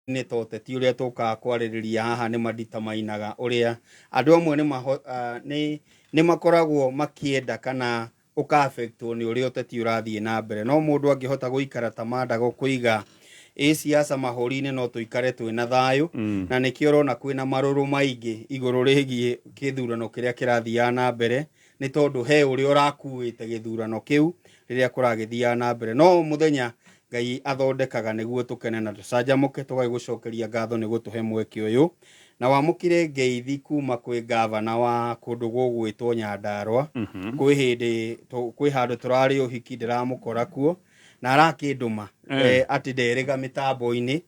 Nĩ ta ũteti ũrĩa tũkaga kwarĩrĩria haha nĩ maditamainaga ũrĩa andũ amwe nĩ nĩ makoragwo makĩenda kana ũka affectwo nĩ ũrĩa ũteti ũrathiĩ na mbere. No mũndũ angĩhota gũikara ta Mandago kũiga ĩ siasa mahũri-inĩ, no tũikare twĩna thayũ. Na nĩkĩo ũrona kwĩna marũrũ maingĩ igũrũ rĩgiĩ kĩthurano kĩrĩa kĩrathiaga na mbere, nĩ tondũ he ũrĩa ũrakuĩte gĩthurano kĩu rĩrĩa kũragĩthiaga na mbere. No mũthenya Ngai athondekaga nĩguo tũkene na tũcanjamũke, tũgagĩgũcokeria ngatho nĩ gũtũhe mweke ũyũ. Na wamũkĩre ngeithi kuma kwĩ ngavana wa kũndũ gũgwĩtwo Nyandarũa. Kwĩ hĩndĩ kwĩ handũ tũrarĩ ũhiki, ndĩramũkora kuo na arakĩndũma atĩ nderĩga mĩtambo-inĩ.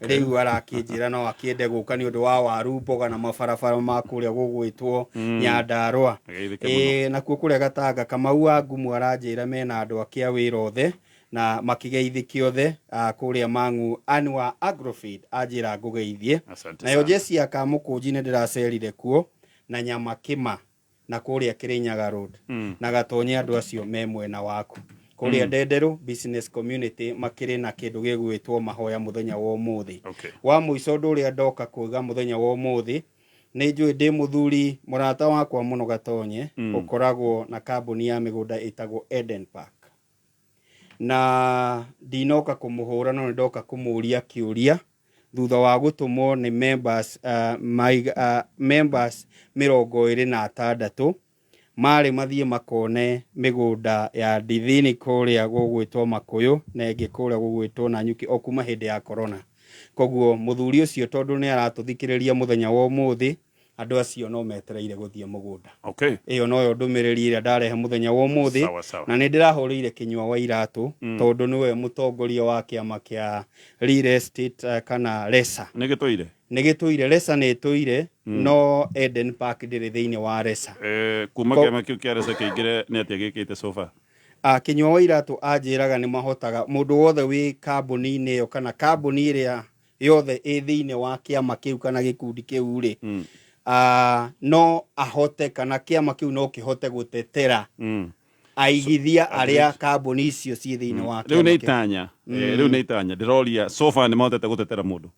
Rĩu arakĩnjĩra no akĩende gũka nĩ ũndũ wa waru, mboga na mabarabara ma kũrĩa gũgwĩtwo Nyandarũa. Geithĩke mũno. Ĩĩ, nakuo kũrĩa Gatanga, Kamau wa Ngumu aranjĩra mena andũ ake a wĩra othe na makĩgeithĩke othe kũrĩa Mang'u. Ann wa Agrofeed anjĩra ngũgeithie. Asante Nayo sana. Jesi ya Kamũkũnji nĩ ndĩracerire kuo na nyama kĩma na kũrĩa Kĩrĩnyaga Road na Gatonye, andũ acio me mwena waku kũrĩa Ndenderũ business community makĩrĩ na kĩndũ gĩgwĩtwo mahoya mũthenya wa ũmũthĩ. Wa mũico, ũndũ ũrĩa ndoka kuiga mũthenya wa ũmũthĩ, nĩ njũĩ ndĩ mũthuri mũrata wakwa mũno Gatonye ũkoragwo na kambuni ya mĩgũnda ĩtagwo Eden Park, na ndinoka kũmũhũra, no nĩ ndoka kũmũria kĩũria thutha wa gũtũmwo nĩ members 26 marĩ mathiĩ makone mĩgũnda ya Ndithini kũrĩa gũgwĩtwo Makũyũ na ĩngĩ kũrĩa gũgwĩtwo Nanyuki o kuma hĩndĩ ya corona. Koguo mũthuri ũcio, tondũ nĩ aratũthikĩrĩria mũthenya wa ũmũthĩ, andũ acio no metereire gũthiĩ mũgũnda. Ĩyo noyo ndũmĩrĩri ĩrĩa ndarehe mũthenya wa ũmũthĩ. Sawa sawa. Na nĩ ndĩrahũrĩire Kĩnyua wa Iratũ, tondũ nĩwe mũtongoria wa kĩama kĩa real estate kana RESA. Nĩ gĩtũire. Nĩ gĩtũire. RESA nĩ ĩtũire, no Eden Park ndĩrĩ thĩinĩ wa RESA. Kuma kĩama kĩu kĩa RESA kĩingĩre, nĩ atĩa gĩkĩte so far? Kĩnyua wa Iratũ anjĩraga nĩ mahotaga mũndũ wothe wĩ kambuni-inĩ ĩyo kana kambuni ĩrĩa yothe ĩ thĩinĩ wa kĩama kĩu kana gĩkundi kĩu rĩ, no ahote kana kĩama kĩu no kĩhote gũtetera aigithia arĩa kambuni icio ciĩ thĩinĩ wa Rĩu nĩ kĩama kĩu. itanya. Rĩu nĩ itanya ndĩroria, so far nĩ mahotete gũtetera mũndũ?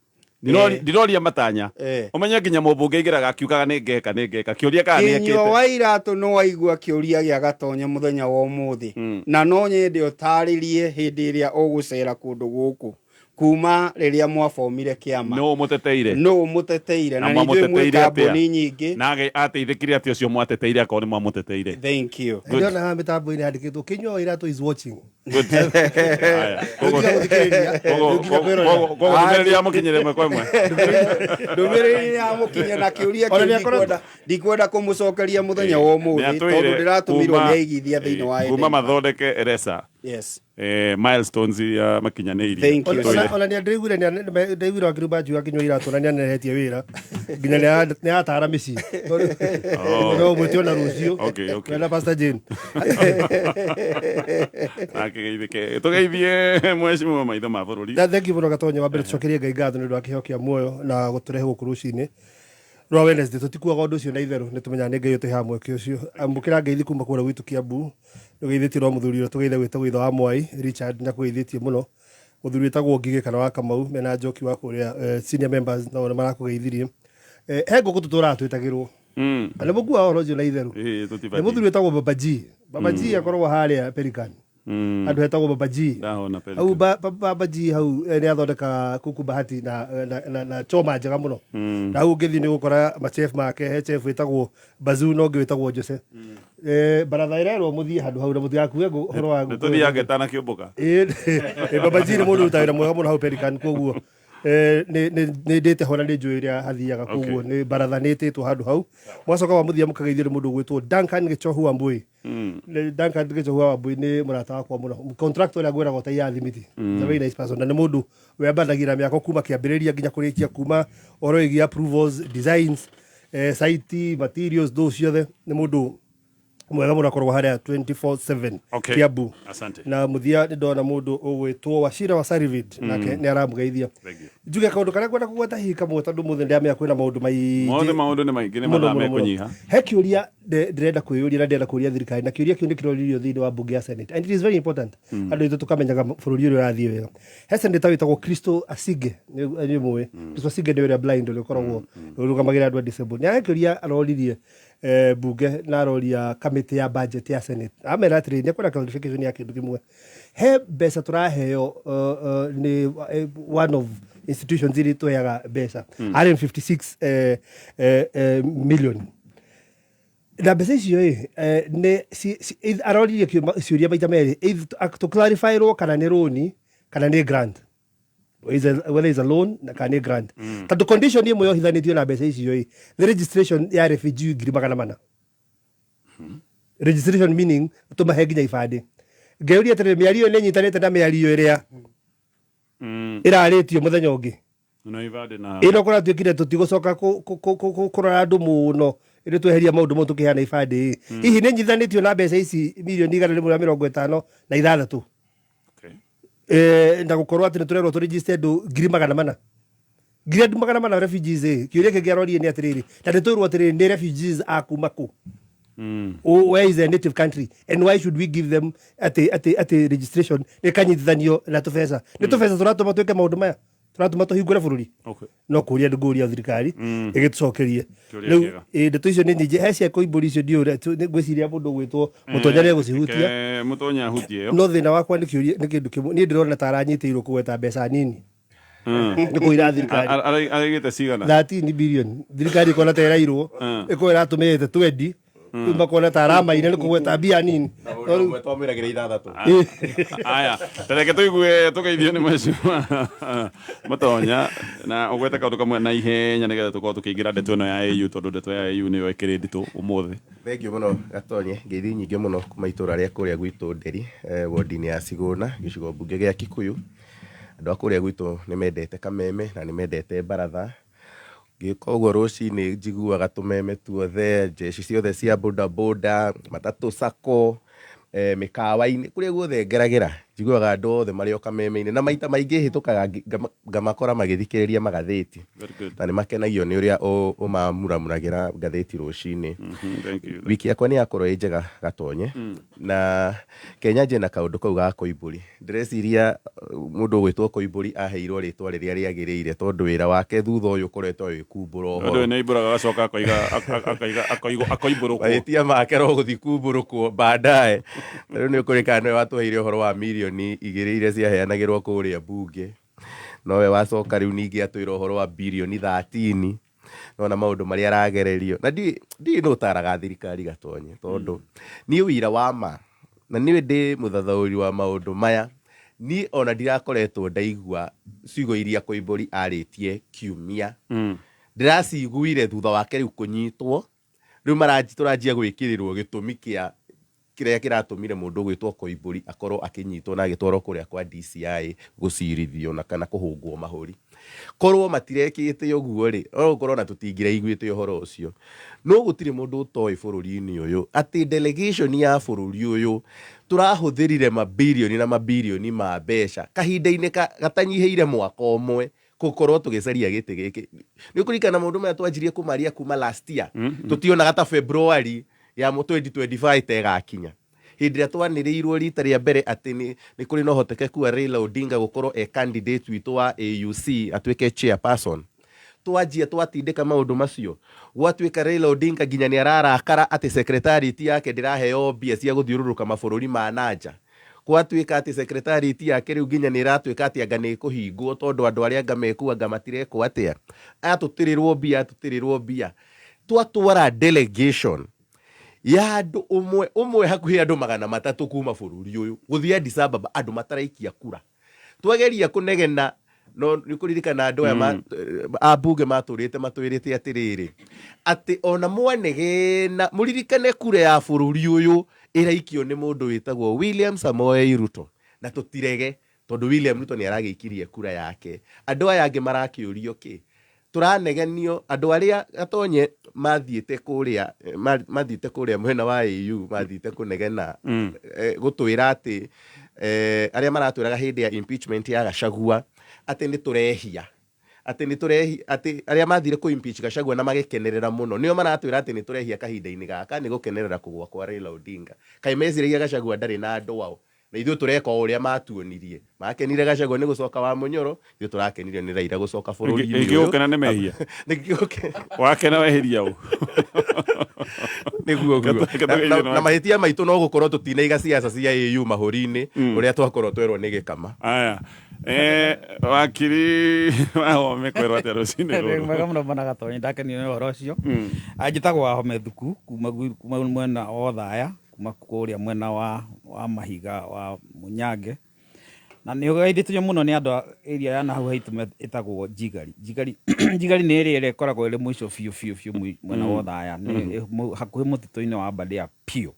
Ndiroria matanya. Ũmenye nginya mũmbunge aingĩraga akiugaga nĩ ngeka, nĩ ngeka, kĩũria kana nĩ Kĩnyua ekĩte. wa Iratũ, no waigua kĩũria gĩa Gatonye mũthenya wa ũmũthĩ, na no nyende ũtarĩrie hĩndĩ ĩrĩa ũgũcera kũndũ gũkũ kuma rĩrĩa mwabomire kĩama. Nũ mũteteire? Nũ mũteteire? Na Na nĩ njũĩ mwĩ mwamũteteire atĩa? kambuni nyingĩ. Na ateithĩkire atĩa ũcio mwateteire, akorwo nĩ mwamũteteire? Thank you. Good. Ndĩrona haha mĩtambo-inĩ handĩkĩtwo "Kĩnyua wa Iratũ is watching". Good. Haya. Rĩu nginya gũthikĩrĩria, rĩu nginya kwĩrorera. Koguo ndũmĩrĩri ya mũkinyĩre ĩmwe kwa ĩmwe. Ndũmĩrĩri ya mũkinya na kĩũria Ona kĩu nĩakoretwo- ndikwenda kũmũcokeria mũthenya wa ũmũthĩ, Nĩatwĩre tondũ ndĩratũmirwo kuma- nĩ aigithia thĩinĩ wa kuma Eden Park. mathondeke RESA, milestones iria makinyanĩirie. Thank you. Ona nĩ ndĩraiguire, ndĩraiguire wakĩrumba njuga Kĩnyua Iratũ na nĩanerehetie wĩra nginya nĩ aratara mĩciĩ. No mwĩte ona rũciũ. Okay. Na Pastor Jane. Akĩgeithĩke, tũgeithie mheshimiwa maitho ma bũrũri. Na thank you mũno, Gatonye. Wa mbere, tũcokerie Ngai ngatho nĩ ũndũ wa kĩheo kĩa muoyo na gũtũrehe gũkũ rũcinĩ rwa Wednesday. Tũtikuaga ũndũ ũcio na itherũ, nĩ tũmenyaga nĩ Ngai ũtũheaga mweke ũcio. Amũkĩra ngeithi kuma kũrĩa gwitũ Kiambu. Nĩ ũgeithĩtie no mũthuri ũrĩa tũgeithe gwĩtagwo ithe wa Mwai Richard, nĩ akũgeithĩtie mũno. Mũthuri wĩtagwo Ngigĩ kana wa Kamau mena Njoki wa kũrĩa senior members nao nĩ marakũgeithirie. He ngũkũ tũtũraga twĩtagĩrwo na nĩ mũkuaga ũhoro ũcio na itherũ. Ĩĩ, Nĩ tũtibatiĩ. mũthuri wĩtagwo Baba G. Baba G akoragwo harĩa Pelican, handũ hetagwo Baba G. Ndahona Pelican. Hau Baba G hau, nĩ athondekaga kuku bahati na choma njega mũno. Na hau ũngĩthiĩ nĩ ũgũkora machef make, he chef wĩtagwo Bazu na ũngĩ wĩtagwo Jose. Baratha ĩrerwo mũthiĩ handũ hau na mũtigakue ũhoro wa Nĩ ngũkũ. tũthiange tanakĩũmbũka. Ĩĩ, Baba G nĩ mũndũ ũrutaga wĩra mwega mũno hau Pelican, koguo nĩ ndĩte ho na nĩ njũĩ ũrĩa hathiaga, koguo nĩ baratha nĩ ĩtĩtwo handũ hau. Mwacoka wa mũthia, mũkageithio nĩ mũndũ ũgwĩtwo Duncan Gĩchohu wa Mbui. Duncan Gĩchohu wa Mbui nĩ mũrata wakwa mũno, contractor ũrĩa ngwĩraga ũtaiyaga thimiti. He's a very nice person, na nĩ mũndũ wembanagia na mĩako kuma kĩambĩrĩria nginya kũrĩkia, kuma ũhoro wĩgiĩ approvals, designs, site materials, those ciothe nĩ mũndũ. Mwega mũno, akoragwo harĩa 24/7 Okay. Kiambu. Asante. Na mũthia nĩ ndona mũndũ ũgwĩtwo Wachira wa Sarivid, nake nĩ aramũgeithia. Thank you. Njuge kaũndũ karĩa ngwenda kũgweta hihi kamwe, tondũ mũthĩ ndĩramenya kwĩna maũndũ maingĩ. Mothe maũndũ nĩ maingĩ, nĩ Mũno, mathaa mũno, mũno. mekũnyiha. He kĩũria ndĩrenda kwĩyũria na ndĩrenda kũria thirikari, na kĩũria kĩu nĩ kĩroririo thĩinĩ wa mbunge ya Senate, and it is very important andũ aitũ tũkamenyaga bũrũri ũrĩa ũrathiĩ wega. He senator wĩtagwo Kristo Asige, nĩ mũĩ Kristo Asige nĩ ũrĩa blind, ũrĩa ũkoragwo ũrũgamagĩrĩra andũ a disabled. Nĩ kĩũria aroririe bunge na aroria kamĩtĩ ya budget ya Senate, amera atĩrĩrĩ, nĩ ekwenda clarification ya kĩndũ kĩmwe. He mbeca tũraheo nĩ one of institutions iria tũheaga mbeca, RM56 million, na mbeca icio ĩ nĩ aroririe ciũria maita merĩ, tũ clarify-rwo kana nĩ rũni kana nĩ grant, whether is a loan na kana nĩ grant, tondũ condition ĩmwe yohithanĩtio na mbeca icio ĩ the registration ya refugee 400,000. Registration meaning tũmahe nginya ibandĩ. Ngeyũria atĩrĩrĩ, mĩario ĩyo nĩ ĩnyitanĩte na mĩario ĩrĩa ĩrarĩtio mũthenya ũngĩ? No ibandĩ na Ĩno kũratuĩkire tũtigũcoka kũrora andũ mũno ĩrĩ tweheria maũndũ mau tũkĩheana ibandĩ ĩ. Hihi nĩ nyithanĩtio na mbeca ici mirioni 156? Na gũkorwo atĩ nĩ tũrerwo tũregister andũ 400,000, ngiri andũ 400 refugees ĩ. Kĩũria kĩngĩ arorie nĩ atĩrĩrĩ, na nĩ twĩrwo atĩrĩrĩ, nĩ refugees a kuma kũ? Where is their native country, and why should we give them atĩ registration ĩkanyitithanio na tũbeca? Nĩ tũbeca tũratũma twĩke maũndũ maya, tũratũma tũhingũre bũrũri? No kũria ngũria thirikari ĩgĩtũcokerie. Kĩũria Rĩu kĩega. Ĩ, ndeto icio nĩ nyingĩ, he cia Koimbũri icio ndiũĩ, ngwĩciria mũndũ ũgwĩtwo Mũtonya nĩ egũcihutia. Mũtonya ahutie ĩyo. No thĩna wakwa nĩ kĩũria, nĩ kĩndũ kĩmwe, niĩ ndĩrona ta aranyitĩirwo kũgweta mbeca nini nĩ kũira thirikari. Araigĩte cigana? 13 billion. Thirikari ĩkona ta ĩrairwo, ĩkorwo ĩratũmĩrĩte 20, rĩu makona ta aramaire nĩ kũgweta mbia nini. No rĩu Twamwĩragĩra ithathatũ. Aya, tareke tũigue tũgeithio nĩ mheshimiwa Mũtonya na ũgwete kaũndũ kamwe na ihenya nĩgetha tũkorwo tũkĩingĩra ndeto ĩno ya AU, tondũ ndeto ya AU nĩyo ĩkĩrĩ nditũ ũmũthĩ. Thank you mũno Gatonye, ngeithi nyingĩ mũno kuma itũra rĩa kũrĩa gwitũ Nderi, wodi-inĩ ya Cigũna, gĩcigo mbunge gĩa Kikuyu. Andũ a kũrĩa gwitũ nĩ mendete kameme na nĩ mendete baratha. Ngĩũka ũguo rũcinĩ njiguaga tũmeme tuothe, njeci ciothe cia boda boda, matatũ sacco, mĩkawa-inĩ, kũrĩa guothe ngeragĩra njiguaga andũ othe marĩ o kameme-inĩ, na maita maingĩ hĩtũkaga ngamakora magĩthikĩrĩria magathĩti. Very good. Na nĩ makenagio nĩ ũrĩa ũmamuramuragĩra ngathĩti rũcinĩ. Thank you. Wiki yakwa nĩ yakorwo ĩ njega Gatonye, na Kenya nje na kaũndũ kau ga Koimbũri. Ndĩreciria mũndũ ũgwĩtwo Koimbũri aheirwo rĩtwa rĩrĩa rĩagĩrĩire, tondũ wĩra wake thutha ũyũ ũkoretwo wĩ kumbũra Ũndũ ũhoro. ũyũ nĩ aimbũraga agacoka akoiga akaiga akoimbũrũkwo. Mahĩtia make no gũthiĩ kumbũrũkwo baadaye. Rĩu nĩ ũkũrĩkana nĩwe watũheire ũhoro wa mirioni 2 iria ciaheanagĩrwo kũrĩa mbunge. Nowe wacoka rĩu ningĩ atwĩra ũhoro wa birioni 13, nona maũndũ marĩa aragererio, na ndiũĩ nũ ũtaraga thirikari Gatonye, tondũ niĩ wĩira wa ma na niĩ ndĩ mũthathaũri wa maũndũ maya, niĩ ona ndirakoretwo ndaigua ciugo iria Koimbũri arĩtie kiumia. Ndĩraciguire thutha wake rĩu kũnyitwo, rĩu tũranjia gwĩkĩrĩrwo gĩtũmi kĩa kĩrĩa kĩratũmire mũndũ ũgwĩtwo Koimbũri akorwo akĩnyitwo na agĩtwarwo kũrĩa kwa DCI gũcirithio na kana kũhũngwo mahũri. Korwo matirekĩte ũguo rĩ, no gũkorwo na tũtingĩraiguĩte ũhoro ũcio. No gũtirĩ mũndũ ũtoĩ bũrũri-inĩ ũyũ atĩ delegation ya bũrũri ũyũ tũrahũthĩrire mabirioni na mabirioni ma mbeca kahinda-inĩ gatanyihĩire mwaka ũmwe gũkorwo tũgĩcaria gĩtĩ gĩkĩ. Nĩ ũkũririkana maũndũ maya twanjirie kũmaria kuma last year, tũtionaga ta February ya 2025 ta ĩgakinya. Hĩndĩ ĩrĩa twanĩrĩirwo rita rĩa mbere atĩ nĩ kũrĩ na ũhotekeku wa Raila Odinga gũkorwo e candidate witũ wa AUC atuĩke chairperson, twanjia twatindĩka maũndũ macio, gwatuĩka Raila Odinga nginya nĩ ararakara atĩ secretariat yake ndĩraheo mbia cia gũthiũrũrũka mabũrũri ma nanja. Gwatuĩka atĩ secretariat yake rĩu nginya nĩ ĩratuĩka atĩ anga nĩ ĩkũhingwo, tondũ andũ arĩa anga mekuo anga matirekwo atĩa, atũtĩrĩrwo mbia, atũtĩrĩrwo mbia. Twatwara delegation ya andũ ũmwe ũmwe hakuhĩ andũ 300 kuma bũrũri ũyũ gũthiĩ Addis Ababa, andũ mataraikia kura. Twageria kũnegena, no nĩ kũririkana andũ aya ambunge matũrĩte matwĩrĩte atĩrĩrĩ, atĩ ona mwanegena mũririkane kura ya bũrũri ũyũ ĩraikio nĩ mũndũ wĩtagwo William Samoei Ruto, na tũtirege, tondũ William Ruto nĩ aragĩikirie kura yake. Andũ aya angĩ marakĩũrio kĩ? Tũranegenio andũ arĩa Gatonye mathiĩte kũrĩa, mathiĩte kũrĩa mwena wa AU, mathiĩte kũnegena, gũtwĩra atĩ arĩa maratwĩraga hĩndĩ ya impeachment ya Gachagua atĩ nĩ tũrehia, atĩ nĩ tũrehi, atĩ arĩa mathire kũ impeach Gachagua na magĩkenerera mũno nĩo maratwĩra atĩ nĩ tũrehia kahinda-inĩ gaka nĩ gũkenerera kũgũa kwa Raila Odinga. Kaĩ meciragia Gachagua ndarĩ na andũ ao, na ithuĩ tũreka o ũrĩa matuonirie. Makenire Gachagua nĩ gũcoka wa Mũnyoro, ithuĩ tũrakenirio nĩ Raila gũcoka bũrũri-inĩ ũyũ. Ĩngĩ gũkena nĩ mehia. Nĩkĩo Wakena wehiria ũ? Nĩguo guo. Na mahĩtia maitũ no gũkorwo tũtinaiga ciaca cia AU mahũri-inĩ ũrĩa twakorwo twerwo nĩ gĩkama. Aya. Wakiri Wahome, kwĩrwo atĩa rũcinĩ rũrũ? Mwega mũno, bwana Gatonyi, ndakenio nĩ ũhoro ũcio. Njĩtagwo Wahome Thuku kuma mwena wa Othaya, kuma kũrĩa mwena wa Mahiga wa Munyange, na nĩ ũgeithĩtio mũno nĩ andũ a area ya nahau haitũ ĩtagwo Njigari. Njigari, Njigari nĩ area ĩrĩa ĩkoragwo ĩrĩ mũico biũ biũ biũ mwena wa Othaya, nĩ hakuhĩ mũtitũ-inĩ wa Aberdare biũ.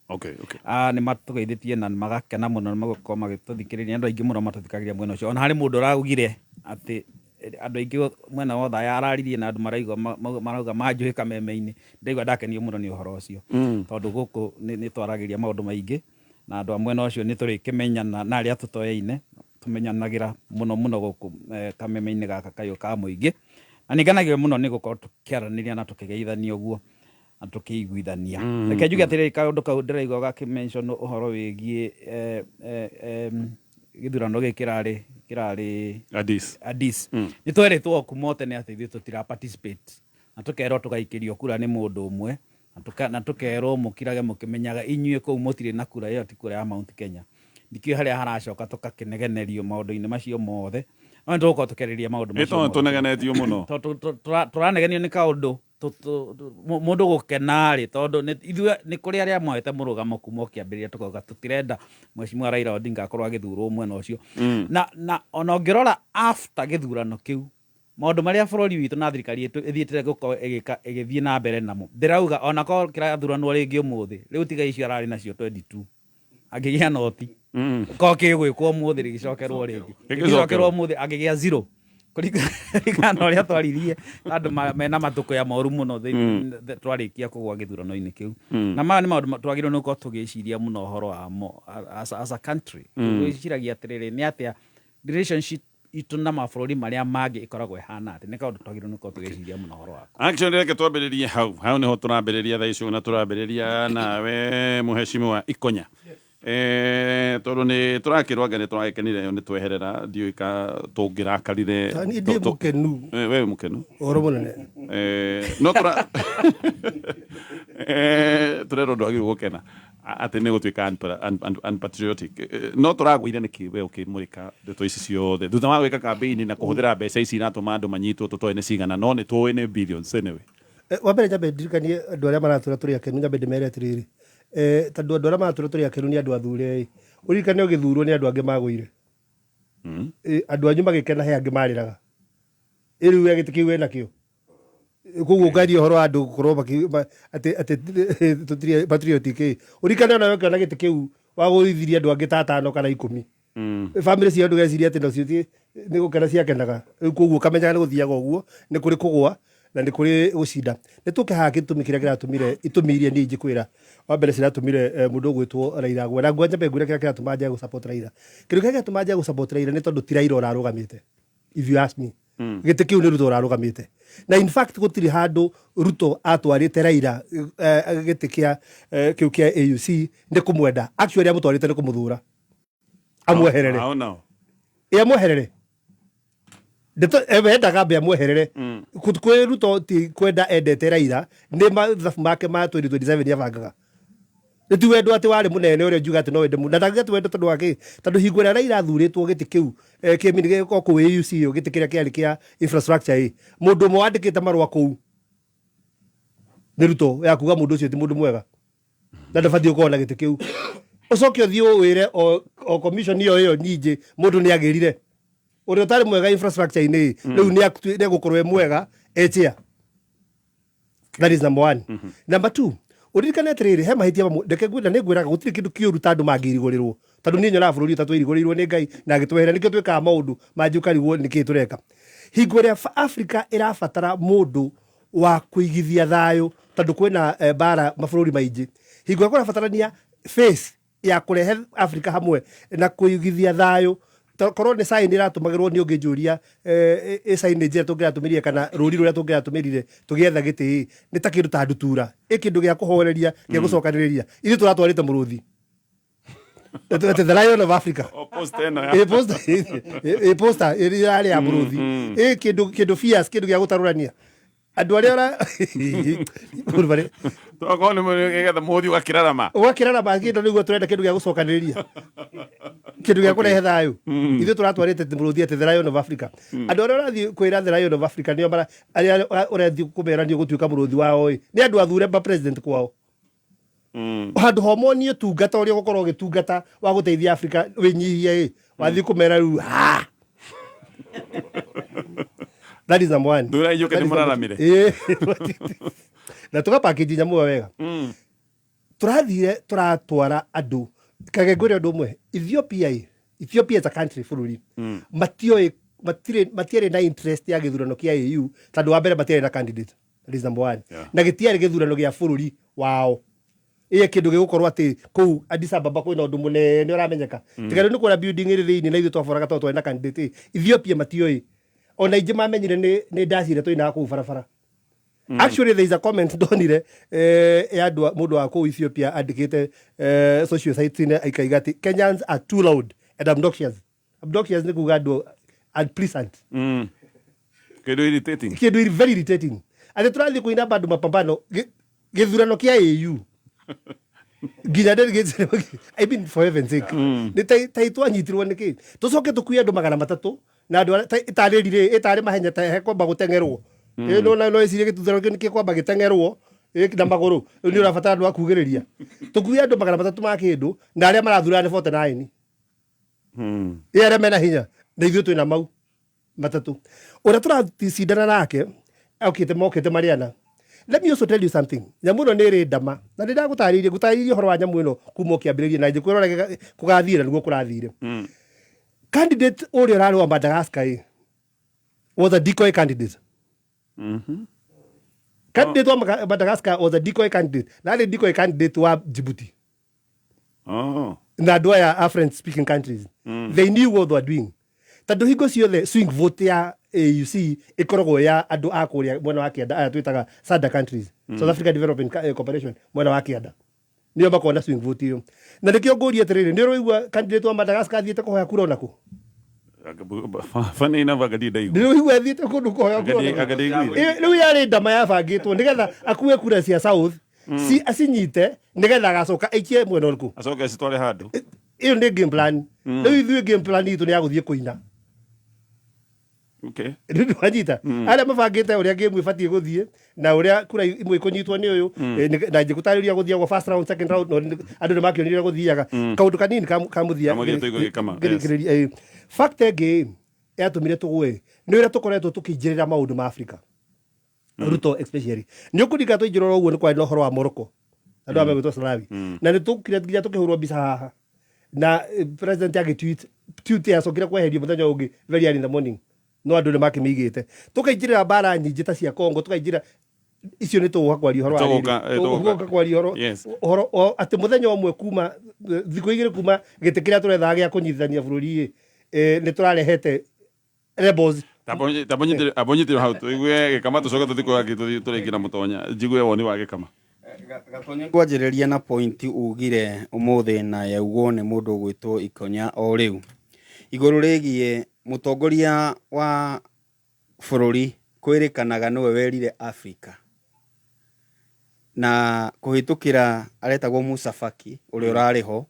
Nĩ matũgeithĩtie na magakena mũno nĩ gũkorwo magĩtũthikĩrĩria. Andũ aingĩ mũno matũthikagĩrĩria mwena ũcio. Ona harĩ mũndũ ũraugire atĩ andũ aingĩ mwena wa Othaya araririe na andũ maraigua marauga manjũĩ kameme-inĩ. Ndaigua ndakenio mũno nĩ ũhoro ũcio, tondũ gũkũ nĩ twaragĩria maũndũ maingĩ na andũ a mwena ũcio nĩ tũrĩkĩmenyana, na arĩa tũtoyaine tũmenyanagĩra mũno mũno gũkũ kameme-inĩ gaka kayũ ka mũingĩ, na nĩ ngenagio mũno nĩ gũkorwo tũkĩaranĩria na tũkĩgeithania ũguo na tũkĩiguithania. Reke njuge atĩrĩrĩ, kaũndũ kau ndĩraigua gakĩ-mention ũhoro wĩgiĩ gĩthurano gĩkĩ kĩrarĩ Addis. Addis. Nĩ twerĩtwo kuma o tene atĩ ithuĩ tũtira participate, na tũkerwo tũgaikĩrio kura nĩ mũndũ ũmwe, na tũkerwo mũkirage mũkĩmenyaga inyuĩ kũu mũtirĩ na kura, ĩyo ti kura ya Mount Kenya. Ndikĩũĩ harĩa haracoka tũgakĩnegenerio maũndũ-inĩ macio mothe, no nĩ tũgũkorwo tũkĩarĩrĩria maũndũ macio tondũ mothe. Tũnegenetio mũno. Tondũ tũranegenio nĩ kaũndũ mũndũ gũkena rĩ, tondũ ithuĩ nĩ kũrĩ arĩa moete mũrũgamo kuma o kĩambĩrĩria, tũkauga tũtirenda Mheshimiwa Raila Odinga akorwo agĩthurwo mwena ũcio. Na ona ũngĩrora after gĩthurano kĩu, maũndũ marĩa bũrũri witũ na thirikari itũ ĩthiĩte gũkorwo ĩgĩka, ĩgĩthiĩ na mbere namo, ndĩrauga ona korwo kĩrathuranwo rĩngĩ ũmũthĩ rĩu, tiga icio ararĩ nacio 22 angĩgĩa noti, korwo kĩgwĩkwo ũmũthĩ rĩgĩcokerwo rĩngĩ, rĩgĩcokerwo ũmũthĩ angĩgĩa zero, kũringana na ũrĩa twaririe andũ mena matũkũya moru mũno twarĩkia kũgwa gĩthurano-inĩ kĩu. Na maya nĩ maũndũ twagĩrĩirwo nĩ gũkorwo tũgĩciria mũno ũhoro wamo as a country. Gwĩciragia atĩrĩrĩ, nĩ atĩa relationship itũ na mabũrũri marĩa mangĩ ĩkoragwo ĩhana atĩ, nĩ kaũndũ twagĩrĩirwo nĩ gũkorwo tũgĩciria mũno ũhoro wako. Actually, reke twambĩrĩrie hau hau, nĩho tũrambĩrĩria thaa ici, na tũrambĩrĩria nawe mũheshimiwa Ikonya. Tondũ nĩ tũrakĩrwo anga nĩ tũragĩkenire nĩ tweherera, ndiũĩ ka tũngĩrakarire. Niĩ ndĩ mũkenu. We wĩ mũkenu? Ũhoro mũnene. No tũra tũrerwo ndwagĩrĩirwo gũkena atĩ nĩ gũtuĩka unpatriotic. No tũragwĩire nĩkĩ we ũkĩmũrĩka ndeto ici ciothe thutha wa gwĩka campaign na kũhũthĩra mbeca ici iratũma andũ manyitwo, tũtoĩ nĩ cigana, no nĩ tũĩ nĩ billions anyway. Wa mbere nyambe ndirikanie andũ arĩa maratwĩra tũrĩ akenu, nyambe ndĩmere atĩrĩrĩ, tondũ andũ arĩa maratwĩra tũrĩ akenu nĩ andũ athure ĩ, ũririkane ũgĩthurwo nĩ andũ angĩ magũire. Andũ anyu magĩkena he angĩ marĩraga. Ĩ rĩu we gĩtĩ kĩu wĩnakĩo, koguo ũkaria ũhoro wa andũ gũkorwo atĩ tũtirĩ patriotic ĩ, ũririkane onawe ũkĩona gĩtĩ kĩu wagũithirie andũ angĩ ta atano kana 10. Bamĩrĩ ciao ndũgecirie atĩ nacio nĩ gũkena ciakenaga. Rĩu koguo ũkamenyaga nĩ gũthiaga ũguo, nĩ kũrĩ kũgũa na nĩ kũrĩ gũcinda. Nĩ tũke haha gĩtũmi kĩrĩa kĩratũmire, itũmi iria niĩ ingĩkwĩra wa mbere ciratũmire mũndũ ũgwĩtwo Raila agwe. Na ngwanja nyambe ngwĩre kĩrĩa kĩratũma njage gũ support Raila. Kĩndũ kĩrĩa kĩratũma njage gũ support Raila nĩ tondũ ti Raila ũrarũgamĩte, if you ask me. Gĩtĩ kĩu nĩ Ruto ũrarũgamĩte, na in fact gũtirĩ handũ Ruto atwarĩte Raila gĩtĩ kĩa kĩu kĩa AUC nĩ kũmwenda. Actually amũtwarĩte nĩ kũmũthũra, amweherere. Hao nao. Ĩ amweherere, ndeto wendaga ambe amweherere. Kwĩ Ruto ti kwenda endete Raila, nĩ mathabu make ma 2027 abangaga. Nĩ ti wendo atĩ warĩ mũnene ũrĩa njuga atĩ no wende mũno, na ndangĩuga ti wendo tondũ wa kĩ? Tondũ hingo ĩrĩa Raila athurĩtwo gĩtĩ kĩu kĩmini o kũu AUC ĩyo, gĩtĩ kĩrĩa kĩarĩ kĩa infrastructure ĩ, mũndũ ũmwe wandĩkĩte marũa kũu nĩ Ruto ya kuga mũndũ ũcio ti mũndũ mwega na ndabatiĩ gũkorwo na gĩtĩ kĩu. Ũcoke ũthiĩ ũwĩre o commission ĩyo ĩyo nyingĩ mũndũ nĩ agĩrire ũrĩa ũtarĩ mwega infrastructure-inĩ rĩu nĩ egũkorwo e mwega e chair. That is number one. Number two, ũririkane atĩrĩrĩ, he mahĩtia mamwe reke ngwĩra, nĩ ngwĩraga gũtirĩ kĩndũ kĩũru ta andũ mangĩrigũrĩrwo, tondũ niĩ nyonaga bũrũri ũyũ ta twĩrigũrĩirwo nĩ Ngai na agĩtweheria, nĩkĩo twĩkaga maũndũ mangĩ ũkarigwo nĩkĩĩ tũreka. Hingo ĩrĩa Africa ĩrabatara mũndũ wa kũigithia thayũ tondũ kwĩna mbara mabũrũri maingĩ, hingo ĩrĩa kũrabatarania face ya kũrehe Africa hamwe na kũigithia thayũ, korwo nĩ sign ĩratũmagĩrwo nĩ ũngĩnjũria ĩ sign nĩ njĩra tũngĩratũmĩrire kana rũri rũrĩa tũngĩratũmĩrire tũgĩetha gĩtĩ nĩ ta kĩndũ ta ndutura, ĩ kĩndũ gĩa kũhoreria, gĩa gũcokanĩrĩria. Ithuĩ tũratwarĩte mũrũthi. Atĩ the Lion of Africa. O poster ĩno ya Ĩ poster, ĩ poster ĩrĩa yarĩ ya mũrũthi, ĩ kĩndũ fierce, kĩndũ gĩa gũtarũrania andũ arĩa ora Mũndũ Tokorwo nĩ nĩgetha mũrũthi ũgakĩrarama. Ũgakĩrarama kĩndũ nĩguo tũrenda kĩndũ gĩa gũcokanĩrĩria, kĩndũ gĩa kũrehe thayũ. Ithuĩ tũratwarĩte mũrũthi atĩ the Lion of Africa. Andũ arĩa ũrathiĩ kwĩra the Lion of Africa nĩo mara arĩa ũrathiĩ kũmera nĩ ũgũtuĩka mũrũthi wao ĩ nĩ andũ athure ma president kwao, handũ ha monie ũtungata ũrĩa ũgũkorwo ũgĩtungata wa gũteithia Africa wĩnyihie ĩ wathiĩ kũmera rĩu ha. That is number one. Thura iyũke That is number nĩmũraramire. two. Ĩĩ. Na tũgapackage nyamũ ĩyo wega. Tũrathire tũratwara andũ kage ngwĩre ũndũ ũmwe. Ethiopia ĩ, Ethiopia is a country, bũrũri matioĩ, matirĩ, matiarĩ na interest ya gĩthurano kĩa AU tondũ wa mbere matiarĩ na candidate. That is number one. Na gĩtiarĩ gĩthurano gĩa bũrũri wao, ĩĩ kĩndũ gĩgũkorwo atĩ kũu Addis Ababa kwĩna ũndũ mũnene ũramenyeka, tiga rĩu nĩ kuona building ĩrĩ thĩinĩ na ithuĩ twaboraga tondũ twarĩ na candidate ĩ. Ethiopia matioĩ, ona ingĩ mamenyire nĩ ndacire tũinaga kũu barabara. Actually, there is a comment ndonire ya andũ mũndũ wa kũu Ethiopia andĩkĩte social site-inĩ aikaiga atĩ Kenyans are too loud and obnoxious. Obnoxious nĩ kuga andũ unpleasant. Kĩndũ irritating. Kĩndũ very irritating, atĩ tũrathiĩ kũina bado mapambano gĩthurano kĩa AU nginya delegates. I mean, for heaven's sake, nĩ ta twanyitirwo nĩ kĩ tũcoke tũkue andũ 300 na andũ arĩa ĩtarĩ rirĩ ĩtarĩ mahenya ta hekwamba gũteng'erwo. Ĩ, no ĩcirie gĩthurano kĩu nĩkĩkwamba gĩteng'erwo na magũrũ. Rĩu nĩ ũrabatara andũ a kugĩrĩria. Tũkue andũ 300 ma kĩndũ na arĩa marathurana nĩ 49 ĩ arĩa mena hinya na ithuĩ twĩna mau matatũ ũrĩa tũracindana nake okĩte mokĩte marĩ ana. Let me also tell you something. Nyamũ ĩno nĩ ĩrĩ ndama na nĩ ndagũtarĩirie, ngũtarĩirie ũhoro wa nyamũ ĩno kuma ũkĩambĩrĩria na njĩkwĩra ũrĩa kũgathire nĩguo kũrathire. Candidate ũrĩa ũrarĩ wa Madagascar ĩ was a decoy candidate. Candidate wa Madagascar was a decoy candidate na arĩ decoy candidate wa Djibouti. Na andũ aya a French speaking countries, they knew what they were doing tondũ hingo ciothe swing vote ya AUC ĩkoragwo ya andũ a kũrĩa mwena wa kĩanda, aya twĩtaga SADC countries, South Africa Development Cooperation, mwena wa kĩanda nĩo makoragwo na swing vote ĩyo. Na nĩkĩo ngũria atĩrĩrĩ, nĩ ũraigua candidate wa Madagascar athiĩte kũhoya kura onakũ? Funny enough, anga ndaigua. Nĩ ũraigua athiĩte kũndũ kũhoya kura onakũ? Anga ndaiguire. Rĩu yarĩ ndama yabangĩtwo nĩgetha akue kura cia south, acinyite nĩgetha agacoka aikie mwena ũrĩkũ. Acoke acitware handũ. Ĩyo nĩ game plan. Rĩu ithuĩ game plan itũ nĩ ya gũthiĩ kũina. Rĩu nĩwanyita arĩa mabangĩte ũrĩa game ĩbatiĩ gũthiĩ na ũrĩa kura imwe ikũnyitwo nĩ ũyũ, na njĩgũtarĩria gũthiagwo first round, second round, no andũ nĩ makĩonire ũrĩa gũthiaga kaũndũ kanini ka mũthia. Kamũthia tũigue gĩkama, yes. Fact ĩngĩ yatũmire tũgwe nĩ ũrĩa tũkoretwo tũkĩingĩrĩra maũndũ ma Africa, Ruto especially. Nĩ ũkũririkana twaingĩra ũguo nĩ kwarĩ na ũhoro wa Morocco, andũ aya megwĩtwo Salawi, na nĩ tũkire nginya tũkĩhũrwo mbica haha na president agĩtweet tweet yacokire kweherio mũthenya ũngĩ very early in the morning, no andũ nĩ makĩmĩigĩte. Tũkaingĩrĩra mbara nyingĩ ta cia Congo, tũkaingĩra icio nĩ tũgũka kwaria ũhoro wa Tũgũka, rĩrĩ. Tũgũka. Tũgũka kwaria ũhoro ũhoro atĩ mũthenya ũmwe kuma thikũ 2 kuma gĩtĩ kĩrĩa tũrethaga gĩa kũnyitithania bũrũri ĩ, nĩ tũrarehete rebels. Tambonyitĩrwo hau tũigue gĩkama, tũcoke tũthiĩ kwĩ tũthiĩ tũrĩkie na mũtonya njigue woni wa gĩkama. Gatonya, ngwanjĩrĩria na point ugire ũmũthĩ na yaugwo nĩ mũndũ ũgwĩtwo Ikonya o rĩu igũrũ rĩgiĩ mũtongoria wa bũrũri kwĩrĩkanaga nĩwe werire Africa na kũhĩtũkĩra aretagwo Musa Faki ũrĩa ũrarĩ ho,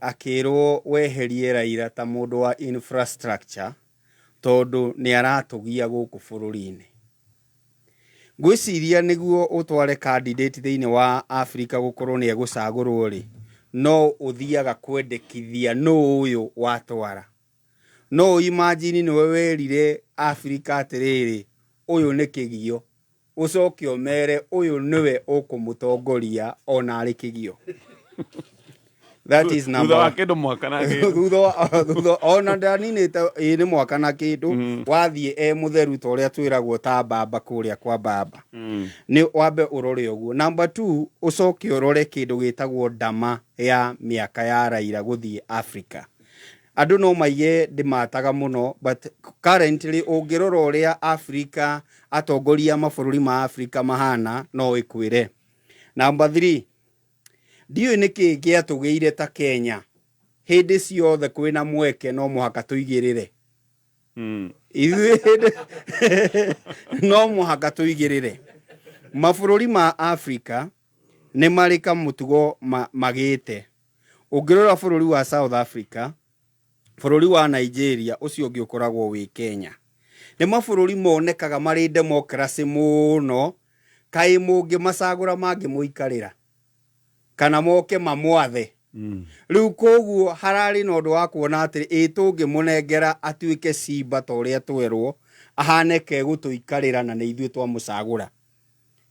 akĩrwo weherie Raila ta mũndũ wa infrastructure tondũ nĩ aratũgia gũkũ bũrũri-inĩ. Ngwĩciria nĩguo ũtware candidate thĩinĩ wa Africa gũkorwo nĩ egũcagũrwo rĩ, no ũthiaga kwendekithia nũ ũyũ watwara. No imagine nĩwe werire Africa atĩrĩrĩ, ũyũ nĩ kĩgio, ũcoke ũmere ũyũ nĩwe ũkũmũtongoria ona arĩ kĩgio. That is Thutha number wa one. kĩndũ mwaka na kĩndũ. Thutha ona ndaninĩte ĩ nĩ mwaka na kĩndũ, wathiĩ e mũtheru ta ũrĩa twĩragwo ta mbamba kũrĩa kwa mbamba. Nĩ wambe ũrore ũguo. Number two, ũcoke ũrore kĩndũ gĩtagwo ndama ya mĩaka ya Raila gũthiĩ Africa. Andũ no maige ndĩmataga mũno, but currently ũngĩrora ũrĩa Africa, atongoria a mabũrũri ma Africa mahana, no ĩkwĩre. Number three, ndiũĩ nĩkĩ gĩatũgĩire ta Kenya hĩndĩ ciothe kwĩna mweke no mũhaka tũigĩrĩre. Ithuĩ no mũhaka tũigĩrĩre. Mabũrũri ma Africa nĩ marĩ kamũtugo magĩte. Ũngĩrora bũrũri wa South Africa, bũrũri wa Nigeria, ũcio ũngĩ ũkoragwo wĩ Kenya, nĩ mabũrũri monekaga marĩ democracy mũno. Kaĩ mũngĩmacagũra mangĩmũikarĩra kana moke mamwathe. Rĩu koguo hararĩ na ũndũ wa kuona atĩ ĩ tũngĩmũnengera atuĩke cimba ta ũrĩa twerwo, ahane ke gũtũikarĩra na nĩ ithuĩ twamũcagũra.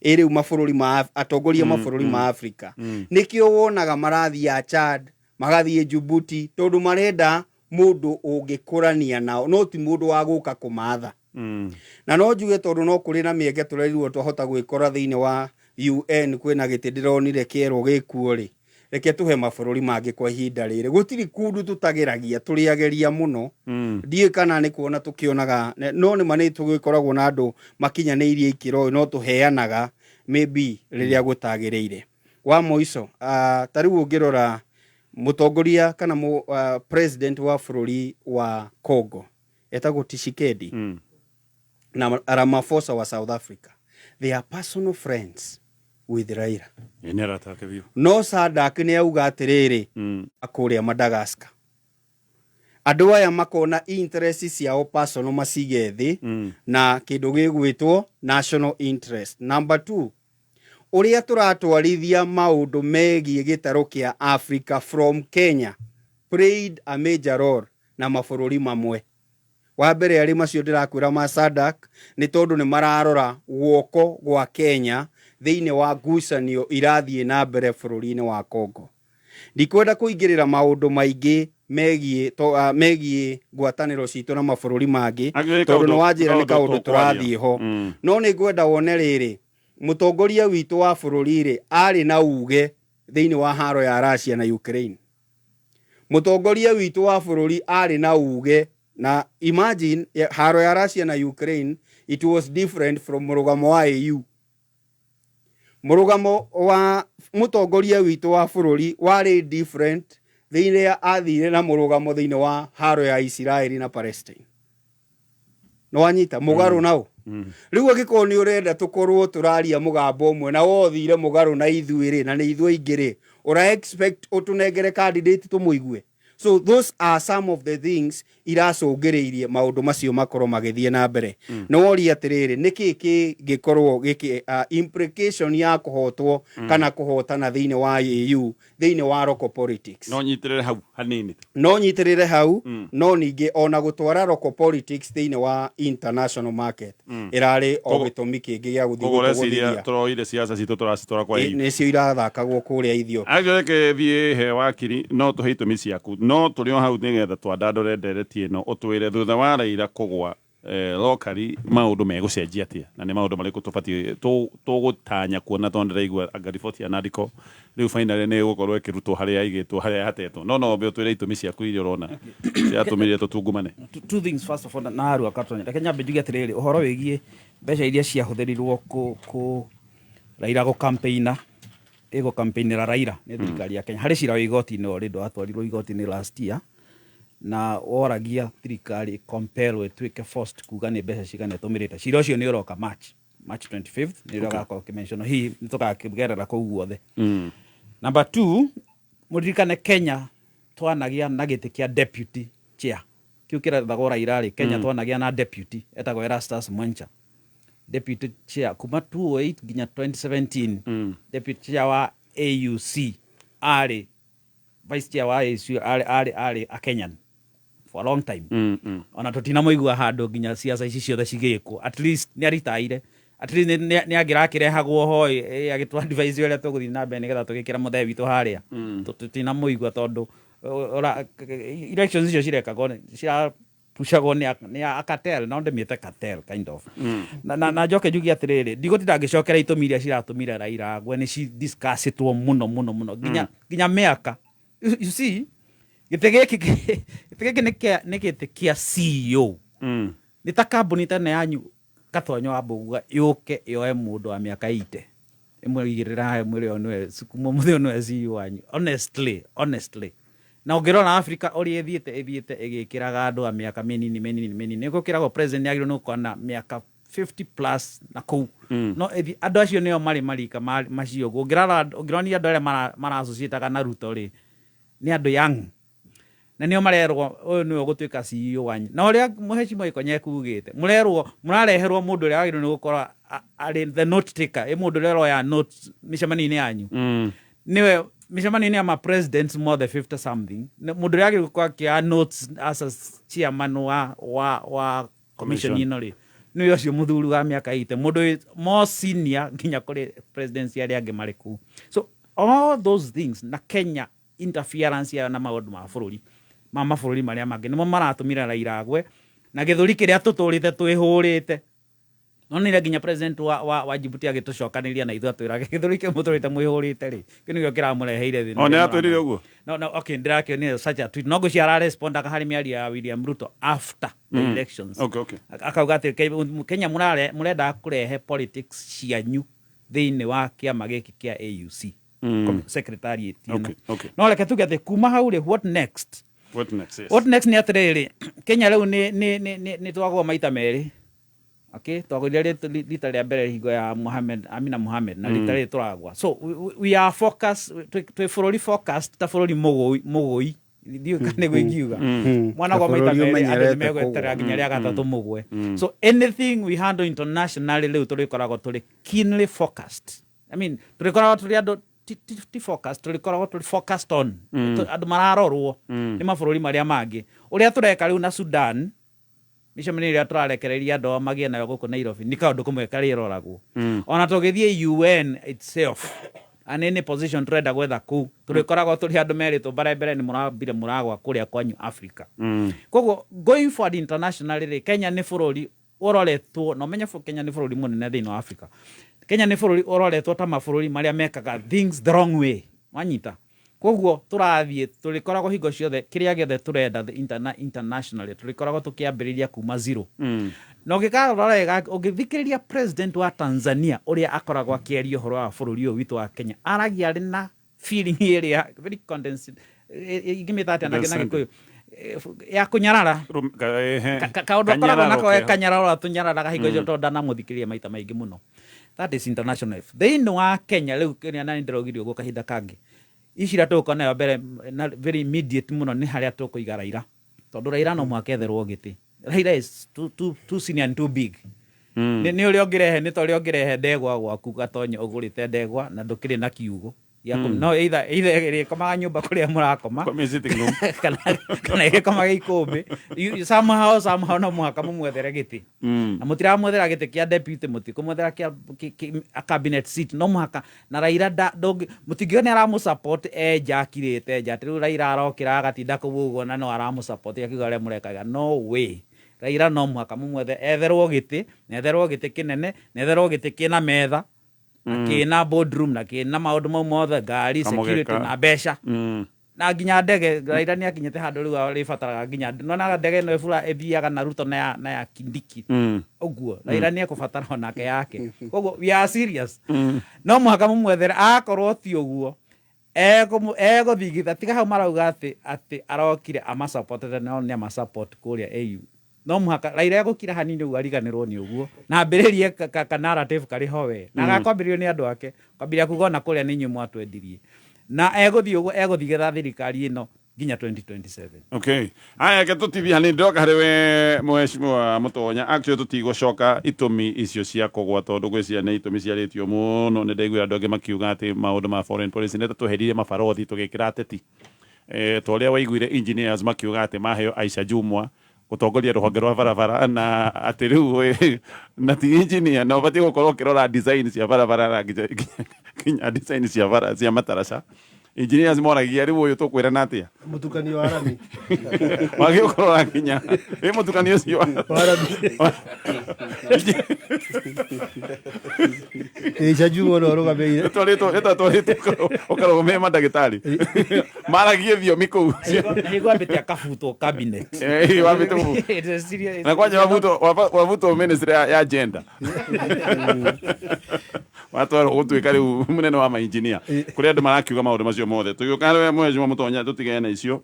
Ĩ rĩu mabũrũri ma atongoria mabũrũri ma Africa, nĩkĩo wonaga marathiĩ a Chad, magathiĩ Djibouti, tondũ marenda mũndũ ũngĩkũrania nao, no ti mũndũ wa gũka kũmatha. Na no njuge tondũ no kũrĩ na mĩeke tũrerirwo twahota gwĩkora thĩinĩ wa UN, kwĩna gĩtĩ ndĩronire kĩerwo gĩkuo rĩ, reke tũhe mabũrũri mangĩ kwa ihinda rĩrĩ. Gũtirĩ kũndũ tũtageragia, tũrĩageria mũno. Ndiũĩ kana nĩ kuona tũkĩonaga, no nĩ ma nĩ tũgĩkoragwo na andũ makinyanĩirie ikĩro, no tũheanaga maybe rĩrĩa gũtagĩrĩire. Wa mũico, ta rĩu ũngĩrora mũtongoria kana president wa bũrũri wa Congo etagwo Tshisekedi na Ramaphosa wa South Africa, they are personal friends with Raila. Nĩ arata ake biũ. No SADC nĩ auga atĩrĩrĩ, kũrĩa Madagascar andũ aya makona interest ciao personal macige thĩ na kĩndũ gĩgwĩtwo national interest. Number two, ũrĩa tũratwarithia maũndũ megiĩ gĩtarũ kĩa Africa from Kenya played a major role na mabũrũri mamwe. Wa mbere arĩ macio ndĩrakwĩra ma SADC, nĩ tondũ nĩ mararora guoko gwa Kenya thĩinĩ wa ngucanio irathiĩ na mbere bũrũri-inĩ wa Congo. Ndikwenda kũingĩrĩra maũndũ maingĩ megiĩ megiĩ ngwatanĩro citũ na mabũrũri mangĩ, Angĩ nĩ tondũ nĩ kaũndũ- wanjĩra nĩ kaũndũ kaũndũ tũkwaria. tũrathiĩ ho. No nĩ ngwenda wone rĩrĩ, mũtongoria witũ wa bũrũri rĩ, arĩ na uge thĩinĩ wa haro ya Russia na Ukraine. Mũtongoria witũ wa bũrũri arĩ na uge na imagine haro ya Russia na Ukraine, it was different from mũrũgamo wa AU. Mũrũgamo wa mũtongoria witũ wa bũrũri warĩ different thĩinĩ athire na mũrũgamo thĩinĩ wa haro ya Isiraeli na Palestine. Nĩ wanyita mũgarũ nao. Rĩu angĩkorwo nĩ ũrenda tũkorwo tũraria mũgambo ũmwe na wothire mũgarũ na ithuĩ rĩ, na nĩ ithuĩ aingĩ rĩ, ũra expect ũtũnengere candidate tũmũigue? So those are some of the things iracũngĩrĩirie maũndũ macio makorwo magĩthiĩ na mbere. Nĩ woria atĩrĩrĩ, nĩkĩ kĩngĩkorwo gĩkĩ implication ya kũhotwo kana kũhotana thĩinĩ wa AU thĩinĩ wa local politics? No nyitĩrĩre hau hanini. No nyitĩrĩre hau. No ningĩ ona gũtwara local politics thĩinĩ wa international market ĩrarĩ o gĩtũmi kĩngĩ gĩa gũthiĩ Koguo ũreciria gũtũgũthithia. tũroire ciaca citũ tũracitwara kwa EU? Nĩcio irathakagwo kũrĩa Ethiopia. Angĩ reke thiĩ he wakiri, no tũhe itũmi ciaku, no tũrĩ o hau nĩgetha twandandũre ndereti ĩno, ũtwĩre thutha wa Raila kũgwa locally maũndũ megũcenjia atĩa, na nĩ maũndũ marĩkũ tũbatiĩ tũgũtanya kuona, tondũ ndĩraigua anga riboti ya Nandiko rĩu finally nĩ ĩgũkorwo ĩkĩrutwo harĩa ĩigĩtwo, harĩa yatetwo, no wambe ũtwĩre itũmi ciaku iria ũrona ciatũmire tũtungumane. Two things first of all, na arua katonya, reke nyambe njuge atĩrĩrĩ, ũhoro wĩgiĩ mbeca iria ciahũthĩrirwo kũ Raila gũ campaign ĩgũ campaignĩra Raila nĩ thirikari ya Kenya, harĩ cira wa igoti-inĩ already watwarirwo igoti-inĩ last year na woragia thirikari compel ĩtuĩke forced kuga nĩ mbeca cigana ĩtũmĩrĩte. Cira ũcio nĩ ũroka March 25th, nĩ ũrĩa ũgakorwo ũkĩmention, hihi nĩ tũgakĩgerera kũu guothe. Number two, mũririkane Kenya twanagĩa na gĩtĩ kĩa deputy chair kĩu kĩrethagwo Raila rĩ, Kenya twanagĩa na deputy etagwo Erastus Mwencha, deputy chair kuma 2008 nginya 2017. Deputy chair wa AUC arĩ, vice chair wa AUC arĩ a Kenyan for a long time. Ona tũtinamũigua handũ nginya ciaca ici ciothe cigĩkwo, at least nĩ aritaire. At least nĩ angĩrakĩrehagwo ho agĩtũ advise ũrĩa tũgũthiĩ na mbere nĩgetha tũgĩkĩra mũthee witũ harĩa. Tũtinamũigua tondũ elections icio cirekagwo cirapushagwo nĩ a cartel, no ndĩmĩte cartel kind of. Na njoke njuge atĩrĩrĩ, ndigũtinda ngĩcokera itũmi iria ciratũmire Raila agwe, nĩ ci discussĩtwo mũno mũno mũno, nginya mĩaka. You see, gĩtĩ gĩkĩ nĩ gĩtĩ kĩa CEO. Nĩ ta kambuni ta ĩno yanyu Gatonyo wa Mbũgua yũke yoe mũndũ wa mĩaka 80 ĩmũigĩrĩra haha ĩmwĩre ũyũ nĩwe, kuma ũmũthĩ ũyũ nĩwe CEO wanyu. Honestly, na ũngĩrora Africa ũrĩa ĩthiĩte ĩgĩkĩraga andũ a mĩaka mĩnini mĩnini mĩnini, nĩ gũkĩragwo president nĩ agĩrĩirwo nĩ gũkorwo na mĩaka 50 plus na kũu. No andũ acio nĩo marĩ marika macio ũguo. Ũngĩrora, ũngĩronia andũ arĩa mara-associate-aga na Ruto rĩ, nĩ andũ young na nĩo marerwo ũyũ nĩwe ũgũtuĩka CEO wanyu. Na ũrĩa mũhecimwa Gĩkonyo ekugĩte, mũrerwo mũrareherwo mũndũ ũrĩa wagĩrĩirwo nĩ gũkorwo arĩ the note taker, ĩ mũndũ ũrĩa ũroya notes mĩcemanio-inĩ yanyu. Nĩwe mĩcemanio-inĩ ya ma presidents mothe 50 something, mũndũ ũrĩa wagĩrĩirwo gũkorwo akĩoya notes as a chairman wa commission ĩno rĩ, nĩwe ũcio mũthuri wa mĩaka 80, mũndũ wĩ more senior nginya kũrĩ presidency arĩa angĩ marĩ kũu. So all those things na Kenya interference yayo na maũndũ ma bũrũri ma mabũrũri marĩa mangĩ nĩmo maratũmire Raila agwe na gĩthũri kĩrĩa tũtũrĩte twĩhũrĩte. Nonire nginya president wa Djibouti agĩtũcokanĩria na ithuĩ atwĩra gĩthũri kĩu mũtũrĩte mwĩhũrĩte rĩ, kĩu nĩkĩo kĩramũreheire thĩna. O, nĩ atwĩrire ũguo? No, okay, ndĩrakĩonire such a tweet, no ngwĩciria ararespondaga harĩ mĩario ya William Ruto after the elections. Akauga atĩ Kenya mũrenda kũrehe politics cianyu thĩinĩ wa kĩama gĩkĩ kĩa AUC secretariat ĩno. No reke tuge atĩ kuma hau rĩ, what next? What next? Yes. What next nĩ atĩrĩrĩ, Kenya rĩu nĩ twagwa maita merĩ. Okay, twagũire rita rĩa mbere hingo ya Mohamed, Amina Mohamed, na rita rĩrĩ tũragwa. So we are focused, twĩ bũrũri focused ta bũrũri mũgũi mũgũi, ndiũĩ kana nĩguo ingiuga. Mwana gwa maita Bũrũri merĩ andũ ũmenyerete nĩ megweterera kũgwa. nginya rĩa gatatũ mũgwe. So anything we handle internationally rĩu tũrĩkoragwo tũrĩ keenly focused. I mean, tũrĩkoragwo tũrĩ andũ ti focused, tũrĩkoragwo tũrĩ focused on andũ mararorwo nĩ mabũrũri marĩa mangĩ. Ũrĩa tũreka rĩu na Sudan, mĩcemanio ĩrĩa tũrarekereria andũ ao magĩe nayo gũkũ Nairobi nĩ kaũndũ kamwe karĩroragwo. Ona tũgĩthiĩ UN itself and any position tũrenda gwetha kũu, tũrĩkoragwo tũrĩ andũ merĩtwo mbere mbere nĩ mũrambire mũragwa kũrĩa kwanyu Africa. Koguo going forward internationally rĩ, Kenya nĩ bũrũri ũroretwo, na ũmenye Kenya nĩ bũrũri mũnene thĩinĩ wa Africa. Kenya nĩ bũrũri ũroretwo ta mabũrũri marĩa mekaga things the wrong way, wanyita? Koguo tũrathiĩ tũrĩkoragwo hingo ciothe kĩrĩa gĩothe tũrenda the internationally tũrĩkoragwo tũkĩambĩrĩria kuma zero. Na ũngĩkarora wega, ũngĩthikĩrĩria president wa Tanzania ũrĩa akoragwo akĩaria ũhoro wa bũrũri ũyũ witũ wa Kenya, aragia arĩ na feeling ĩrĩa very condensed, ingĩmĩta atĩa na Gĩkũyũ, ya kũnyarara. Kaũndũ akoragwo nako Kanyararo keho. Kanyararo atũnyararaga hingo icio tondũ ndanamũthikĩrĩria maita maingĩ mũno. That is international. Thĩinĩ wa Kenya rĩu kĩrĩa nani ndĩraugire ũguo kahinda kangĩ, ici iria tũgũkorwo nayo mbere na very immediate mũno nĩ harĩa tũkũiga Raila, tondũ Raila no mũhaka etherwo gĩtĩ. Raila is too senior and too big. Nĩ ũrĩa ũngĩrehe, nĩ ta ũrĩa ũngĩrehe ndegwa gwaku Gatonyo, ũgũrĩte ndegwa na ndũkĩrĩ na kiugũ no either ĩrĩkomaga nyũmba kũrĩa mũrakoma Kwa sitting room. kana ĩrĩkomaga ikũmbĩ. Somehow no mũhaka mũmwethere gĩtĩ. Na mũtiramwethera gĩtĩ kĩa deputy, mũtikũmwethera kĩa a cabinet seat, no mũhaka. Na Raila ndũngĩ mũtingĩona nĩ aramũ-support enja akirĩte nja atĩ rĩu Raila arokĩra agatinda kũu ũguo na no aramũ-support akiuga ũrĩa mũrekaga. No way. Raila no mũhaka mũmwethe, etherwo gĩtĩ, na etherwo gĩtĩ kĩnene, na etherwo gĩtĩ kĩna metha na kĩna boardroom na kĩna maũndũ mau mothe, ngari, Kamũgeka. security na mbeca na nginya ndege. Raila nĩ akinyĩte handũ rĩu arĩbataraga nginya nonaga ndege ĩno ĩbura ĩthiaga na Ruto na ya Kindiki. Ũguo Raila nĩ ekũbatara onake yake. Koguo we are serious, no mũhaka mũmwethere. Akorwo ti ũguo egũthigitha. Tiga hau marauga atĩ arokire amasupport, no nĩ amasupport kũrĩa AU. No mũhaka Raila egũkira hanini ũguo ariganĩrwo nĩ ũguo na ambĩrĩrie ka narrative karĩ ho we na gakwambĩrĩrio nĩ andũ ake kwambĩrĩria kuga ona kũrĩa nĩ inyuĩ mwatwendirie, na egũthiĩ ũguo egũthigitha thirikari ĩno nginya 2027. Okay, aya ke tũtithie hanini, ndoka harĩ we mheshimiwa Mũtonya. Actually tũtigũcoka itũmi icio cia kũgwa tondũ gwĩciria nĩ itũmi ciarĩtio mũno. Nĩ ndaiguire andũ angĩ makiuga atĩ maũndũ ma foreign policy nĩ ta tweherire mabarothi tũgĩkĩra ateti, ta ũrĩa waiguire engineers makiuga atĩ maheo Aisha Jumwa. Gũtongoria rũhonge rwa barabara na atĩ rĩu na ti engineer na ũbatiĩ gũkorwo ũkĩrora design cia barabara na nginya design cia bara cia mataraca. Engineers moragia rĩu ũyũ tũkwĩrana atĩa? Mũtukanio wa rami. Wagĩ ũkũrora nginya ĩ mũtukanio ũcio wa rami. Ĩca Juma no arũgamĩrĩire. Twarĩtwo ĩtatwarĩtwo ũkarũgamĩrĩre mandagĩtarĩ maragie thiomi kũu. Nĩguo ambĩte akabutwo cabinet. Wambĩte It is serious. Na kwanja wavutwo ministry ya gender, watwarwo gũtuĩka rĩu mũnene wa mainjinia kũrĩ andũ marakiuga maũndũ macio mothe. Tũgĩũka harĩ we mheshimiwa Mũtonya, tũtigane na icio,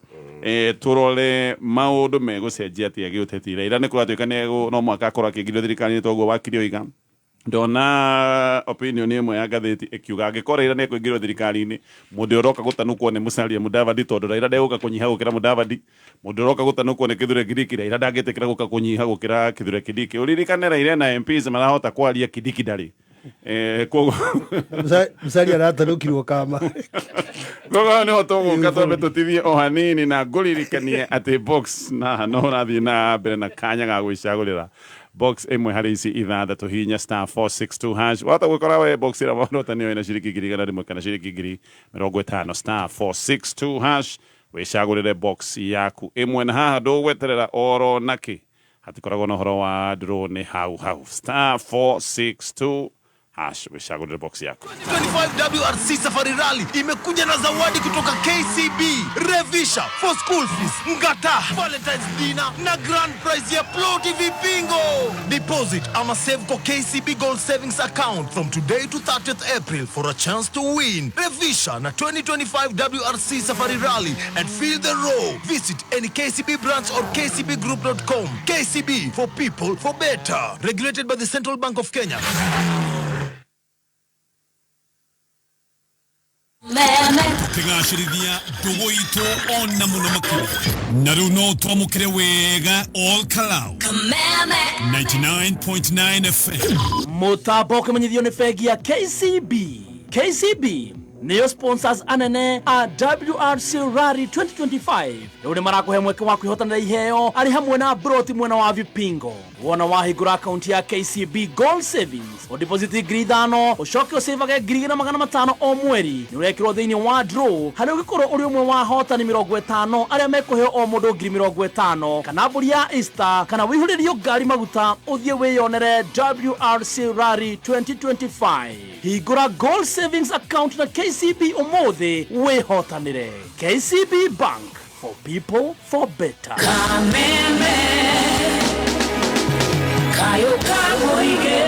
tũrore maũndũ megũcenjia atĩa gĩũteti. Raila nĩ kũratuĩka no mwaka akorwo akĩingĩrio thirikari-inĩ, toguo wakiri oiga. Ndona opinion ĩmwe ya ngathĩti ĩkiuga angĩkorwo Raila nĩ ekũingĩrio thirikari-inĩ, mũndũ ũroka gũtanukwo nĩ Musalia Mudavadi, tondũ Raila ndegũka kũnyiha gũkĩra Mudavadi. Mũndũ ũroka gũtanukwo nĩ Kithure Kindiki, Raila ndangĩtĩkĩra gũka kũnyiha gũkĩra Kithure Kindiki. Ũririkane Raila na MPs marahota kwaria, Kindiki ndarĩ. Koguo Musalia aratanũkirwo kama. Koguo nĩho tũgũka twambe tũtithie o hanini na ngũririkanie atĩ box na no ũrathiĩ na mbere na kanya ga gwĩcagũrĩra box ĩmwe harĩ ici ithathatũ. Hihinya *462#, wahota gwĩkora we box ĩrĩa warota nĩyo ĩna ciringi 100,000 kana ciringi 50,000. *462# wĩcagũrĩre box yaku ĩmwe, na haha ndũgweterera oro nakĩ, hatikoragwo na ũhoro wa draw, nĩ hau hau. *462# wĩcagũrĩre box yaku. 2025 WRC Safari Rally imekuja na zawadi kutoka KCB. Revisha for school fees, Ngata, Valentine's dinner na grand prize ya Ploti Vipingo. Deposit ama save kwa KCB Gold Savings Account from today to 30th April for a chance to win. Revisha na 2025 WRC Safari Rally and feel the roar. Visit any KCB branch or kcbgroup.com. KCB, for people, for better. Regulated by the Central Bank of Kenya. Tũkĩgacĩrithia ndũgũ itũ ona mũno makĩria, na rĩu no twamũkĩre wega Ol Kalou 99.9 FM. Mũtambo ũkĩmenyithio nĩ bengi ya KCB. KCB nĩyo sponsors anene a WRC Rally 2025. Rĩu nĩ marakũhe mweke wa kwĩhotanĩra iheo arĩ hamwe na broti mwena wa Vipingo. Wona wahingũra akaunti ya KCB Gold Savings, ũdeposit 5,000, ũcoke ũcĩvage 2,500 o mweri, nĩ ũrekĩrwo thĩinĩ wa draw harĩa ũngĩkorwo ũrĩ ũmwe wa ahotani 50 arĩa mekũheo o mũndũ 50,000, kana mbũri ya Easter, kana wĩihũrĩrio ngari maguta ũthiĩ wĩyonere WRC Rally 2025. Hingũra Gold Savings Account na KCB ũmũthĩ wĩhotanĩre. KCB Bank, for people, for better. Kameme kayo kamoige.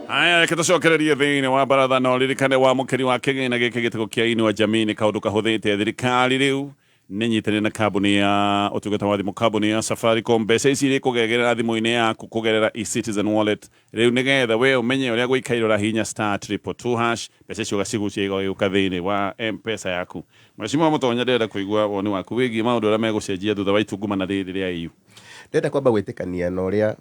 Haya, reke tũcokererie thĩinĩ wa baratha na ũririkane wa mũkĩri wa kĩgĩna gĩkĩ gĩtego kĩa Inua Jamii nĩ kaũndũ kahũthĩte. Thirikari rĩu nĩ nyitanĩre na kambuni ya ũtungata wa thimũ, kambuni ya Safaricom. Mbeca ici irĩkũgerera thimũ-inĩ yaku kũgerera eCitizen wallet. Rĩu nĩgetha we ũmenye ũrĩa gũikaire, ũrahihinya *222#, mbeca icio ũgacigucia igagĩũka thĩinĩ wa M-Pesa yaku. Mheshimiwa Mũtonya, ndĩrenda kũigua woni waku wĩgiĩ maũndũ ũrĩa megũcenjia thutha wa itungumana rĩrĩ rĩa EU. Ndĩrenda kwamba gwĩtĩkania na ũrĩa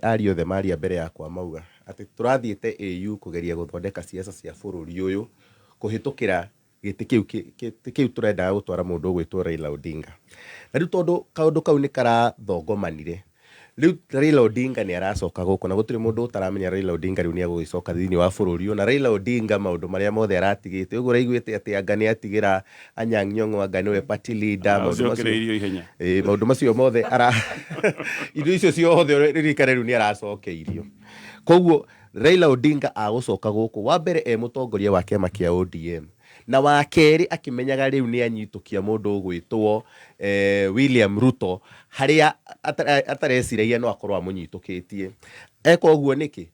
aria othe maria mbere yakwa mauga atĩ tũrathiĩte AU kũgeria gũthondeka siasa cia bũrũri ũyũ kũhĩtũkĩra gĩtĩ kĩu tũrendaga gũtwara mũndũ ũgwĩtwo Raila Odinga. Na rĩu tondũ kaũndũ kau nĩ karathongomanire, rĩu Raila Odinga nĩ aracoka gũkũ, na gũtirĩ mũndũ ũtaramenya Raila Odinga rĩu nĩ agũgĩcoka thĩinĩ wa bũrũri ũyũ. Na Raila Odinga maũndũ marĩa mothe aratigĩte ũguo ũraiguĩte atĩ anga nĩ atigĩra Anyang' Nyong'o, anga nĩwe party leader, maũndũ macio Ũcokereirio ihenya. Ĩĩ, maũndũ macio mothe ara indo icio ciothe ririkane rĩu nĩ aracokeirio. Koguo Raila Odinga agũcoka gũkũ wa mbere e mũtongoria wa kĩama kĩa ODM, na wa kerĩ akĩmenyaga rĩu nĩ anyitũkia mũndũ ũgwĩtwo William Ruto harĩa atareciragia no akorwo amũnyitũkĩtie. Eka ũguo nĩkĩ?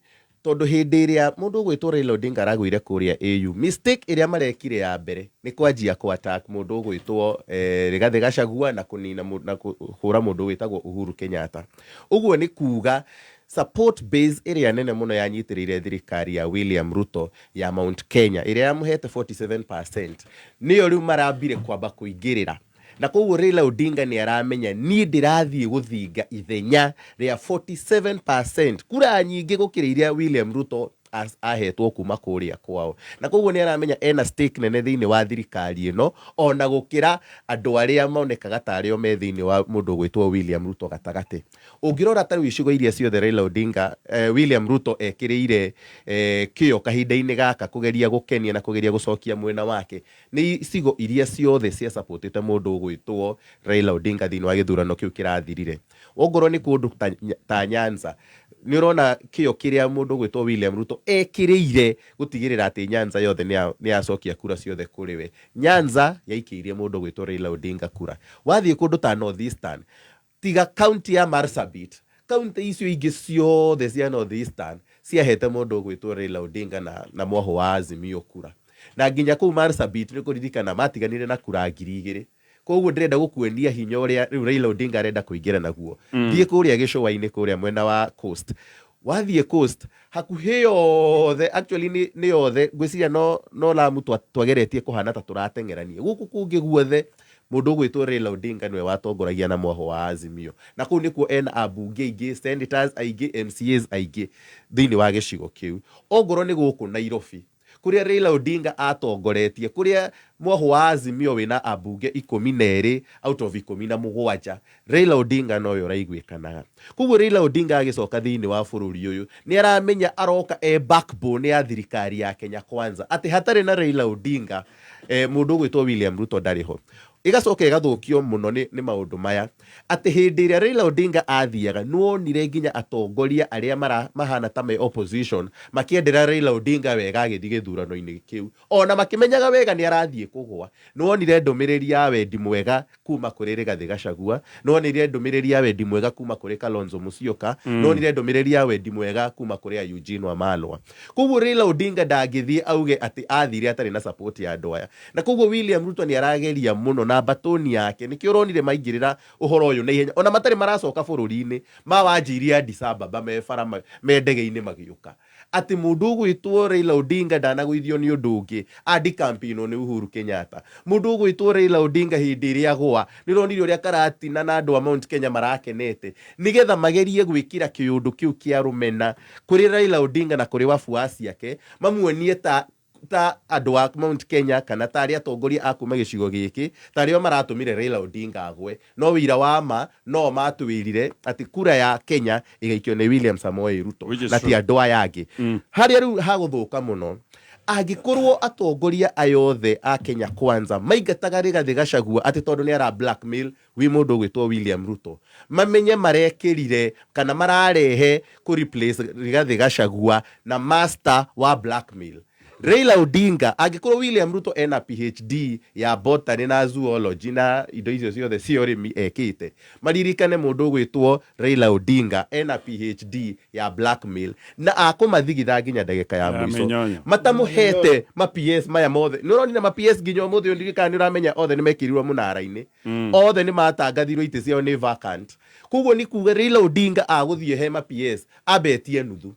Tondũ hĩndĩ ĩrĩa mũndũ ũgwĩtwo Raila Odinga aragũire kũrĩa AU, mistake ĩrĩa marekire ya mbere nĩ kwanjia kũ attack mũndũ ũgwĩtwo Rigathĩ Gachagua na kũnina na kũhũra mũndũ wĩtagwo Uhuru Kenyatta. Ũguo nĩ kuga support base ĩrĩa nene mũno yanyitĩrĩire thirikari ya William Ruto ya Mount Kenya ĩrĩa yamũhete 47% nĩyo rĩu marambire kwamba kũingĩrĩra. Na koguo Raila Odinga nĩ aramenya niĩ ndĩrathiĩ gũthinga ithenya rĩa 47%, kura nyingĩ gũkĩra iria William Ruto Ahetwo kuma kũrĩa kwao, na koguo nĩ aramenya ena stake nene thĩinĩ wa thirikari ĩno ona gũkĩra andũ arĩa monekaga ta arĩo me thĩinĩ wa mũndũ ũgwĩtwo William Ruto gatagatĩ. Ũngĩrora ta rĩu icigo iria ciothe Raila Odinga, William Ruto ekĩrĩire kĩo kahinda-inĩ gaka kũgeria gũkenia na kũgeria gũcokia mwena wake, nĩ icigo iria ciothe cia supportĩte mũndũ ũgwĩtwo Raila Odinga thĩinĩ wa gĩthurano kĩu kĩrathirire. Ongorwo nĩ kũndũ ta Nyanza, nĩ ũrona kĩo kĩrĩa mũndũ ũgwĩtwo William Ruto ekĩrĩire gũtigĩrĩra atĩ Nyanza yothe nĩ yacokia kura ciothe kũrĩ we. Nyanza yaikĩirie mũndũ ũgwĩtwo Raila Odinga kura. Wathiĩ kũndũ ta North Eastern, tiga kaunti ya Marsabit, kaunti icio ingĩ ciothe cia North Eastern ciahete mũndũ ũgwĩtwo Raila Odinga na mwahũ wa Azimio kura. Na nginya kũu Marsabit nĩ kũririkana matiganire na kura 2000. Koguo ndĩrenda gũkuonia hinya ũrĩa rĩu Raila Odinga arenda kũingĩra naguo. Thiĩ kũrĩa gĩcũa-inĩ kũrĩa mwena wa Coast. Wathiĩ Coast, hakuhĩ yothe, actually nĩ yothe, ngwĩciria no Lamu twageretie kũhana ta tũrateng'erania. Gũkũ kũngĩ guothe, mũndũ ũgwĩtwo Raila Odinga nĩwe watongoragia na mwahũ wa Azimio. Na kũu nĩkuo ena ambunge aingĩ, senators aingĩ, MCAs aingĩ thĩinĩ wa gĩcigo kĩu. Ongorwo nĩ gũkũ Nairobi, kũrĩa Raila Odinga atongoretie, kũrĩa mwahũ wa Azimio wĩna ambunge 12 out of 17, Raila Odinga nowe ũraiguĩkanaga. Koguo Raila Odinga agĩcoka thĩinĩ wa bũrũri ũyũ, nĩ aramenya aroka e backbone ya thirikari ya Kenya Kwanza, atĩ hatarĩ na Raila Odinga, mũndũ ũgwĩtwo William Ruto ndarĩ ho. Ĩgacoka ĩgathũkio mũno nĩ maũndũ maya, atĩ hĩndĩ ĩrĩa Raila Odinga athiaga, nĩwonire nginya atongoria arĩa mahana ta me opposition makĩendera Raila Odinga wega agĩthiĩ gĩthurano-inĩ kĩu, ona makĩmenyaga wega nĩ arathiĩ kũgũa. Nĩwonire ndũmĩrĩri ya wendi mwega kuma kũrĩ Rigathĩ Gachagua, nĩwonire ndũmĩrĩri ya wendi mwega kuma kũrĩ Kalonzo Musyoka, nĩwonire ndũmĩrĩri ya wendi mwega kuma kũrĩ Eugene Wamalwa. Koguo Raila Odinga ndangĩthiĩ auge atĩ athire atarĩ na support ya andũ aya. Na koguo William Ruto nĩ arageria mũno na batoni yake, nĩkĩo ũronire maingĩrĩra ũhoro ũyũ na ihenya, ona matarĩ maracoka bũrũri-inĩ, mawanjirie Addis Ababa me bara me ndege-inĩ magĩũka. Atĩ mũndũ ũgwĩtwo Raila Odinga ndanagũithio nĩ ũndũ ũngĩ, andicampaignwo nĩ Uhuru Kenyatta. Mũndũ ũgwĩtwo Raila Odinga hĩndĩ ĩrĩa agũa, nĩ ũronire ũrĩa Karatina na andũ a Mount Kenya marakenete, nĩgetha magerie gwĩkĩra kĩũndũ kĩu kĩa rũmena kũrĩ Raila Odinga na kũrĩ wafuasi ake, mamuonie ta andũ a Mount Kenya kana ta arĩa atongoria a kuma gĩcigo gĩkĩ, ta arĩa maratũmire Raila Odinga agwe. No wĩira wa ma no matwĩrire atĩ kura ya Kenya ĩgaikio nĩ William Samoei Ruto Which is na ti true. andũ aya angĩ. Harĩa rĩu hagũthũka mũno, angĩkorwo atongoria aya othe a Kenya Kwanza maingataga Rigathĩ Gachagua atĩ tondũ nĩ ara blackmail wi mũndũ ũgwĩtwo William Ruto, mamenye marekĩrire kana mararehe kũ replace Rigathĩ Gachagua na master wa blackmail. Raila Odinga, angĩkorwo William Ruto ena PhD ya botany na zoology na indo icio ciothe cia ũrĩmi ekĩte, maririkane mũndũ ũgwĩtwo Raila Odinga ena PhD ya blackmail na akũmathigitha nginya ndagĩka ya Ya mũico. mĩnyonyo. Matamũhete ma PS maya mothe. Nĩ ũronire ma PS nginya ũmũthĩ ũyũ ndirikana nĩ ũramenya othe nĩ mekĩrirwo mũnara-inĩ. Othe nĩ matangathirwo itĩ ciao nĩ vacant. Koguo nĩ kuga Raila Odinga agũthiĩ he ma PS ambetie nuthu.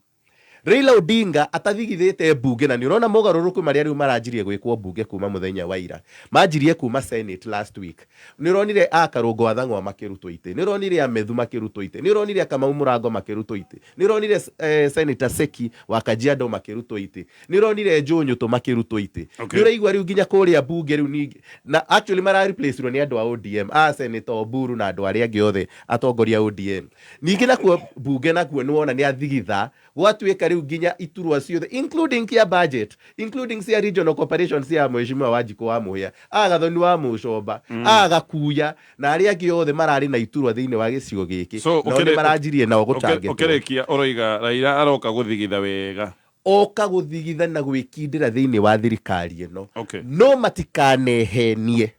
Raila Odinga atathigithĩte mbunge, na nĩ ũrona mogarũrũku marĩa rĩu maranjirie gwĩkwo mbunge kuma mũthenya wa ira. Manjirie kuma Senate last week. Nĩ ũronire a Karũngo wa Thang'wa makĩrutwo itĩ, nĩ ũronire a Methu makĩrutwo itĩ, nĩ ũronire a Kamau Mũrango makĩrutwo itĩ, nĩ ũronire Senator Seki wa Kajiado makĩrutwo itĩ, nĩ ũronire Joe Nyũtũ makĩrutwo itĩ. Nĩ ũraigua rĩu nginya kũrĩa mbunge rĩu ningĩ, na actually mara replace-irwo nĩ andũ a ODM, a Senator Oburu na andũ arĩa angĩ othe atongoria a ODM. Ningĩ nakuo mbunge nakuo nĩ wona nĩ athigitha, gwatuĩka rĩu nginya iturwa ciothe including cia budget, including cia regional cooperation cia Mheshimiwa Wanjikũ wa Mũhĩa, a Gathoni wa Mũcomba, a Gakuya na arĩa angĩ othe mararĩ na iturwa thĩinĩ wa gĩcigo gĩkĩ, So, nao nĩ maranjirie nao gũtangĩtwo. Ũkĩrĩkia ũroiga Raila aroka gũthigitha wega. Oka gũthigitha na gwĩkindĩra thĩinĩ wa thirikari ĩno. No matikanehenie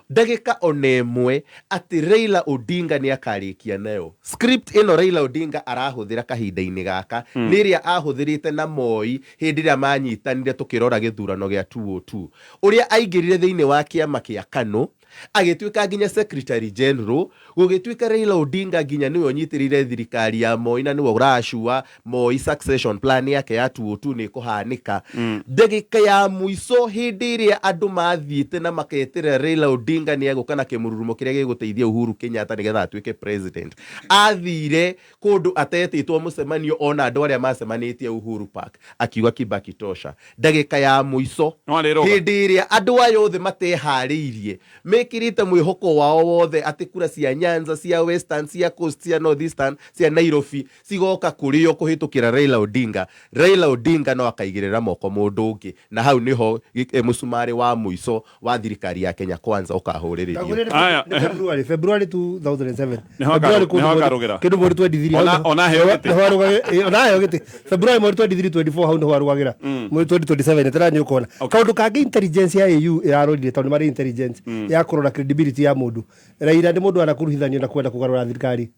ndagĩka ona ĩmwe atĩ Raila Odinga nĩ akarĩkia nayo. Script ĩno Raila Odinga arahũthĩra kahinda-inĩ gaka nĩ ĩrĩa ahũthĩrĩte na Moi hĩndĩ ĩrĩa manyitanire tũkĩrora gĩthurano gĩa 202. Ũrĩa aingĩrire thĩinĩ wa kĩama kĩa KANU. Agĩtuĩka nginya secretary general. Gũgĩtuĩka Raila Odinga nginya nĩwe ũnyitĩrĩire thirikari ya Moi na nĩwe ũracua Moi succession plan yake ya 2002 nĩ ĩkũhanĩka. Ndagĩka ya mũico, hĩndĩ ĩrĩa andũ mathiĩte na maketerera Raila Odinga nĩ egũka na kĩmũrurumo kĩrĩa gĩgũteithia Uhuru Kenyatta nĩgetha atuĩke president, athire kũndũ atetĩtwo mũcemanio ona andũ arĩa macemanĩtie Uhuru Park, akiuga Kibaki tosha. Ndagĩka ya mũico, No arĩrũga. hĩndĩ ĩrĩa andũ aya othe mateharĩirie, mekĩrĩte mwĩhoko wao wothe atĩ kura cia Nyanza, cia Western, cia Coast, cia Northeastern, cia Nairobi cigoka kũrĩo kũhĩtũkĩra Raila Odinga, Raila Odinga no akaigĩrĩra moko mũndũ ũngĩ, na hau nĩho mũcumarĩ wa mũico wa thirikari ya Kenya Kwanza ũkahũrĩrĩrio. Aya. Nĩ February 2007. Nĩho February nĩho akarũgĩra. kĩndũ mweri 23. Ona aheo gĩtĩ. Nĩho arũgagĩra, ona aheo gĩtĩ February mweri 23 24, hau nĩho arũgagĩra mweri 2027. Tena nĩ ũkona kaũndũ kangĩ intelligence ya AU ĩrarorire, tondũ nĩ marĩ intelligence ya kũrora credibility ya mũndũ. Raila nĩ mũndũ anakuruhithanio na kwenda kũgarũra thirikari.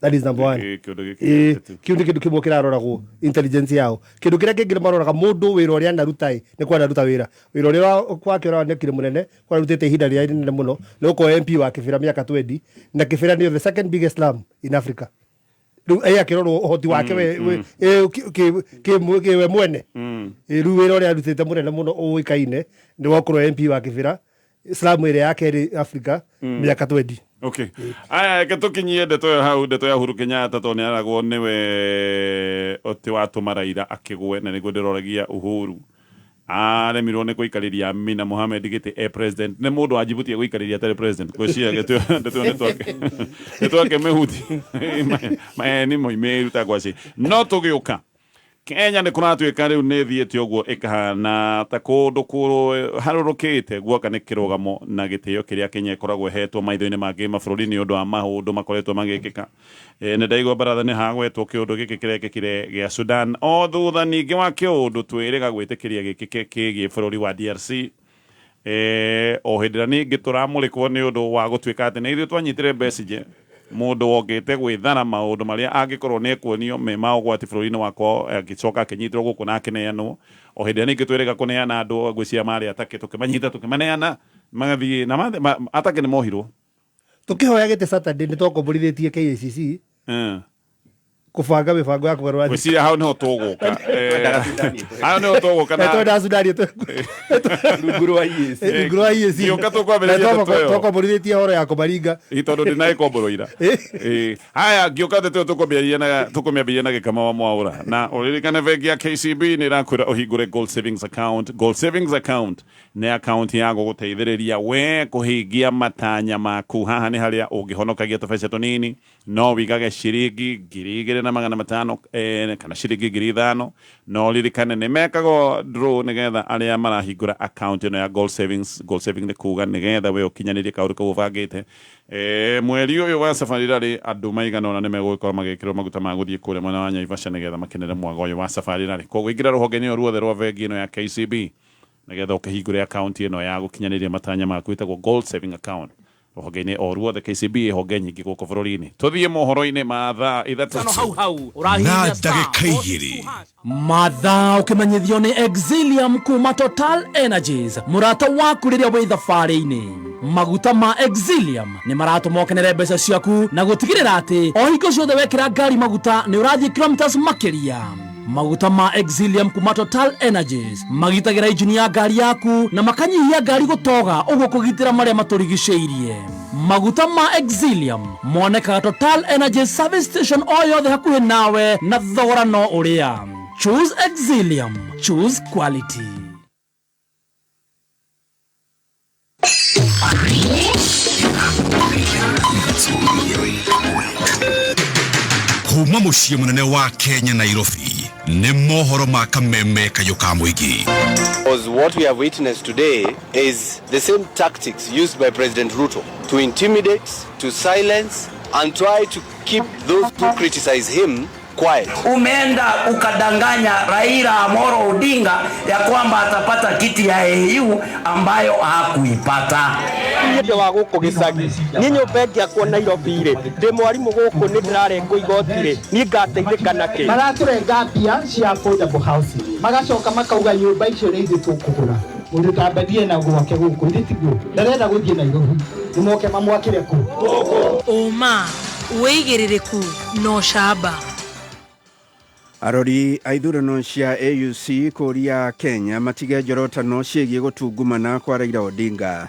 That is number one. Ĩ, kĩũndũ gĩkĩ Ĩ, gĩtũ. kĩu nĩ kĩndũ kĩmwe kĩraroragwo intelligence yao. Kĩndũ kĩrĩa kĩngĩ maroraga, mũndũ wĩra ũrĩa anaruta ĩ nĩ kwanaruta wĩra ũrĩa kwake ũraonekire mũnene, kwarutĩte ihinda rĩrĩa rĩnene mũno, nĩ gũkorwo MP wa Kĩbĩra mĩaka 20, na Kĩbĩra nĩyo the second biggest slum in Africa. Rĩu ĩ akĩrorwo ũhoti wake we kĩ we mwene. Ĩ, rĩu wĩra ũrĩa arutĩte mũnene mũno ũĩkaine nĩ wakorwo MP wa Kĩbĩra, slum ĩrĩa ya kerĩ Africa, mĩaka 20. Okay. Aya, reke tũkinyie ndeto ĩyo hau, ndeto ya Uhuru Kenyatta, tondũ nĩ aragwo nĩwe ũtĩ watũma Raila akĩgwe, na nĩguo ndĩroragia Uhuru aremirwo nĩ kũikarĩria Amina Mohamed gĩtĩ e president, nĩ mũndũ wa Djibouti egũikarĩria atarĩ president. Ngwĩciria ndeto ĩyo nĩ twakĩmĩhuti maeni moimĩru ta ngwacĩ. No tũgĩũka Kenya, nĩ kũratuĩka rĩu nĩ thiĩte ũguo ĩkahana ta kũndũ harũrũkĩte guoka nĩ kĩrũgamo na gĩtĩo kĩrĩa Kenya ĩkoragwo ĩhetwo maitho-inĩ ma kĩmabũrũri nĩ ũndũ wa maũndũ makoretwo magĩkĩka. Nĩ ndaigua baratha nĩ hagwetwo kĩũndũ gĩkĩ kĩrekĩkire gĩa Sudan, o thutha ningĩ wa kĩũndũ twĩrĩga gwĩtĩkĩria gĩkĩke kĩgiĩ bũrũri wa DRC. O hĩndĩ ĩrĩa ningĩ tũramũrĩkwo nĩ ũndũ wa gũtuĩka atĩ nĩ ithuĩ twanyitire Besigye, mũndũ wokĩte gwĩthara maũndũ marĩa angĩkorwo nĩ ekuonio me ma ũgwati bũrũri-inĩ wakwa, agĩcoka akĩnyitĩrwo gũkũ na akĩneanwo. O hĩndĩ ĩrĩa ningĩ twĩrĩga kũneana andũ, ngwĩciria marĩ atake, tũkĩmanyita tũkĩmaneana magathiĩ na atake nĩ mohirwo. Tũkĩhoya gĩtĩ Saturday, nĩ twakomborithĩtie KICC kũbanga mĩbango ya kũgarũra. Ngwĩciria hau nĩho tũgũka. Hau nĩho tũgũka na Twenda Sudani rungu rwa EAC. Rungu rwa EAC. Gĩũka tũkwambĩrĩria ndeto ĩyo. Twakomborithĩtie horo ya kũmaringa. Ĩ, tondũ ndĩnaĩkomborwo ira. Ĩ, haya, ngĩũka ndeto ĩyo tũkũmĩambĩrĩria na gĩkama wa Mwaũra, na ũririkane bengi ya KCB nĩ ĩrakwĩra ũhingũre Gold Savings Account. Gold Savings Account nĩ account ya gũgũteithĩrĩria we kũhingia matanya maku. Haha nĩ harĩa ũngĩhonokagia tũbeca tũnini, no wigage ciringi 2,500 kana ciringi 5,000. No ririkane nĩ mekagwo draw nĩgetha arĩa marahingũra account ĩno ya gold savings. Gold saving nĩ kuga nĩgetha we ũkinyanĩrie kaũndũ kau ũbangĩte. Mweri ũyũ wa Safari Rally, andũ maigana ũna nĩ megũgĩkorwo magĩkĩrwo maguta ma gũthiĩ kũrĩa mwena wa Naivasha nĩgetha makenere mwago ũyũ wa Safari Rally. Koguo ingĩra rũhonge-inĩ o ruothe rwa bengi ĩno ya KCB nĩgetha ũkĩhingũre account ĩno ya gũkinyanĩria matanya maku, ĩtagwo Gold Saving Account, rũhonge-inĩ o ruothe KCB honge nyingĩ gũkũ bũrũri-inĩ. Tũthiĩ mohoro-inĩ ma thaa 3. Tano hau hau Na ũrahihinya star ndagĩka 2. Mathaa ũkĩmenyithio nĩ Exilium kuma Total Energies, mũrata waku rĩrĩa wĩ thabarĩ-inĩ. Maguta ma Exilium nĩ maratũma ũkenere mbeca ciaku na gũtigĩrĩra atĩ o hingo ciothe wekĩra ngari maguta nĩ ũrathiĩ kilometers makĩria. Maguta ma Exilium kuma Total Energies magitagĩra injini ya ngari yaku na makanyihia ngari gũtoga, ũguo kũgitĩra marĩa matũrigicĩirie. Maguta ma Exilium monekaga Total Energies service station o yothe hakuhĩ nawe na thogora no ũrĩa. Choose Exilium, choose quality. Kuma mũciĩ mũnene wa Kenya, Nairobi, nĩ mohoro ma kameme kayũ ka mũingĩ. Because what we have witnessed today is the same tactics used by President Ruto to intimidate, to silence, and try to keep those who criticize him quiet. Umeenda ukadanganya Raila Amolo Odinga ya kwamba atapata kiti ya AU ambayo hakuipata. Niĩ ndĩ wa gũkũ gĩcagi, niĩ nyũmba ĩngĩakwo Nairobi rĩ, ndĩ mwarimũ gũkũ, nĩ ndĩrarengwo igoti rĩ, niĩ ngateithĩka nakĩ? Maratũrenga mbia cia affordable housing, magacoka makauga nyũmba icio nĩ ithuĩ tũkũgũra. Mundu ta Mbadi na gwake guku ithi tiguo ndarenda guthie Nairobi nimoke mamwakire ku. Ũma, wĩigĩrĩrĩku na ũcamba. Arori a ithurano cia AUC kũria Kenya matige njorotano ciĩgiĩ gũtungumana kwa Raila Odinga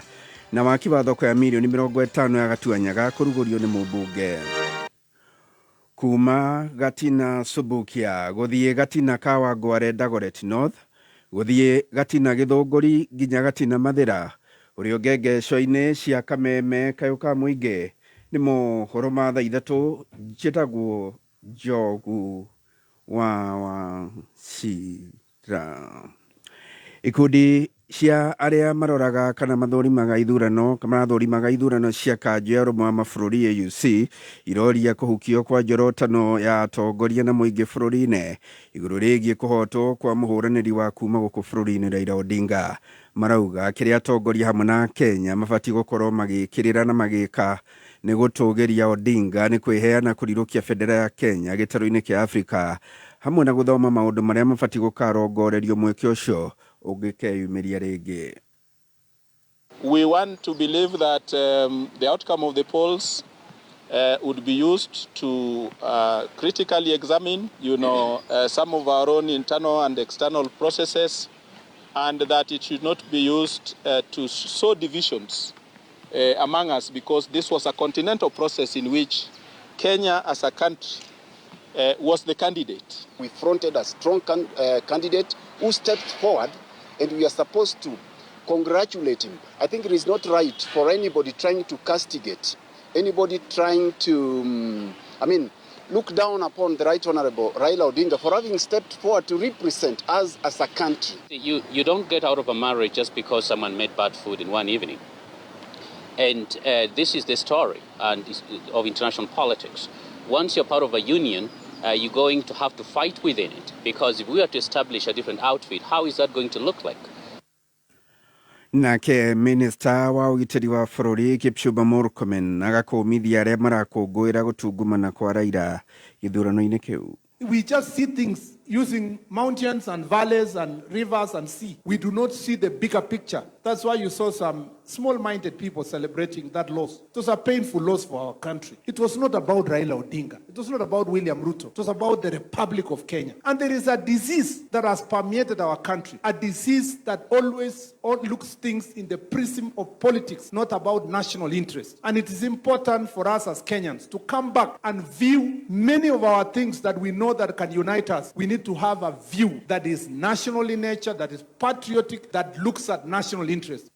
na waki wa thoko ya mirioni 50 ya Gatuanyaga kũrugũrio nĩ mũmbunge. Kuma Gatina Subukia gũthiĩ Gatina Kawangware Dagoret North gũthiĩ Gatina Gĩthũngũri nginya Gatina Mathĩra ũrĩa ngengeco-inĩ cia Kameme kayũ ka mũingĩ nĩ mohoro ma thaa 3 njĩtagwo Njogu wa Wachira. Ikundi cia arĩa maroraga kana mathũrimaga ithurano marathũrimaga ithurano cia kanjũ ya ũrũmwe wa mabũrũri AUC iroria kũhukio kwa njorotano ya atongoria na mũingĩ bũrũri-inĩ igũrũ rĩgiĩ kũhotwo kwa mũhũranĩri wa kuma gũkũ bũrũri-inĩ Raila Odinga. Marauga kĩrĩa atongoria hamwe na Kenya mabatiĩ gũkorwo magĩkĩrĩra na magĩka nĩ gũtũgĩria Odinga nĩ kwĩheana kũrirũkia bendera ya Kenya gĩtarũ-inĩ kĩa Afrika hamwe na gũthoma maũndũ marĩa mabatiĩ gũkarongorerio mweke ũcio ũngĩkeyumĩria rĩngĩ. We want to believe that the outcome of the polls would be used to critically examine, some of our own internal and external processes, and that it should not be used to sow divisions among us, because this was a continental process in which Kenya as a country was the candidate. We fronted a strong candidate who stepped forward, and we are supposed to congratulate him. I think it is not right for anybody trying to castigate, anybody trying to, look down upon the Right Honorable Raila Odinga for having stepped forward to represent us as a country. You don't get out of a marriage just because someone made bad food in one evening. And this is the story of international politics. Once you're part of a union, you're going to have to fight within it, because if we are to establish a different outfit, how is that going to look like? Nake minista wa ũgitĩri wa bũrũri Kipchumba Murkomen agakũmithia arĩa marakũngũĩra gũtungumana kwa Raila gĩthurano-inĩ kĩu. We just see things using mountains and valleys and rivers and sea. We do not see the bigger picture. That's why you saw some small-minded people celebrating that loss. It was a painful loss for our country. It was not about Raila Odinga. It was not about William Ruto. It was about the Republic of Kenya. And there is a disease that has permeated our country, a disease that always looks things in the prism of politics, not about national interest. And it is important for us as Kenyans to come back and view many of our things that we know that can unite us. We need to have a view that is national in nature, that is patriotic, that looks at national interest.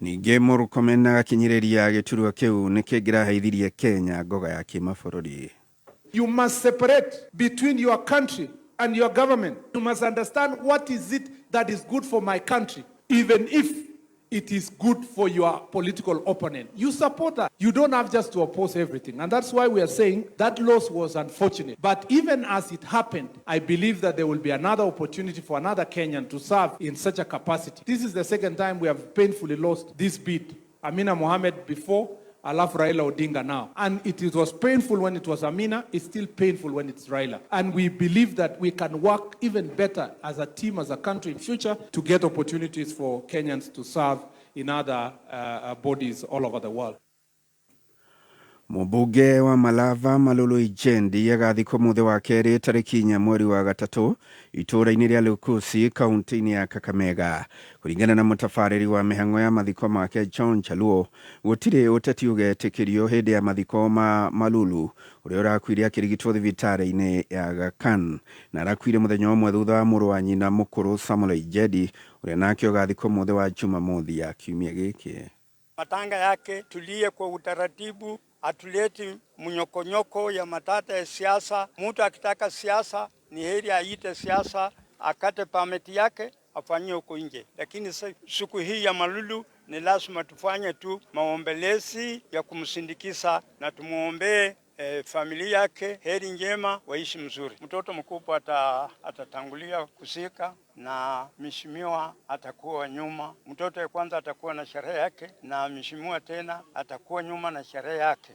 Ningĩ Murkomen agakinyĩrĩria gĩturwa kĩu nĩ kĩngĩraheithirie Kenya ngoga ya kĩmabũrũri. You must separate between your country and your government. You must understand what is it that is good for my country, even if it is good for your political opponent. You support that. You don't have just to oppose everything. And that's why we are saying that loss was unfortunate. But even as it happened, I believe that there will be another opportunity for another Kenyan to serve in such a capacity. This is the second time we have painfully lost this bid. Amina Mohamed before, Alafu Raila Odinga now. And it was painful when it was Amina, it's still painful when it's Raila. And we believe that we can work even better as a team, as a country in future, to get opportunities for Kenyans to serve in other bodies all over the world. Mũmbunge wa Malava Malulu Ijendi agathikwo mũthĩ wa kerĩ tarĩki 4 mweri wa 3 itũũra-inĩ rĩa Lukusi kaunti-inĩ ya Kakamega. Kũringana na mũtabarĩri wa mĩhang'o ya mathiko make John Chaluo, gũtirĩ ũteti ũgetĩkĩrio hĩndĩ ya mathiko ma Malulu ũrĩa ũrakuire akĩrigitwo thibitarĩ-inĩ ya Aga Khan, na arakuire mũthenya ũmwe thutha wa mũrũ wa nyina mũkũrũ Samuel Ijendi ũrĩa nake ũgathikwo mũthĩ wa Jumamothi ya kiumia gĩkĩ. Matanga yake tulie kwa utaratibu, atuleti mnyokonyoko ya matata ya siasa. Mtu akitaka siasa ni heri aite siasa, akate pameti yake afanyie huko nje. Lakini siku hii ya Malulu ni lazima tufanye tu maombelezi ya kumsindikiza na tumuombee familia yake heri njema, waishi mzuri. Mtoto mkubwa atatangulia kusika na mheshimiwa atakuwa nyuma. Mtoto wa kwanza atakuwa na sherehe yake na mheshimiwa tena atakuwa nyuma na sherehe yake.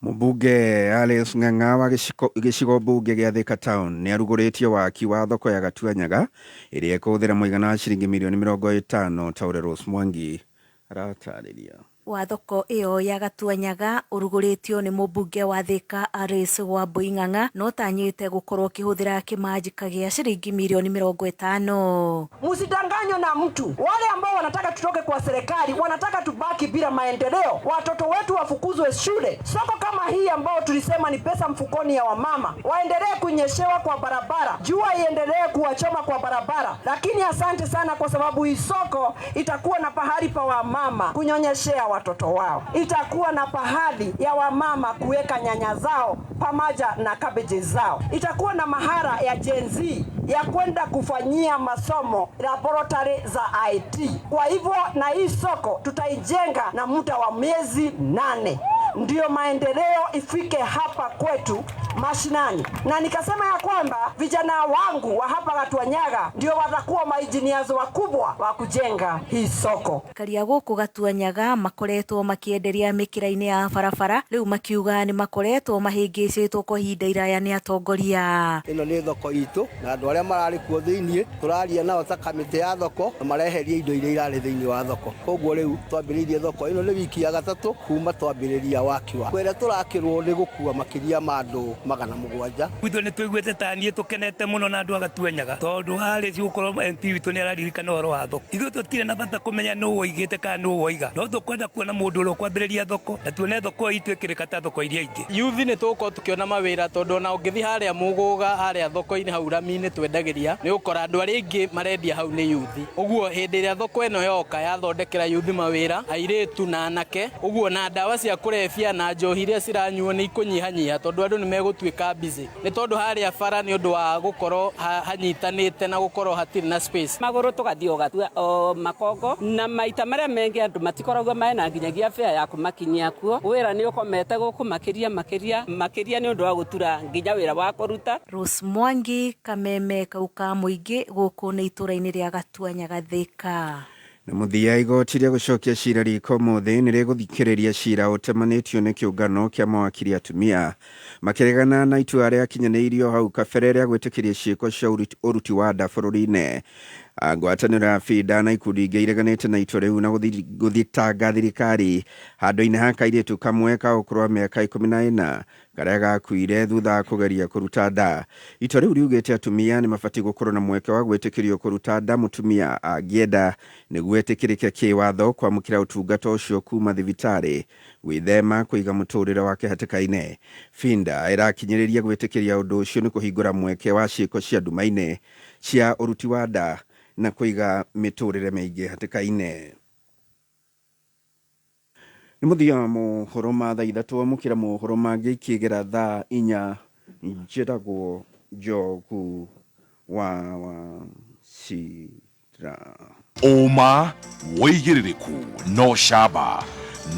Mũmbunge Alice Ng'ang'a wa gĩcigo mbunge gĩa Thika Town nĩ arugũrĩtie waki wa thoko ya Gatuanyaga ĩrĩa ĩkũhũthĩra mũigana wa ciringi mirioni 50 ta ũrĩa Rose Mwangi aratarĩria. Wa thoko ĩyo ya Gatuanyaga ũrugũrĩtio nĩ mũmbunge wa Thika Alice Wambui Ng'ang'a na ũtanyĩte gũkorwo ũkĩhũthĩra kĩmanjĩka gĩa ciringi mirioni 50. Msidanganywe na mtu. Wale ambao wanataka tutoke kwa serikali wanataka tubaki bila maendeleo, watoto wetu wafukuzwe shule. Soko kama hii ambao tulisema ni pesa mfukoni ya wamama, waendelee kunyeshewa kwa barabara, jua iendelee kuwachoma kwa barabara. Lakini asante sana kwa sababu hii soko itakuwa na pahali pa wamama kunyonyeshea watoto wao, itakuwa na pahali ya wamama kuweka nyanya zao pamoja na cabbage zao, itakuwa na mahara ya Gen Z ya kwenda kufanyia masomo laboratory za IT. Kwa hivyo na hii soko tutaijenga na muda wa miezi 8 ndio maendeleo ifike hapa kwetu mashinani. Na nikasema ya kwamba vijana wangu wa hapa Gatuanyaga ndio watakuwa maengineers wakubwa wa kujenga hii soko. Karia gũkũ Gatuanyaga makoretwo makĩenderia mĩkĩra-inĩ ya barabara rĩu makiuga nĩ makoretwo mahĩngĩcĩtwo kwa ihinda iraya nĩ atongoria. Ĩno nĩ thoko itũ na andũ arĩa mararĩ kuo thĩiniĩ tũraria nao ta kamĩtĩ ya thoko na mareheria indo iria irarĩ thĩiniĩ wa thoko. Koguo rĩu twambĩrĩirie thoko ĩno nĩ wiki ya gatatũ kuma twambĩrĩria waki wa kwĩrĩa tũrakĩrwo nĩ gũkua makĩria ma andũ 700. Gwitũ nĩ tũiguĩte ta niĩ tũkenete mũno na andũ a Gatuanyaga tondũ harĩ gũkorwo MP witũ nĩ araririkana ũhoro wa thoko. Ithuĩ tũtirĩ na bata kũmenya nũ woigĩte kana nũ woiga, no tũkwenda kuona mũndũ ũrĩa ũkwambĩrĩria thoko na tuone thoko itũ ĩkĩrĩka ta thoko iria ingĩ. Yuthi nĩ tũgũkorwo tũkĩona mawĩra tondũ ona ũngĩthiĩ harĩa Mũgũga harĩa thoko-inĩ hau rami-inĩ twendagĩria nĩ ũkora andũ arĩa aingĩ marendia hau nĩ yuthi. Ũguo hĩndĩ ĩrĩa thoko ĩno yoka yathondekera yuthi mawĩra, airĩtu na anake, ũguo na ndawa cia kũrebia na njohi iria ciranyuo nĩ ikũnyihanyiha tondũ andũ nĩ megũtuĩka busy. Nĩ tondũ harĩa bara nĩ ũndũ wa gũkorwo hanyitanĩte na gũkorwo hatirĩ na space. Magũrũ tũgathiĩ o gatua o makongo na maita marĩa mengĩ andũ matikoragwo mena nginyagia fare ya kũmakinyia kuo. Wĩra nĩ ũkomete gũkũ makĩria makĩria makĩria nĩ ũndũ wa gũtura nginya wĩra wa kũruta. Rose Mwangi, Kameme kau ka mũingĩ gũkũ nĩ itũra-inĩ rĩa Gatuanyaga Thika. Na mũthia igoti rĩa gũcokia cira riko mũthĩ nĩ rĩgũthikĩrĩria cira ũtemanĩtio nĩ kĩũngano kĩa mawakiri atumia makĩregana na itua rĩakinyanĩirio hau kabere rĩa gwĩtĩkĩria ciĩko cia ũruti wa nda bũrũri-inĩ. Ngwatanĩro ya FIDA na ikundi ingĩ ireganĩte na itua rĩu na gũthitanga thirikari handũ-inĩ ha kairĩtu kamwe ka ũkũrũ wa mĩaka 14 karĩa gakuire thutha wa kũgeria kũruta nda. Itua rĩu riugĩte atumia nĩ mabatiĩ gũkorwo na mweke wa gwĩtĩkĩrio kũruta nda mũtumia angĩenda nĩguo etĩkĩrĩke kĩwatho kwamũkĩra ũtungata ũcio kuma thibitarĩ gwĩthema kũiga mũtũrĩre wake hatĩka-inĩ. FIDA ĩrakinyĩrĩria gwĩtĩkĩria ũndũ ũcio nĩ kũhingũra mweke wa ciĩko cia nduma-inĩ cia ũruti wa nda na kũiga mĩtũrĩre mĩingĩ hatĩka-inĩ. Nĩ mũthia wa mohoro ma thaa 3 amũkĩra mohoro mangĩ ikĩgera thaa 4. Njĩtagwo Njogu wa Wachira. Ũma wĩigĩrĩrĩku no camba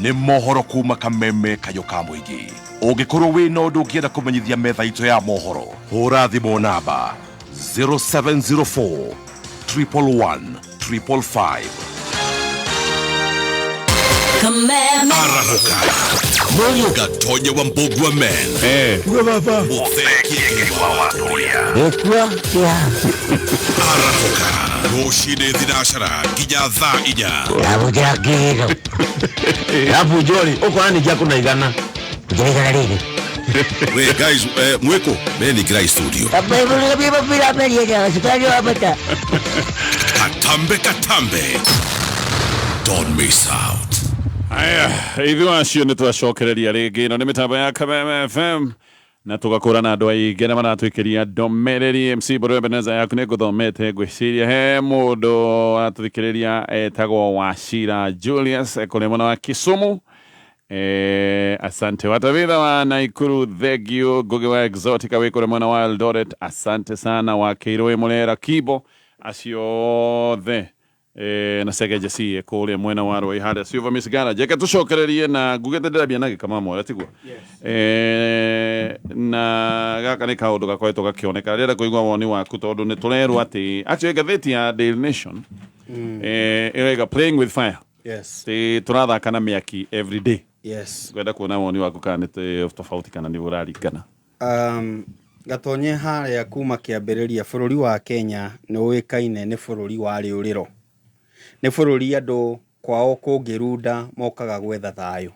nĩ mohoro kuma Kameme kayũ ka mũingĩ. Ũngĩkorwo wĩna ũndũ ũngĩenda kũmenyithia metha itũ ya mohoro, hũra thimũ namba 0704 111 555. Arahũka Gatonya wa Mbugua men Mũtheki wa Watoria. Arahũka rũcinĩ thinacara nginya thaa 4. Ndamũkĩra kĩgĩro. Ndabunjwo rĩ, ũkona ningĩ akũna igana. Njĩra igana rĩrĩ. We guys, mweko meni ngirai studio. Katambe katambe. Don't miss out. Aya, ithuĩ acio nĩ twacokereria rĩngĩ ĩno nĩ mĩtambo ya Kameme FM na tũgakũra na andũ aingĩ na maratwĩkĩria ndũmĩrĩri. MC Mbũrũ Ebeneza yaku nĩ ngũthomete ngwĩciria he mũndũ watũthikĩrĩria etagwo Wachira Julius kũrĩa mwena wa Kisumu. Asante Watavitha wa Naikuru, thank you. Ngugi wa Exotica wĩ kũrĩa mwena wa Eldoret, asante sana. Wa Kĩirũ Mũrera Kibo, acio othe na Sega Jesse kũrĩa mwena wa Rwai harĩa Silver Miss Garage. Reke tũcokererie na ngugĩte ndĩrambia na gĩkama mwera tiguo. Na gaka nĩ kaũndũ gakoretwo gakĩoneka, rĩrĩa kũigua woni waku tondũ nĩ tũrerwo atĩ actually ngathĩti ya Daily Nation ĩraiga playing with fire. Yes. Tũrathaka na mĩaki every day. Yes. Ngwenda kuona woni waku kana nĩ tofauti kana nĩ ũraringana. Gatonye harĩa kuma kĩambĩrĩria bũrũri wa Kenya nĩ ũĩkaine nĩ bũrũri wa rĩũrĩro. Nĩ bũrũri andũ kwao kũngĩrunda mokaga gwetha thayũ.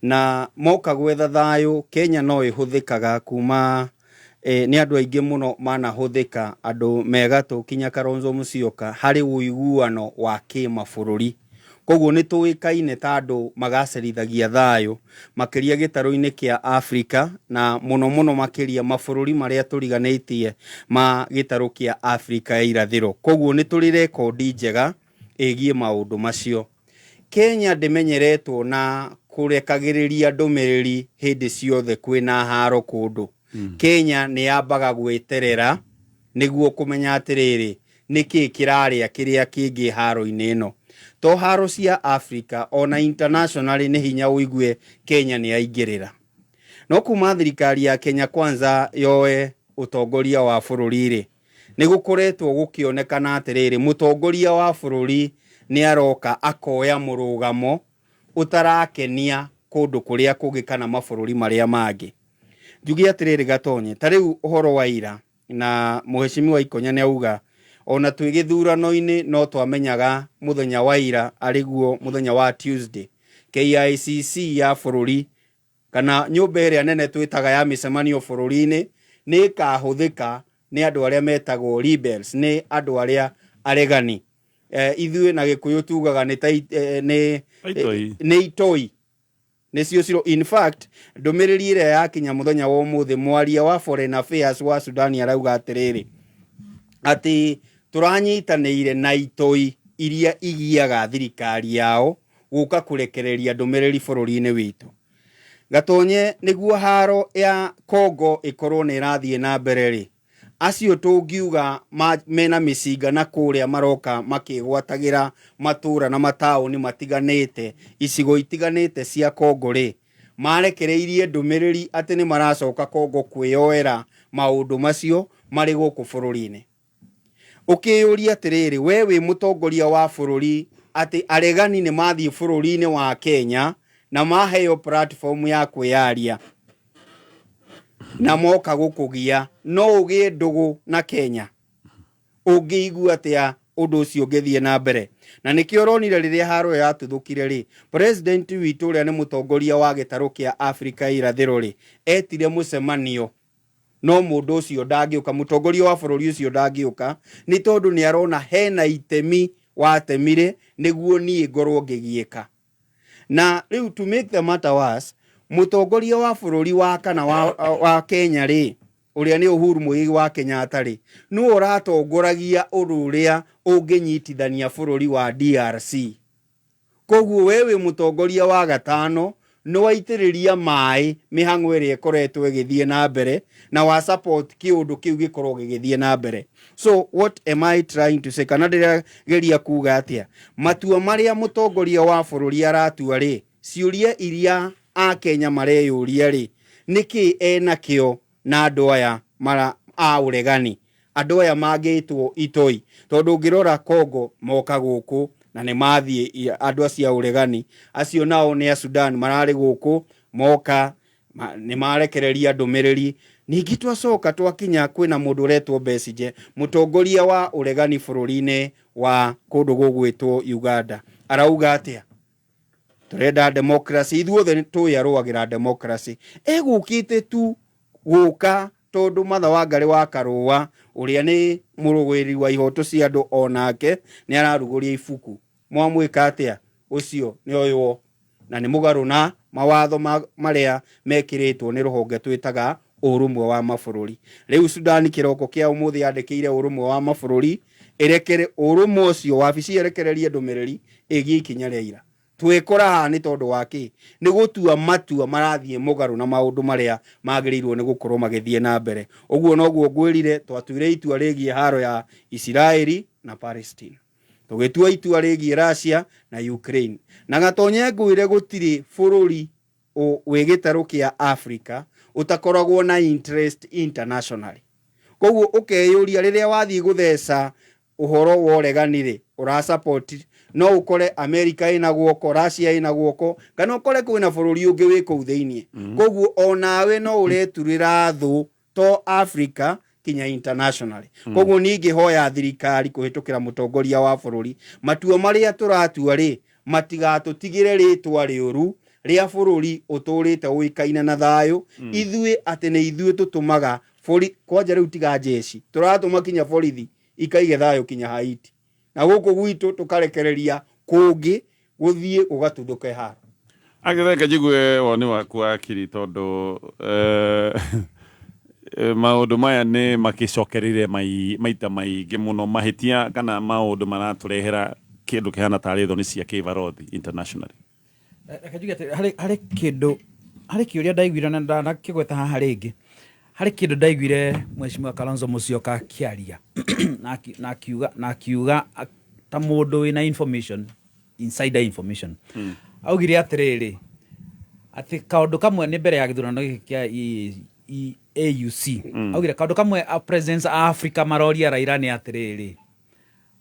Na moka gwetha thayũ, Kenya no ĩhũthĩkaga kuma nĩ andũ aingĩ mũno manahũthĩka, andũ me gatũ kinya Kalonzo Musyoka harĩ ũiguano wa kĩmabũrũri. Koguo nĩ tũĩkaine ta andũ magacerithagia thayũ makĩria gĩtarũ-inĩ kĩa Afrika na mũno mũno makĩria mabũrũri marĩa tũriganĩtie ma gĩtarũ kĩa Afrika ya irathĩro. Koguo nĩ tũrĩ rekondi njega ĩgiĩ maũndũ macio. Kenya ndĩmenyeretwo na kũrekagĩrĩria ndũmĩrĩri hĩndĩ ciothe kwĩna haro kũndũ. Kenya nĩ yambaga gwĩterera nĩguo kũmenya atĩrĩrĩ nĩkĩ kĩrarĩa kĩrĩa kĩngĩ haro-inĩ ĩno. To haro cia Africa ona internationally nĩ hinya ũigue Kenya nĩ yaingĩrĩra. No kuma thirikari ya Kenya Kwanza yoe ũtongoria wa bũrũri rĩ, nĩ gũkoretwo gũkĩonekana atĩrĩrĩ mũtongoria wa bũrũri nĩ aroka akoya mũrũgamo ũtarakenia kũndũ kũrĩa kũngĩ kana mabũrũri marĩa mangĩ. Njuge atĩrĩrĩ Gatonye, ta rĩu ũhoro wa ira na mũhecimiwa Ikonya nĩ auga ona twĩ gĩthurano-inĩ no twamenyaga mũthenya wa ira arĩguo mũthenya wa Tuesday, KICC ya bũrũri kana nyũmba ĩrĩa nene twĩtaga ya mĩcemanio bũrũri-inĩ nĩ ĩkahũthĩka nĩ andũ arĩa metagwo rebels, nĩ andũ arĩa aregani. Ithuĩ na Gĩkũyũ tugaga nĩ nĩ Itoi. Nĩ itoi nĩcio ciro. In fact, ndũmĩrĩri ĩrĩa yakinya mũthenya wa ũmũthĩ, mwaria wa foreign affairs wa Sudan arauga atĩrĩrĩ atĩ tũranyitanĩire na itoi iria igiaga thirikari yao gũka kũrekereria ndũmĩrĩri bũrũri-inĩ witũ. Gatonye, nĩguo haro ya Congo ĩkorwo nĩ ĩrathiĩ na mbere rĩ, acio tũngiuga mena mĩcinga na kũrĩa maroka makĩgwatagĩra matũra na mataũni matiganĩte icigo itiganĩte cia Congo rĩ, marekereirie ndũmĩrĩri atĩ nĩ maracoka Congo kwĩyoera maũndũ macio marĩ gũkũ bũrũri-inĩ. Ũkĩyũria atĩrĩrĩ, we wĩ mũtongoria wa bũrũri atĩ aregani nĩ mathiĩ bũrũri-inĩ wa Kenya na maheo platform ya kwĩyaria na moka gũkũgia, no ũgĩe ndũgũ na Kenya? Ũngĩigua atĩa ũndũ ũcio ũngĩthiĩ na mbere? Na nĩkĩo ũronire rĩrĩa haro yatuthũkire rĩ, president witũ ũrĩa nĩ mũtongoria wa gĩtarũ kĩa Afrika irathĩro rĩ, etire mũcemanio, no mũndũ ũcio ndangĩũka, mũtongoria wa bũrũri ũcio ndangĩũka nĩ tondũ nĩ arona hena itemi watemire nĩguo niĩ ngorwo ngĩgiĩka. Na rĩu to make the matter worse, mũtongoria wa bũrũri wa kana wa Kenya rĩ, ũrĩa nĩ Uhuru Muigai wa Kenyatta rĩ, nĩwe ũratongoragia ũndũ ũrĩa ũngĩnyitithania bũrũri wa DRC. Koguo we wĩ mũtongoria wa gatano nĩ waitĩrĩria maĩ mĩhang'o ĩrĩa ĩkoretwo ĩgĩthiĩ na mbere na wa support kĩũndũ kĩu gĩkorwo gĩgĩthiĩ na mbere. So what am I trying to say? Kana ndĩrageria kuga atĩa? Matua marĩa mũtongoria wa bũrũri aratua rĩ, ciũria iria akenya mareyũria rĩ, nĩkĩ enakĩo na andũ aya mara a ũregani, andũ aya mangĩtwo itoi? Tondũ ũngĩrora Congo moka gũkũ na nĩ mathiĩ andũ acio a ũregani, acio nao nĩ a Sudan mararĩ gũkũ moka nĩ marekereria ndũmĩrĩri. Ningĩ twacoka twakinya kwĩna mũndũ ũretwo Besigye, mũtongoria wa ũregani bũrũri-inĩ wa kũndũ gũgwĩtwo Uganda, arauga atĩa? Tũrenda democracy, ithuothe nĩ tũĩ arũagĩra democracy. Egũkĩte tu gũka tondũ Martha Wangari wa Karũa ũrĩa nĩ mũrũĩrĩri wa ihoto cia andũ onake nĩ ararugũria ibuku. Mwamwĩka atĩa? Ũcio nĩ oywo na nĩ mũgarũ na mawatho marĩa mekĩrĩtwo nĩ rũhonge twĩtaga ũrũmwe wa mabũrũri. Rĩu Sudan kĩroko kĩa ũmũthĩ yandĩkĩire ũrũmwe wa mabũrũri ĩrekere ũrũmwe ũcio wabici ĩrekererie ndũmĩrĩri ĩgiĩ ikinya rĩa ira. Twĩkora haha nĩ tondũ wa kĩ? Nĩ gũtua matua marathiĩ mũgarũ na maũndũ marĩa magĩrĩirwo nĩ gũkorwo magĩthiĩ na mbere. Ũguo noguo ngwĩrire, twatuire itua rĩgiĩ haro ya Isiraeli na Palestine, tũgĩtua itua rĩgiĩ Russia na Ukraine. Na Gatonye ngwĩre gũtirĩ bũrũri wĩ gĩtarũ kĩa Africa ũtakoragwo na interest internationally. Koguo ũkeyũria rĩrĩa wathiĩ gũtheca ũhoro wa ũregani rĩ, ũra support No ũkore America ĩna guoko, Russia ĩna guoko, kana ũkore kwĩna bũrũri ũngĩ wĩ kũu thĩiniĩ. Koguo onawe no ũreturĩra thũ to Africa kinya internationally. Koguo niĩ ingĩhoya thirikari kũhĩtũkĩra mũtongoria wa bũrũri, matua marĩa tũratua rĩ, matigatũtigĩre rĩtwa rĩũru rĩa bũrũri ũtũrĩte ũĩkaine na thayũ. Ithuĩ atĩ nĩ ithuĩ tũtũmaga bori kwanja rĩu tiga jeshi, tũratũma kinya borithi ikaige thayũ kinya Haiti, na gũkũ gwitũ tũkarekereria kũngĩ gũthiĩ gũgatuthũke haro. Agĩtheka njigue woni waku wa kiri tondũ maũndũ maya nĩ makĩcokerire maita maingĩ mũno, mahĩtia kana maũndũ maratũrehera kĩndũ kĩhana tarĩ thoni cia kĩbarothi internationally. Reke njuge atĩrĩ, harĩ kĩndũ, harĩ kĩũria ndaiguire na ndanakĩgweta haha rĩngĩ. Harĩ kĩndũ ndaiguire Mheshimiwa Kalonzo Musyoka akĩaria na akiuga ta mũndũ wĩna information, insider information. Augire atĩrĩrĩ, atĩ kaũndũ kamwe nĩ mbere ya gĩthurano gĩkĩ kĩa AUC. Augire kaũndũ kamwe a presidents a Africa maroria Raila nĩ atĩrĩrĩ,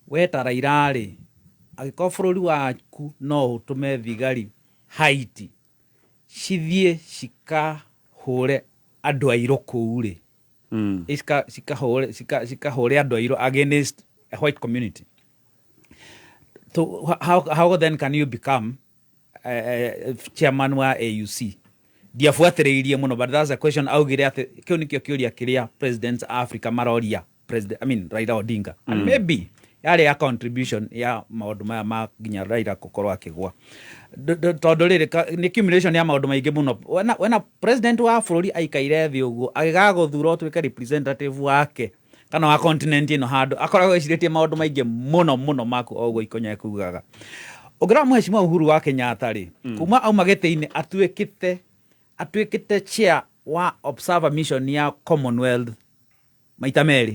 we ta Raila rĩ, angĩkorwo bũrũri waku no ũtũme thigari Haiti cithiĩ cikahũre andũ airũ kũu rĩ, cikahũre andũ airũ against a white community, so how then can you become chairman wa AUC? Ndiabuatĩrĩirie mũno, but that's a question augire atĩ kĩu nĩkĩo kĩũria kĩrĩa presidents a Africa maroria president, I mean, Raila Odinga. And maybe yarĩ ya contribution ya maũndũ maya ma nginya Raila gũkorwo akĩgwa. Tondũ rĩrĩ nĩ accumulation ya maũndũ maingĩ mũno. Wena president wa bũrũri aikaire thĩ ũguo agĩgagũthura ũtuĩke representative wake kana wa continent ĩno, handũ akoragwo ecirĩtie maũndũ maingĩ mũno mũno maku. O ũguo ikonya ekugaga, ũngĩrora Mheshimiwa Uhuru wa Kenyatta rĩ, kuma auma gĩtĩ-inĩ atuĩkĩte chair wa observer mission ya Commonwealth maita merĩ.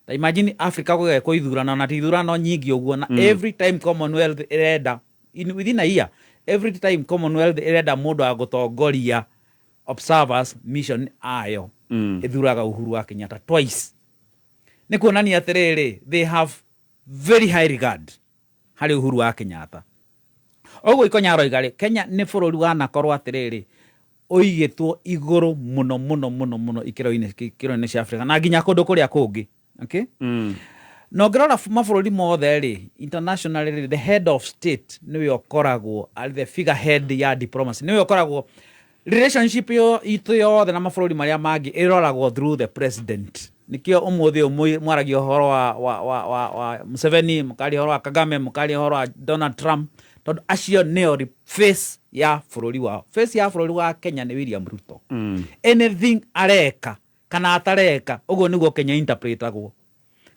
Ta imagine Africa gũgekwo ithurano, na ti ithurano nyingĩ ũguo, na every time Commonwealth ĩrenda within a year, every time Commonwealth ĩrenda mũndũ wa gũtongoria observers mission ayo, ĩthuraga Uhuru wa Kenyatta twice. Nĩ kuonania atĩrĩrĩ, they have very high regard harĩ Uhuru wa Kenyatta. Ũguo ikonya aroiga rĩ, Kenya nĩ bũrũri wanakorwo atĩrĩrĩ ũigĩtwo igũrũ mũno mũno mũno mũno ikĩro-inĩ cia Africa na nginya kũndũ kũrĩa kũngĩ, okay? Na ũngĩrora mabũrũri mothe rĩ, internationally rĩ, the head of state nĩwe ũkoragwo arĩ the figurehead ya diplomacy, nĩwe ũkoragwo relationship yo itũ yothe na mabũrũri marĩa mangĩ ĩroragwo through the president. Nĩkĩo ũmũthĩ ũyũ mwaragia ũhoro wa Museveni, mũkaria ũhoro wa Kagame, mũkaria ũhoro wa Donald Trump, tondũ acio nĩo face ya bũrũri wao. Face ya bũrũri wa Kenya nĩ William Ruto. Anything areka kana atareka, ũguo nĩguo Kenya interpretagwo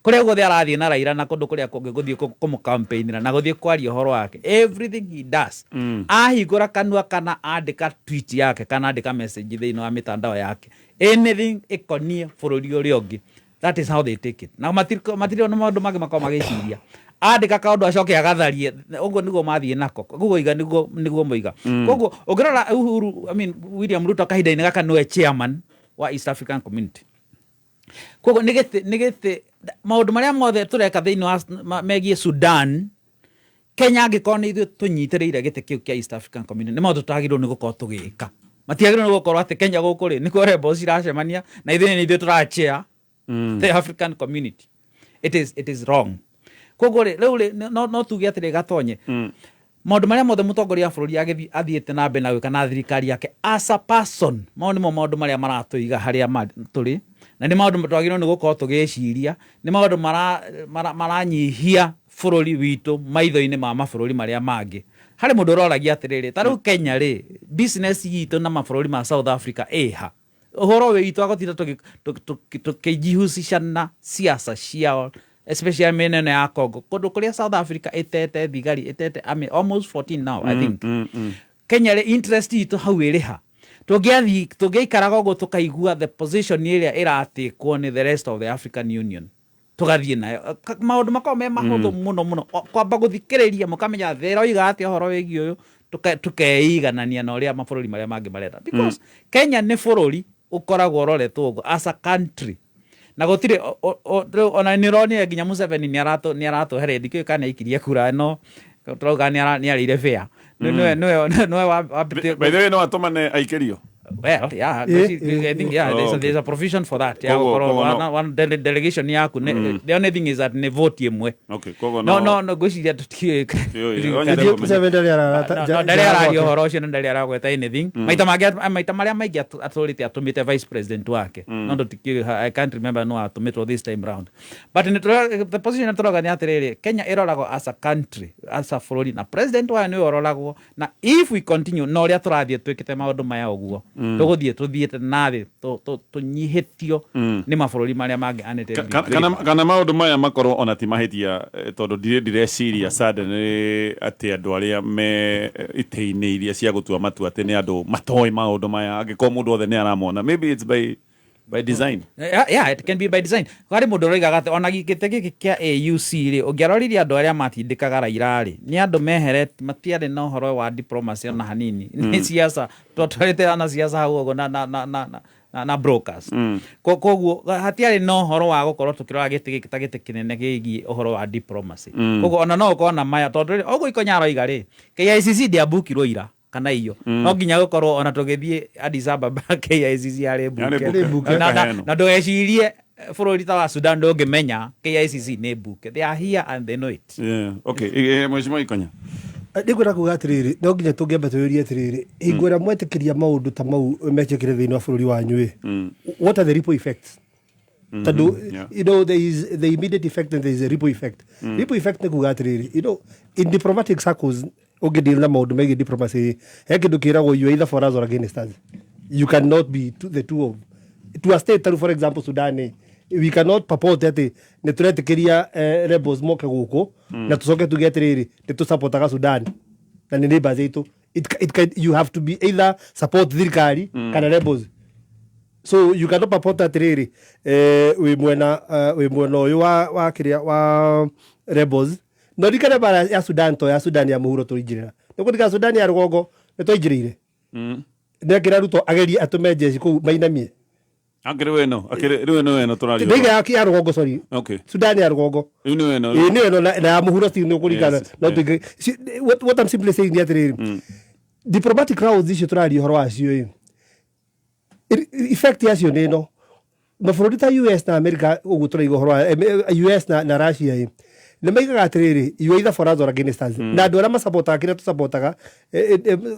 kũrĩa guothe arathiĩ na Raila na kũndũ kũrĩa kũngĩ gũthiĩ kũmũcampaignĩra na gũthiĩ kwaria ũhoro wake. Everything he does, ahingũra kanua kana andĩka tweet yake kana andĩka message thĩinĩ wa mĩtandao yake, anything ĩkoniĩ bũrũri ũrĩa ũngĩ, that is how they take it. Na matirĩ na maũndũ mangĩ makoragwo magĩciria. Andĩka kaũndũ acoke agatharie, ũguo nĩguo mathiĩ nako, ũguo iga nĩguo moiga. Koguo ũngĩrora Uhuru, I mean, William Ruto, kahinda-inĩ gaka nĩwe chairman wa East African Community. Koguo nĩ gĩtĩ maũndũ marĩa mothe tũreka thĩinĩ wa megiĩ Sudan, Kenya angĩkorwo nĩ ithuĩ tũnyitĩrĩire gĩtĩ kĩu kĩa East African Community, nĩ maũndũ tũtagĩrĩirwo nĩ gũkorwo tũgĩka. Matiagĩrĩirwo nĩ gũkorwo atĩ Kenya gũkũ rĩ nĩkuo rebels iracemania na ithuĩ nĩ ithuĩ tũrachair the African Community. It is wrong. Koguo rĩ, rĩu rĩ, no tuge atĩrĩ, gatonye maũndũ marĩa mothe mũtongoria wa bũrũri athiĩte na mbere na gwĩka na thirikari yake as a person, mau nĩmo maũndũ marĩa maratũiga harĩa tũrĩ, na nĩ maũndũ twagĩrĩirwo nĩ gũkorwo tũgĩciria, nĩ maũndũ maranyihia bũrũri witũ maitho-inĩ ma mabũrũri marĩa mangĩ. Harĩ mũndũ ũroragia atĩrĩrĩ, ta rĩu Kenya rĩ, business itũ na mabũrũri ma South Africa ĩha ũhoro wĩ witũ agũtinda tũkĩjihusisha na siasa ciao, especially mĩena ĩno ya Congo, kũndũ kũrĩa South Africa ĩtete thigari, ĩtete army, almost 14 now, I think. Kenya rĩ, interest itũ hau ĩrĩ ha? Tũngĩathiĩ tũngĩaikaraga ũguo tũkaigua the position ĩrĩa ĩratĩkwo nĩ the rest of the African Union, tũgathiĩ nayo. Maũndũ makoragwo me mahũthũ mũno mũno. Kwamba gũthikĩrĩria mũkamenya thĩ ĩroiga atĩa ũhoro wĩgiĩ ũyũ, tukeiganania na ũrĩa mabũrũri marĩa mangĩ marenda, because Kenya nĩ bũrũri ũkoragwo ũroretwo ũguo as a country na gũtirĩ rĩu ona nĩ ũronire nginya Museveni nĩ aratũhereria, ndikĩũĩ kana nĩ aikirie kura no Tũrauga nĩ arĩire fair. Nĩwe wambĩtie. By the way, no atũmane aikĩrio. Well, yeah, I think, yeah, there's a provision for that. Yeah, Koguo gũkorwo one delegation yaku. The only thing is that nĩ vote ĩmwe. Okay, koguo no no ngwĩciria tũtiũĩ. Tiũĩ, onyende kũmenya. Museveni ndarĩ ararata- No, no, ndarĩ araria ũhoro ũcio na ndarĩ aragweta anything. Maita mangĩ, maita marĩa maingĩ atũrĩte atũmĩte vice president wake. No ndũtikĩũĩ, I can't remember no atũmĩtwo this time round. But the position tũrauga nĩ atĩrĩrĩ, Kenya ĩroragwo as a country, as a bũrũri, na president wayo nĩwe ũroragwo, na if we continue na ũrĩa tũrathiĩ twĩkĩte maũndũ maya ũguo, tũgũthiĩ tũthiĩte na thĩ tũnyihĩtio nĩ mabũrũri marĩa mangĩ and it will be very Kana bad. Kana maũndũ maya makorwo ona ti mahĩtia, tondũ ndireciria suddenly atĩ andũ arĩa me itĩ-inĩ iria cia gũtua matua atĩ nĩ andũ matoĩ maũndũ maya, angĩkorwo mũndũ othe nĩ aramona, maybe it's by design. Yeah, it can be by design. Harĩ mũndũ ũroigaga atĩ ona gĩtĩ gĩkĩ kĩa AUC rĩ, ũngĩaroririe andũ arĩa matindĩkaga Raila rĩ, nĩ andũ meherete, matiarĩ na ũhoro wa diplomacy ona hanini. Nĩ siasa twatwarĩte ana siasa hau ũguo na brokers. Koguo hatiarĩ na ũhoro wa gũkorwo tũkĩrora gĩtĩ gĩkĩ ta gĩtĩ kĩnene kĩgiĩ ũhoro wa diplomacy. Koguo ona no ũkorwo na maya, tondũ rĩ, ũguo Ikonya aroiga rĩ, KICC ndĩambukirwo ira kana iyo, no nginya gũkorwo ona tũgĩthiĩ Addis Ababa KICC yarĩ Yarĩ mbuke. mbuke. Na ndũgecirie bũrũri ta wa Sudan ndũngĩmenya KICC nĩ mbuke. They are here and they know it. Yeah. Okay, Mheshimiwa Ikonya. Nĩngwenda kuga atĩrĩrĩ, no nginya tũngĩamba twĩyũrie atĩrĩrĩ, hingo ĩrĩa mwetĩkĩria maũndũ ta mau mekĩkĩre thĩinĩ wa bũrũri wanyu ĩ, what are the ripple effects? Tondũ there is the immediate effect and there is a ripple effect. Ripple effect nĩ kuga atĩrĩrĩ, in diplomatic circles, ũngĩdeal na maũndũ megiĩ diplomacy, he kĩndũ kĩragwo you are either for us or against us. You cannot be the two of to a state. Tarĩu for example Sudan ĩ, we cannot purport atĩ nĩ tũretĩkĩria rebels moke gũkũ na tũcoke tuge atĩrĩrĩ, nĩ tũsupportaga Sudan na nĩ neighbors aitũ. You have to be either support thirikari kana rebels. So you cannot purport atĩrĩrĩ, wĩ mwena ũyũ wa kĩrĩa wa rebels. No rikane bara ya Sudan to ya Sudan ya mũhuro tũingĩrĩra, nĩ kũrika Sudan ya rũgongo nĩ twaingĩrĩire. Nĩakĩra Ruto agerie atũme jeshi kũu mainamie. Akĩrĩ weno, akĩrĩ rĩu ĩno ĩno tũraria. Ndaiga ya rũgongo, sorry. Sudan ya rũgongo. Rĩu nĩ ĩno. Ĩĩ, nĩyo ĩno na ya mũhuro still nĩ ũkũringana. No tuingĩ what I'm simply saying nĩ atĩrĩrĩ, diplomatic rounds icio tũraria ũhoro wacio ĩ, effect yacio nĩ ĩno, mabũrũri ta US na America ũguo tũraiga ũhoro wa US na Russia ĩ, nĩ maigaga atĩrĩrĩ, you are either for us or against us. Na andũ arĩa masapotaga kĩrĩa tũsapotaga,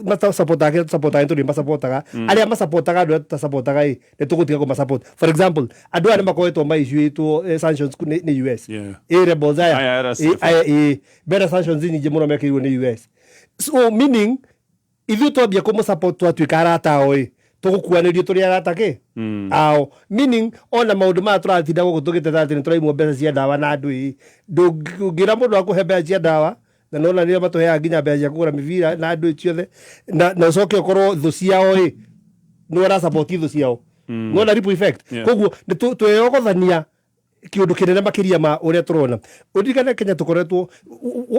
matasapotaga kĩrĩa tũsapotaga, nĩ tũrĩ masapotaga. Arĩa masapotaga andũ arĩa tũtasapotaga ĩ, nĩ tũgũtiga kũmasupport. For example, andũ aya nĩ makoretwo maissuĩtwo sanctions nĩ US. Ĩ, rebels aya. Aya, RSF. Ĩ, aya ĩ, mbere sanctions nyingĩ mũno mekĩirwo nĩ US. So meaning ithuĩ twambia kũmũsupport, twatuĩka arata ao ĩ, tũgũkuanĩrio tũrĩ arata kĩ ao. Meaning ona maũndũ maya tũratinda gũkũ tũgĩteta atĩ nĩ tũraimwo mbeca cia ndawa na andũ ĩ, ndũngĩra mũndũ akũhe mbeca cia ndawa na nona nĩo matũheaga nginya mbeca cia kũgũra mĩbira na andũ ciothe, na ũcoke ũkorwo thũ ciao ĩ, nĩ ũrasupport thũ ciao. Nona ripple effect. Koguo nĩ tweyogothania kĩũndũ kĩnene makĩria ma ũrĩa tũrona. Ũririkane Kenya tũkoretwo,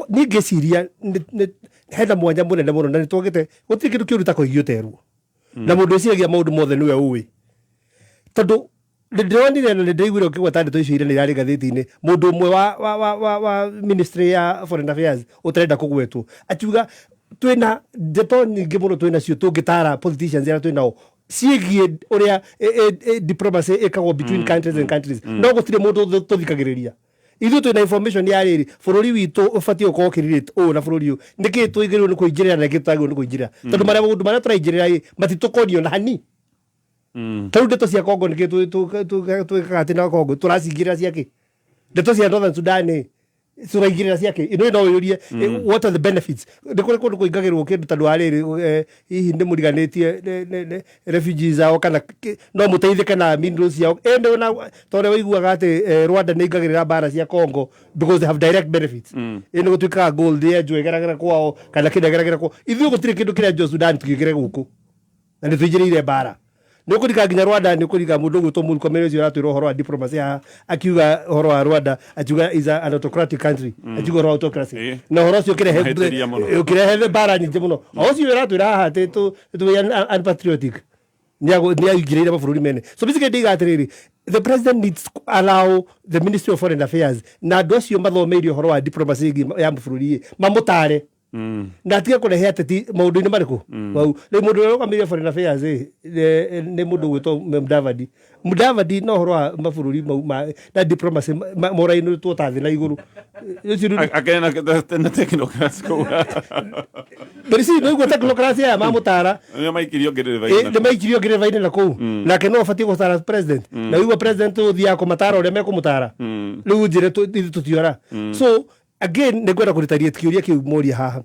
niĩ ngĩciria hena mwanya mũnene mũno na nĩ twagĩte, gũtirĩ kĩndũ kĩũru ta kũigio terwo na mũndũ wĩciragia maũndũ mothe nĩwe ũĩ, tondũ nĩ ndĩronire na nĩ ndĩraiguire ũkĩgweta ndeto icio iria nĩ irarĩ ngathĩti-inĩ, mũndũ ũmwe wa ministry ya foreign affairs ũtarenda kũgwetwo akiuga twĩna ndeto nyingĩ mũno twĩnacio tũngĩtara politicians arĩa twĩnao ciĩgiĩ ũrĩa diplomacy ĩkagwo between countries and countries, no gũtirĩ mũndũ tũthikagĩrĩria. Ithuĩ twĩna information ya rĩrĩ, bũrũri witũ ũbatiĩ gũkorwo ũkĩrelate ũũ na bũrũri ũyũ, nĩkĩ twagĩrĩirwo nĩ kũingĩrĩra na nĩkĩ tũtagĩrĩirwo nĩ kũingĩrĩra, tondũ marĩa maũndũ marĩa tũraingĩrĩra ĩ matitũkoniĩ ona hani. Ta rĩu ndeto cia Congo, nĩkĩ twĩkaga atĩ na Congo tũracingĩrĩra ciakĩ? Ndeto cia Northern Sudan ĩ, tũraingĩrĩra ciakĩ? Ĩno no wĩyũrie, what are the benefits? Nĩ kũrĩ kũndũ kũingagĩrwo kĩndũ tondũ wa rĩrĩ, hihi nĩ mũriganĩtie refugees ao kana no mũteithĩke na minerals ciao. Ĩndĩ ona ta ũrĩa ũiguaga atĩ Rwanda nĩ ingagĩrĩra mbara cia Congo because they have direct benefits. Ĩ, nĩ gũtuĩkaga gold yenjwo ĩgeragĩra kwao kana kĩndũ ĩgeragĩra kwao. Ithuĩ gũtirĩ kĩndũ kĩrenjwo Sudan tũkĩgĩre gũkũ na nĩ tũingĩrĩire mbara. Nĩ ũkũrika nginya Rwanda, nĩ ũkũrika mũndũ ũgwĩtwo Murkomen ũcio ũratwĩra ũhoro wa diplomacy haha, akiuga ũhoro wa Rwanda, akiuga is an autocratic country, akiuga ũhoro wa autocracy na ũhoro ũcio ũkĩrehe Mahĩtĩria mũno. ũkĩrehe mbara nyingĩ mũno. O ũcio ũratwĩra haha atĩ twĩ unpatriotic. Nĩ aingĩrĩire mabũrũri mene. So basically ndiga atĩrĩrĩ, the president needs to allow the Ministry of Foreign Affairs na andũ acio mathomeire ũhoro wa diplomacy ĩgiĩ ya mabũrũri ĩ, mamũtare na atige kũrehe ateti maũndũ-inĩ marĩkũ mau. Rĩu mũndũ ũrĩa ũrũgamĩrĩire foreign affairs ĩ, nĩ mũndũ ũgwĩtwo Mudavadi. Mudavadi na ũhoro wa mabũrũri mau na diplomacy morainĩtwo ta thĩ na igũrũ. Ũcio Akena na technocrats kũu. But see, no igua technocrats aya mamũtara. Nĩo maikirio ngĩrĩrĩba. Nĩ maikirio ngĩrĩba-inĩ na kũu. Nake no abatiĩ gũtara president. Na ũigua president ũthiaga kũmatara ũrĩa mekũmũtara. Rĩu njĩre ithuĩ tũtiora. So again nĩ ngwenda kũritaria kĩũria kĩu moria haha.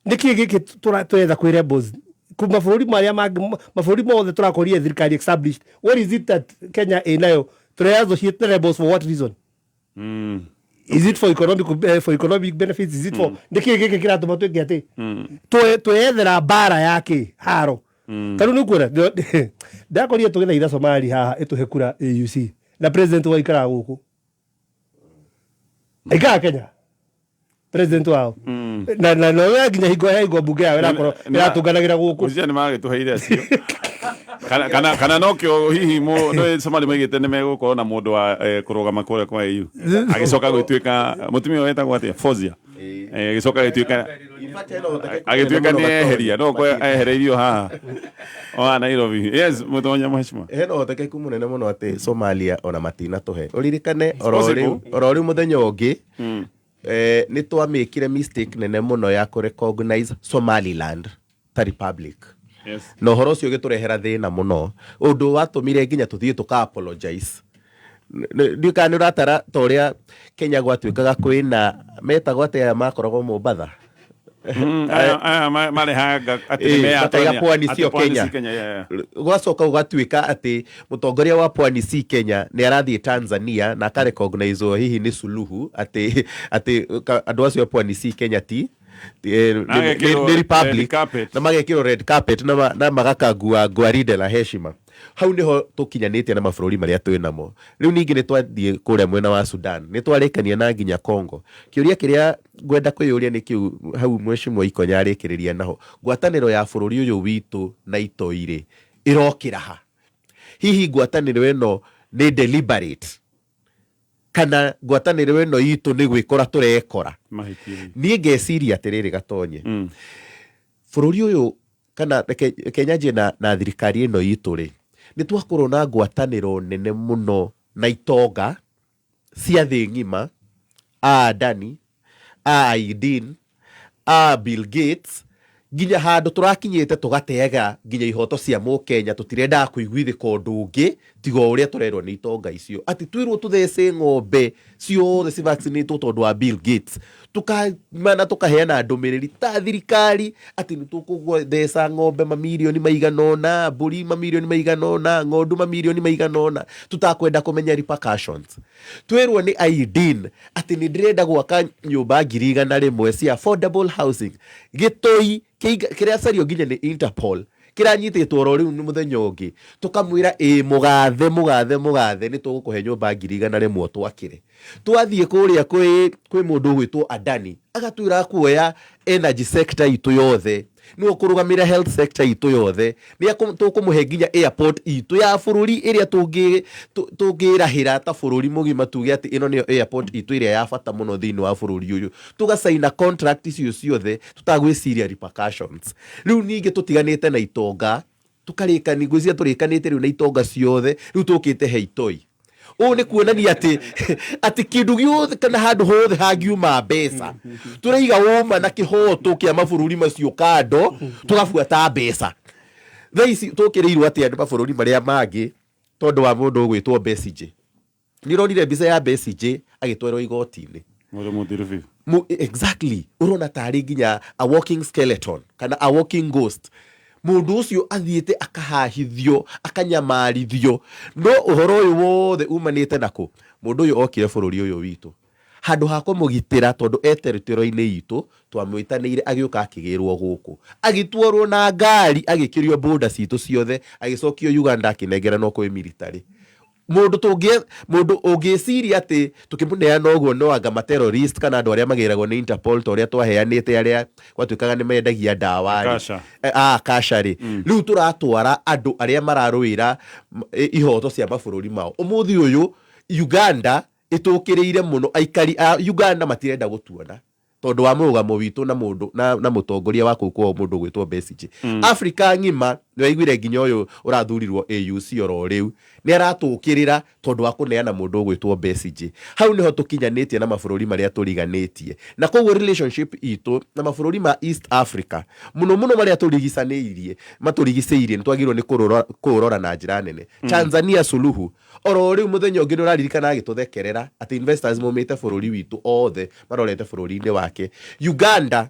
Nĩkĩ gĩkĩ tũretha kwĩ rebels? Kuma mabũrũri marĩa mangĩ, mabũrũri mothe tũrakorire thirikari established. What is it that Kenya ĩnayo? Tũre associate na rebels for what reason? Is it for economic benefits? Is it for nĩkĩ gĩkĩ kĩratũma twĩke atĩ tweyethera mbara yake haro? Ta rĩu nĩkuona ndakorire tũgĩthaitha Somali haha ĩtũhe kura AUC, na president wa ikaraga gũkũ, aikaraga Kenya president wao, na no nginya hingo ya hingo mbunge yao ĩrakorwo ĩratũnganagĩra gũkũ. Gũcia nĩ magĩtũheire acio kana nokĩo hihi nĩ Somali maigĩte nĩ megũkorwo na mũndũ wa kũrũgama kũrĩa kwa AU, agĩcoka gwĩtuĩka mũtumia ũyũ wetagwo atĩa, Fozia, agĩcoka agĩtuĩka nĩ eheria no ko ehereirio haha o haha Nairobi. Yes, mũtonya mheshimiwa. Hena ũhotekeku mũnene mũno atĩ Somalia ona matinatũhe. Ũririkane oro possible. rĩu oro rĩu mũthenya ũngĩ nĩ twamĩkire mistake nene mũno ya kũ recognize Somaliland ta republic. Na ũhoro ũcio ũgĩtũrehera thĩna mũno, ũndũ watũmire nginya tũthiĩ tũka apologize. Ndiũĩ kana nĩ ũratara ta ũrĩa Kenya gwatuĩkaga kwĩna metagwo atĩ aya makoragwo Mombatha. Aya marehanga atĩ nĩ Makaiga meyatania, pwani atĩ sio pwani Kenya. si Kenya, yeah. Gwacoka gũgatuĩka atĩ mũtongoria wa pwani si Kenya nĩ arathiĩ Tanzania na akarecognizwo hihi nĩ Suluhu atĩ andũ acio a pwani si Kenya ti Na agekĩrwo nĩ republic. Red carpet. Na magekĩrwo red carpet na magakangua gwaride la heshima. Hau nĩho tũkinyanĩtie na mabũrũri marĩa twĩ namo rĩu. Ningĩ nĩ twathiĩ kũrĩa mwena wa Sudan, nĩ twarĩkania na nginya Congo. Kĩũria kĩrĩa ngwenda kwĩyũria nĩ kĩu hau mheshimiwa Ikonya arĩkĩrĩria naho: ngwatanĩro ya bũrũri ũyũ witũ na itoi rĩ, ĩrokĩra ha? Hihi ngwatanĩro ĩno nĩ deliberate, kana ngwatanĩro ĩno itũ nĩ gwĩkora tũrekora? Mahĩtia. Niĩ ngeciria atĩrĩrĩ, Gatonye, bũrũri ũyũ kana reke nyanjie na thirikari ĩno itũ rĩ, nĩ twakorwo na ngwatanĩro nene mũno na itonga cia thĩ ng'ima, a Adani, a Aidin, a Bill Gates, nginya handũ tũrakinyĩte tũgateaga nginya ihoto cia mũkenya. Tũtirendaga kũiguithĩka ũndũ ũngĩ tiga o ũrĩa tũrerwo nĩ itonga icio, atĩ twĩrwo tũthece ng'ombe ciothe civaccinatwo tondũ wa Bill Gates, tukamana tũkaheana ndũmĩrĩri ta thirikari atĩ nĩ tũkũtheca ng'ombe mamirioni maigana ũna, mbũri mamirioni maigana ũna, ng'ondu mamirioni maigana ũna, tũtakwenda kũmenya repercussions. Twĩrwo nĩ Aidin atĩ nĩ ndĩrenda gwaka nyũmba 100,000 cia affordable housing gĩtũi kĩracario nginya nĩ Interpol, kĩranyitĩtwo oro rĩu nĩ mũthenya ũngĩ, tũkamwĩra ĩ mũgathe, mũgathe, mũgathe, nĩ tũgũkũhe nyũmba 100,000 twakĩre. Twathiĩ kũrĩa kwĩ mũndũ ũgwĩtwo Adani, agatwĩra kuoya energy sector itũ yothe, nĩwe ũkũrũgamĩrĩra health sector itũ yothe, nĩ tũkũmũhe nginya airport itũ ya bũrũri ĩrĩa tũngĩrahĩra ta bũrũri mũgima tuge atĩ ĩno nĩyo airport itũ ĩrĩa ya bata mũno thĩinĩ wa bũrũri ũyũ. Tũgacaina contract icio ciothe tũtagwĩciria repercussions. Rĩu ningĩ tũtiganĩte na itonga, tũkarĩkani ngwĩciria tũrĩkanĩte rĩu na itonga ciothe, rĩu tũkĩte he itoi. Ũũ nĩ kuonania atĩ kĩndũ gĩothe kana handũ hothe hangiuma mbeca, tũraiga ũma na kĩhoto kĩa mabũrũri macio kando, tũgabuata mbeca. Thaa ici tũkĩrĩirwo atĩa nĩ mabũrũri marĩa mangĩ tondũ wa mũndũ ũgwĩtwo Besigye? Nĩ ũronire mbica ya Besigye agĩtwarwo igoti-inĩ? Mũndũ mũthiru biũ. Exactly, ũrona tarĩ nginya a walking skeleton kana a walking ghost. Mũndũ ũcio athiĩte akahahithio, akanyamarithio, no ũhoro ũyũ wothe umanĩte nakũ? Mũndũ ũyũ okire bũrũri ũyũ witũ, handũ ha kũmũgitĩra tondũ e territory-inĩ itũ, twamwĩtanĩire, agĩũka akĩgĩrwo gũkũ, agĩtwarwo na ngari, agĩkĩrio border citũ ciothe, agĩcokio Uganda, akĩnengeranwo kwĩ military. Mũndũ tũngĩ mũndũ ũngĩciria atĩ tũkĩmũneana ũguo no anga ma terrorist kana andũ arĩa magĩragwo nĩ Interpol ta ũrĩa twaheanĩte arĩa gwatuĩkaga nĩ mendagia ndawa rĩ. Kasha. Kasha rĩ. Rĩu tũratwara andũ arĩa mararũĩra ihoto cia mabũrũri mao. Ũmũthĩ ũyũ Uganda ĩtũkĩrĩire mũno, aikari a Uganda matirenda gũtuona tondũ wa mũrũgamo witũ na mũndũ na mũtongoria wa kũu kwao mũndũ ũgwĩtwo Besigye. Africa ng'ima nĩ waiguire nginya ũyũ ũrathurirwo AUC oro rĩu nĩ aratũkĩrĩra tondũ wa kũneana mũndũ ũgwĩtwo Besigye. Hau nĩho tũkinyanĩtie na mabũrũri marĩa tũriganĩtie, na koguo relationship itũ na mabũrũri ma East Africa mũno mũno marĩa tũrigicanĩirie matũrigicĩirie nĩ twagĩrĩirwo nĩ kũũrora na njĩra nene. Tanzania Suluhu oro rĩu mũthenya ũngĩ nĩ ũraririkana agĩtũthekerera atĩ investors maumĩte bũrũri witũ othe marorete bũrũri-inĩ wake. Uganda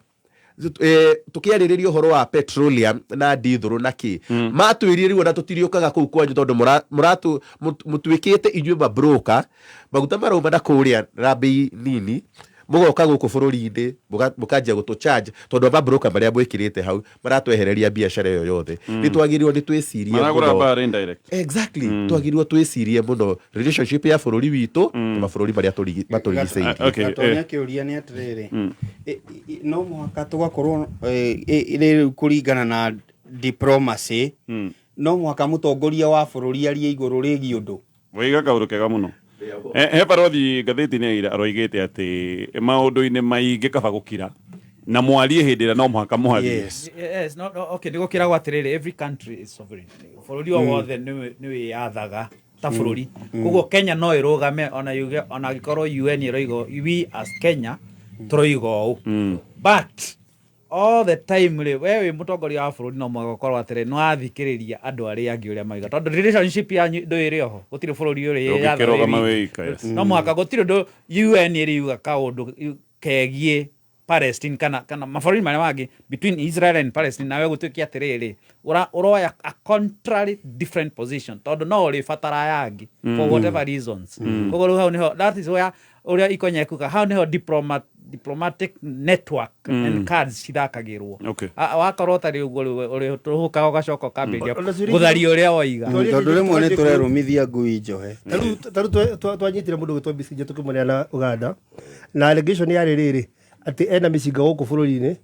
tũkĩarĩrĩria ũhoro wa petroleum na ndithũrũ na kĩ, matwĩrire rĩu ona tũtiriũkaga kũu kwanyu tondũ mũtuĩkĩte inyuĩ mabroka, maguta marauma na kũrĩa na bei nini, mũgoka gũkũ bũrũri-inĩ mũkanjia gũtũ charge tondũ mabroka marĩa mwĩkĩrĩte hau maratwehereria biacara ĩyo yothe. Nĩ twagĩrĩirwo nĩ twĩcirie Maragũra mũno. mbara indirect. Exactly. Twagĩrĩirwo twĩcirie mũno relationship ya bũrũri witũ na mabũrũri marĩa matũrigicĩirie. Gatonya kĩũria nĩ atĩrĩrĩ, no mũhaka tũgakorwo rĩu kũringana na diplomacy, no mũhaka mũtongoria wa bũrũri arie igũrũ rĩgiĩ ũndũ. Waiga kaũndũ kega mũno. He barothi ngathĩti-inĩ ya ira aroigĩte atĩ maũndũ-inĩ maingĩ kaba gũkira na mwarie hĩndĩ ĩrĩa no mũhaka mwarie. Yes, no, no, okay, nĩ gũkĩragwo atĩrĩrĩ, every country is sovereign. Bũrũri o wothe nĩ wĩyathaga ta bũrũri. Koguo Kenya no ĩrũgame ona yuge ona angĩkorwo UN ĩroiga we as Kenya tũroiga ũũ. But all the time rĩ, we wĩ mũtongoria wa bũrũri no mũhaka ũkorwo atĩrĩ nĩ wathikĩrĩria andũ arĩa angĩ ũrĩa mauga, tondũ relationship yanyu ndũĩ oho, gũtirĩ bũrũri ũrĩ yatha wĩ Ndũngĩkĩrũgama wiki. wĩ ika, yes. No mũhaka gũtirĩ ũndũ UN ĩriuga kaũndũ kegiĩ Palestine kana mabũrũri marĩa mangĩ between Israel and Palestine, nawe gũtuĩke atĩrĩrĩ ũroya a contrary different position, tondũ no ũrĩbatara aya angĩ for whatever reasons. Koguo rĩu hau nĩho, that is where ũrĩa ikonya ekuga, hau nĩho diplomatic network and cards cithakagĩrwo. Wakorwo ũtarĩ ũguo rĩu ũrĩtũhũkaga ũgacoka ũkambĩrĩria Ona ciũria gũtharia ũrĩa woiga. Tondũ rĩmwe nĩ tũrerũmithia ngui njohe. Ta rĩu twanyitire mũndũ gwĩtwo Besigye tũkĩmũneana Uganda, na allegation yarĩ rĩrĩ atĩ ena mĩcinga gũkũ bũrũri-inĩ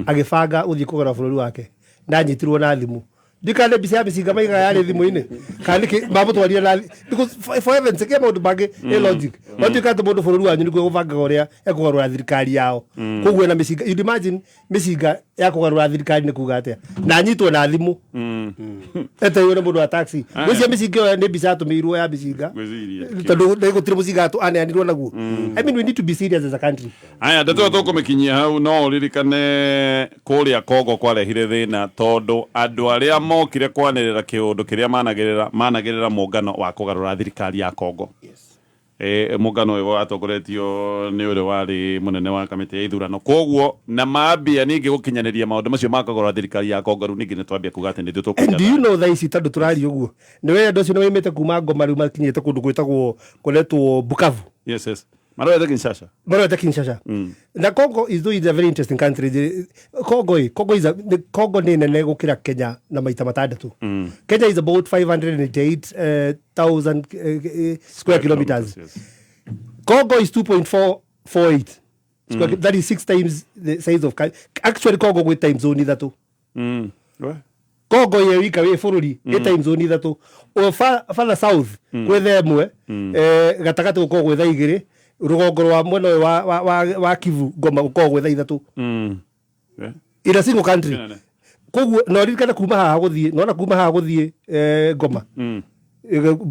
agĩbanga gũthiĩ kũgũra bũrũri wake, na anyitirwo na thimũ. Ndikane mbica ya mĩcinga maigaga yarĩ thimũ-inĩ kana nĩkĩ mamũtwarire na because for heaven's sake, maũndũ mangĩ ĩ logic. Watuĩka atĩ mũndũ bũrũri wanyu nĩguo gũbangaga ũrĩa ekũgarũra thirikari yao, koguo ena mĩcinga, you'd imagine mĩcinga ya kũgarũra thirikari nĩ kuga atĩa, na anyitwo na thimũ etereirwo nĩ mũndũ wa taxi. Ngwĩciria mĩcinga ĩyo nĩ mbica yatũmĩirwo ya mĩcinga, Ngwĩciria. tondũ gũtirĩ mũcinga aneanirwo naguo. I mean, we need to be serious as a country. Aya, ndeto ĩyo tũkũmĩkinyia hau, no ũririkane kũrĩa Kongo kwarehire thĩna tondũ andũ arĩa mokire kwanĩrĩra kĩũndũ kĩrĩa managĩrĩra mũngano wa kũgarũra thirikari ya Kongo. Mũngano ũyũ watongoretio nĩ ũrĩa warĩ mũnene wa kamĩtĩ ya ithurano, koguo na mambia ningĩ gũkinyanĩria maũndũ macio ma kũgarũra thirikari ya Kongo, rĩu ningĩ nĩ twambia kuga atĩ nĩ ithuĩ And do you tũkũiga. know thaa ici tondũ tũraria ũguo nĩ we andũ acio nĩ maimĩte kuma Ngoma, rĩu makinyĩte kũndũ gwĩtagwo kũretwo Bukavu. Yes, marorete Kinshasa. Marorete Kinshasa. Na Congo is though is a very interesting country. Congo ĩ, Congo is a, Congo nĩ nene gũkĩra Kenya na maita matandatũ. Kenya is about 588,000 square kilometers. Congo is 2.448 square that is 6 times the size of actually Congo gwĩ time zone ithatũ. Congo ye wika wĩ bũrũri ĩ time zone ithatũ. O further south gwĩ thaa ĩmwe, gatagatĩ gũkoragwo gwĩ thaa igĩrĩ, rũgongo rwa mwena ũyũ wa Kivu Goma gũkoragwo gwĩ thaa ithatũ. In a single country. Koguo no ririkane kuma haha gũthiĩ, nona kuma haha gũthiĩ Goma,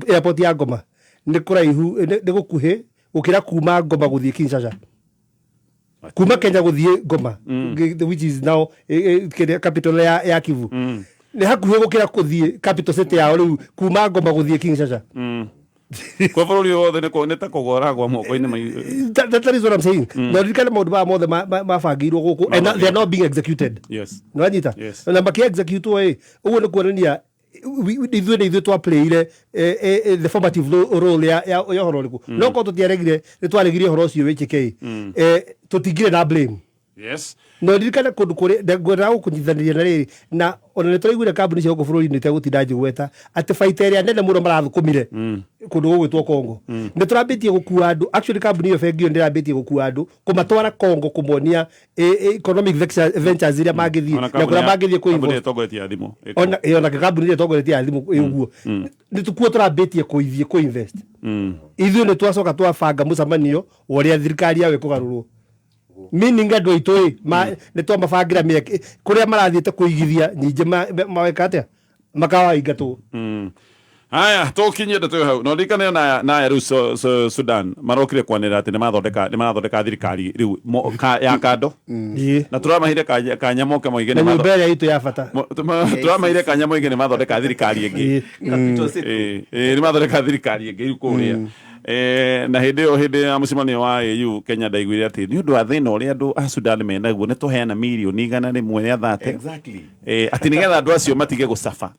airport ya Goma nĩ kũraihu, nĩ gũkuhĩ gũkĩra kuma Goma gũthiĩ Kinshasa. Kuma Kenya gũthiĩ Goma, which is now capital ya Kivu, nĩ hakuhĩ gũkĩra gũthiĩ capital city yao rĩu kuma Goma gũthiĩ Kinshasa. Kwa bũrũri wothe nĩ ta kũgora gwa moko-inĩ That is what I'm saying. Na ririkane maũndũ maya mothe mabangĩirwo gũkũ and they are not being executed. Nĩwanyita? Na makĩ execute ĩ, ũguo nĩ kuonania ithuĩ nĩ ithuĩ twaplayire the formative role ya ũhoro ũrĩkũ. No korwo tũtiaregire, nĩ twaregire ũhoro ũcio wĩkĩke ĩ, tũtingire na blame. Yes. No ririkane kũndũ kũrĩa ngwendaga gũkũnyitithaniria na rĩrĩ, na ona nĩ tũraiguire kambuni cia gũkũ bũrũri-inĩ itegũtinda njĩgweta atĩ baita ĩrĩa nene mũno marathũkũmire kũndũ gũgwĩtwo Congo. Nĩ tũrambĩtie gũkua andũ, actually kambuni ĩyo, bengi ĩyo nĩ ĩrambĩtie gũkua andũ kũmatwara Congo, kũmonia economic ventures iria mangĩthiĩ Ona na kũrĩa kambuni mangĩthiĩ kambuni kũ-invest. ĩtongoretie ya thimũ. Ona ĩ, ona kambuni ĩrĩa ĩtongoretie ya thimũ ĩ ũguo, nĩ kuo tũrambĩtie kũithiĩ kũ-invest. Ithuĩ nĩ twacoka twabanga mũcemanio wa ũrĩa thirikari yao ĩkũgarũrwo, meaning andũ aitũ ĩ nĩ twamabangĩra mĩeke kũrĩa marathiĩte kũigithia, nyingĩ maweka atĩa, makawaingatwo. Haya, tũkinyie ndeto ĩyo hau. No ririkane naya rĩu Sudan marokire kwanĩrĩra atĩ nĩ marathondeka thirikari rĩu ya kando, na tũramahire kanya moke moige na nĩ nyũmba ĩrĩa itũ ya bata. Tũramahire kanya moige nĩ mathondeka thirikari ĩngĩ. Ĩ, nĩ mathondeka thirikari ĩngĩ rĩu kũrĩa. Na hĩndĩ ĩyo, hĩndĩ ya mũcemanio wa AU, Kenya ndaiguire atĩ nĩ ũndũ wa thĩna ũrĩa andũ a Sudan menaguo, nĩ tũheana mirioni 130. Atĩ nĩgetha andũ acio matige gũcaba.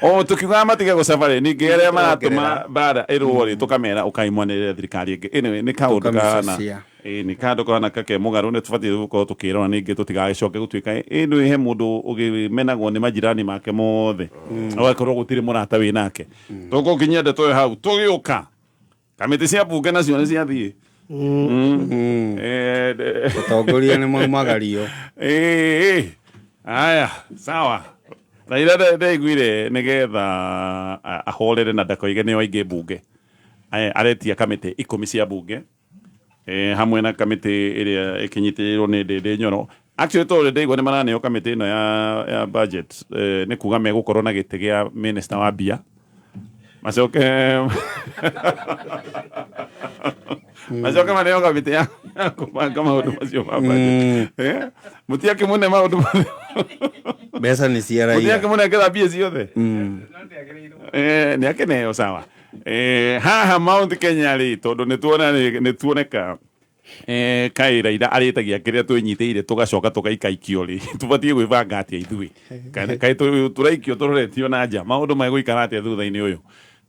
O tukiugaga matige gũcaba rĩ, ningĩ arĩa maratũma mbara ĩrũo rĩ, tũkamera ũkaimwanĩrĩra thirikari ĩngĩ. Anyway, nĩ kaũndũ kahana Tũkamĩcacia. Ĩ, nĩ kaũndũ kahana kake mũgarũ. Nĩ tũbatiĩ gũkorwo tũkĩrora ningĩ tũtigagĩcoke gũtuĩka ĩndũ he mũndũ ũgĩmenagwo nĩ majirani make mothe, ũgakorwo gũtirĩ mũrata wĩ nake. Tũgũkinyia ndeto ĩyo hau, tũgĩũka kamĩtĩ cia bunge nacio nĩ ciathiĩ. Atongoria nĩ maumagario. Ĩĩ, aya sawa. Raila ndaiguire nĩgetha ahorere na ndakoige nĩo aingĩ mbunge. Aretia kamĩtĩ 10 cia mbunge, hamwe na kamĩtĩ ĩrĩa ĩkĩnyitĩrĩirwo nĩ Ndĩndĩ Nyoro. Actually, tondũ ndaigua nĩ maraneo kamĩtĩ ĩno ya budget, nĩ kuga megũkorwo na gĩtĩ gĩa minister wa mbia, macoke maneo kamĩtĩ ya kũbanga maũndũ macio ma budget. Mũtiakĩmũne maũndũ macio. Mbeca nĩ cia raia. Mũtiakĩmũnengera mbia ciothe. Nĩ akeneo sawa. Haha Mount Kenya rĩ, tondũ nĩ tuona nĩ tuoneka kaĩ Raila arĩtagia kĩrĩa twĩnyitĩire, tũgacoka tũgaikaikio rĩ, tũbatiĩ gwĩbanga atĩa ithuĩ? Kaĩ tũraikio tũroretio na nja? Maũndũ megũikara atĩa thutha-inĩ ũyũ?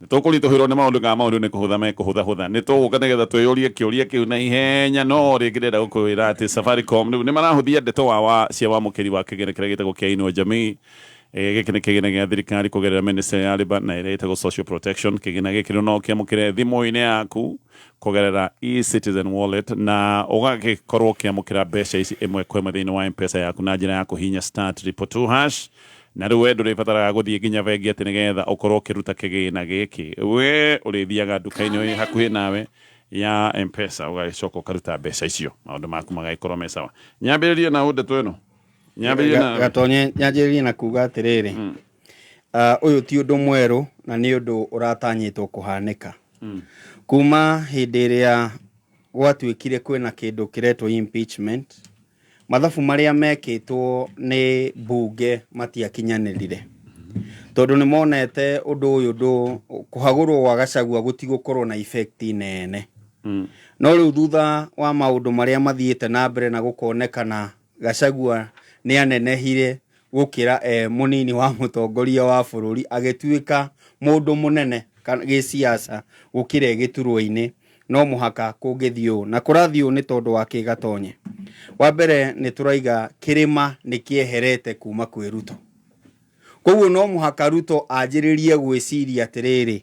Nĩ tũkũritũhĩrwo nĩ maũndũ kana maũndũ nĩ kũhũtha mekũhũthahũtha? Nĩ tũgũka nĩgetha twĩyũrie kĩũria kĩu na ihenya. No rĩngĩ ndĩrenda gũkwĩra atĩ Safaricom rĩu nĩ marahũthia ndeto wa cia wamũkĩri wa kĩgĩna kĩrĩa gĩtagwo kĩa Inua Jamii. Gĩkĩ nĩ kĩgĩna gĩa thirikari kũgerera ministry ya Labour na ĩrĩa ĩtagwo Social Protection. Kĩgĩna gĩkĩ rĩu no ũkĩamũkĩre thimũ-inĩ yaku kũgerera eCitizen wallet, na ũgagĩkorwo ũkĩamũkĩra mbeca ici ĩmwe kwa ĩmwe thĩinĩ wa M-Pesa yaku na njĩra ya kũhihinya *222#. Na rĩu we ndũrĩbataraga gũthiĩ nginya bengi atĩ nĩgetha ũkorwo ũkĩruta kĩgĩna gĩkĩ. We ũrĩthiaga nduka-inĩ ĩ hakuhĩ nawe ya M-Pesa, ũgagĩcoka ũkaruta mbeca icio, maũndũ maku magagĩkorwo me sawa. Nyambĩrĩrie na ndeto ĩno, nyambĩrĩrie na Gatonye, nyanjĩrĩrie na kuga atĩrĩrĩ, ũyũ ti ũndũ mwerũ na nĩ ũndũ ũratanyĩtwo kũhanĩka kuma hĩndĩ ĩrĩa gwatuĩkire kwĩna kĩndũ kĩretwo impeachment. Mathabu marĩa mekĩtwo nĩ mbunge matiakinyanĩrire, tondũ nĩ monete ũndũ ũyũ ndũ kũhagũrwo gwa Gachagua gũtigũkorwo na effect nene. No rĩu thutha wa maũndũ marĩa mathiĩte na mbere na gũkonekana Gachagua nĩ anenehire gũkĩra e mũnini wa mũtongoria wa bũrũri, agĩtuĩka mũndũ mũnene gĩsiasa gũkĩra e gĩturwa-inĩ, no mũhaka kũngĩthiĩ ũũ na kũrathiĩ ũũ nĩ tondũ wa kĩ Gatonye. Wa mbere, nĩ tũraiga kĩrĩma nĩ kĩeherete kuma kwĩ Ruto, koguo no mũhaka Ruto anjĩrĩrie gwĩciria atĩrĩrĩ,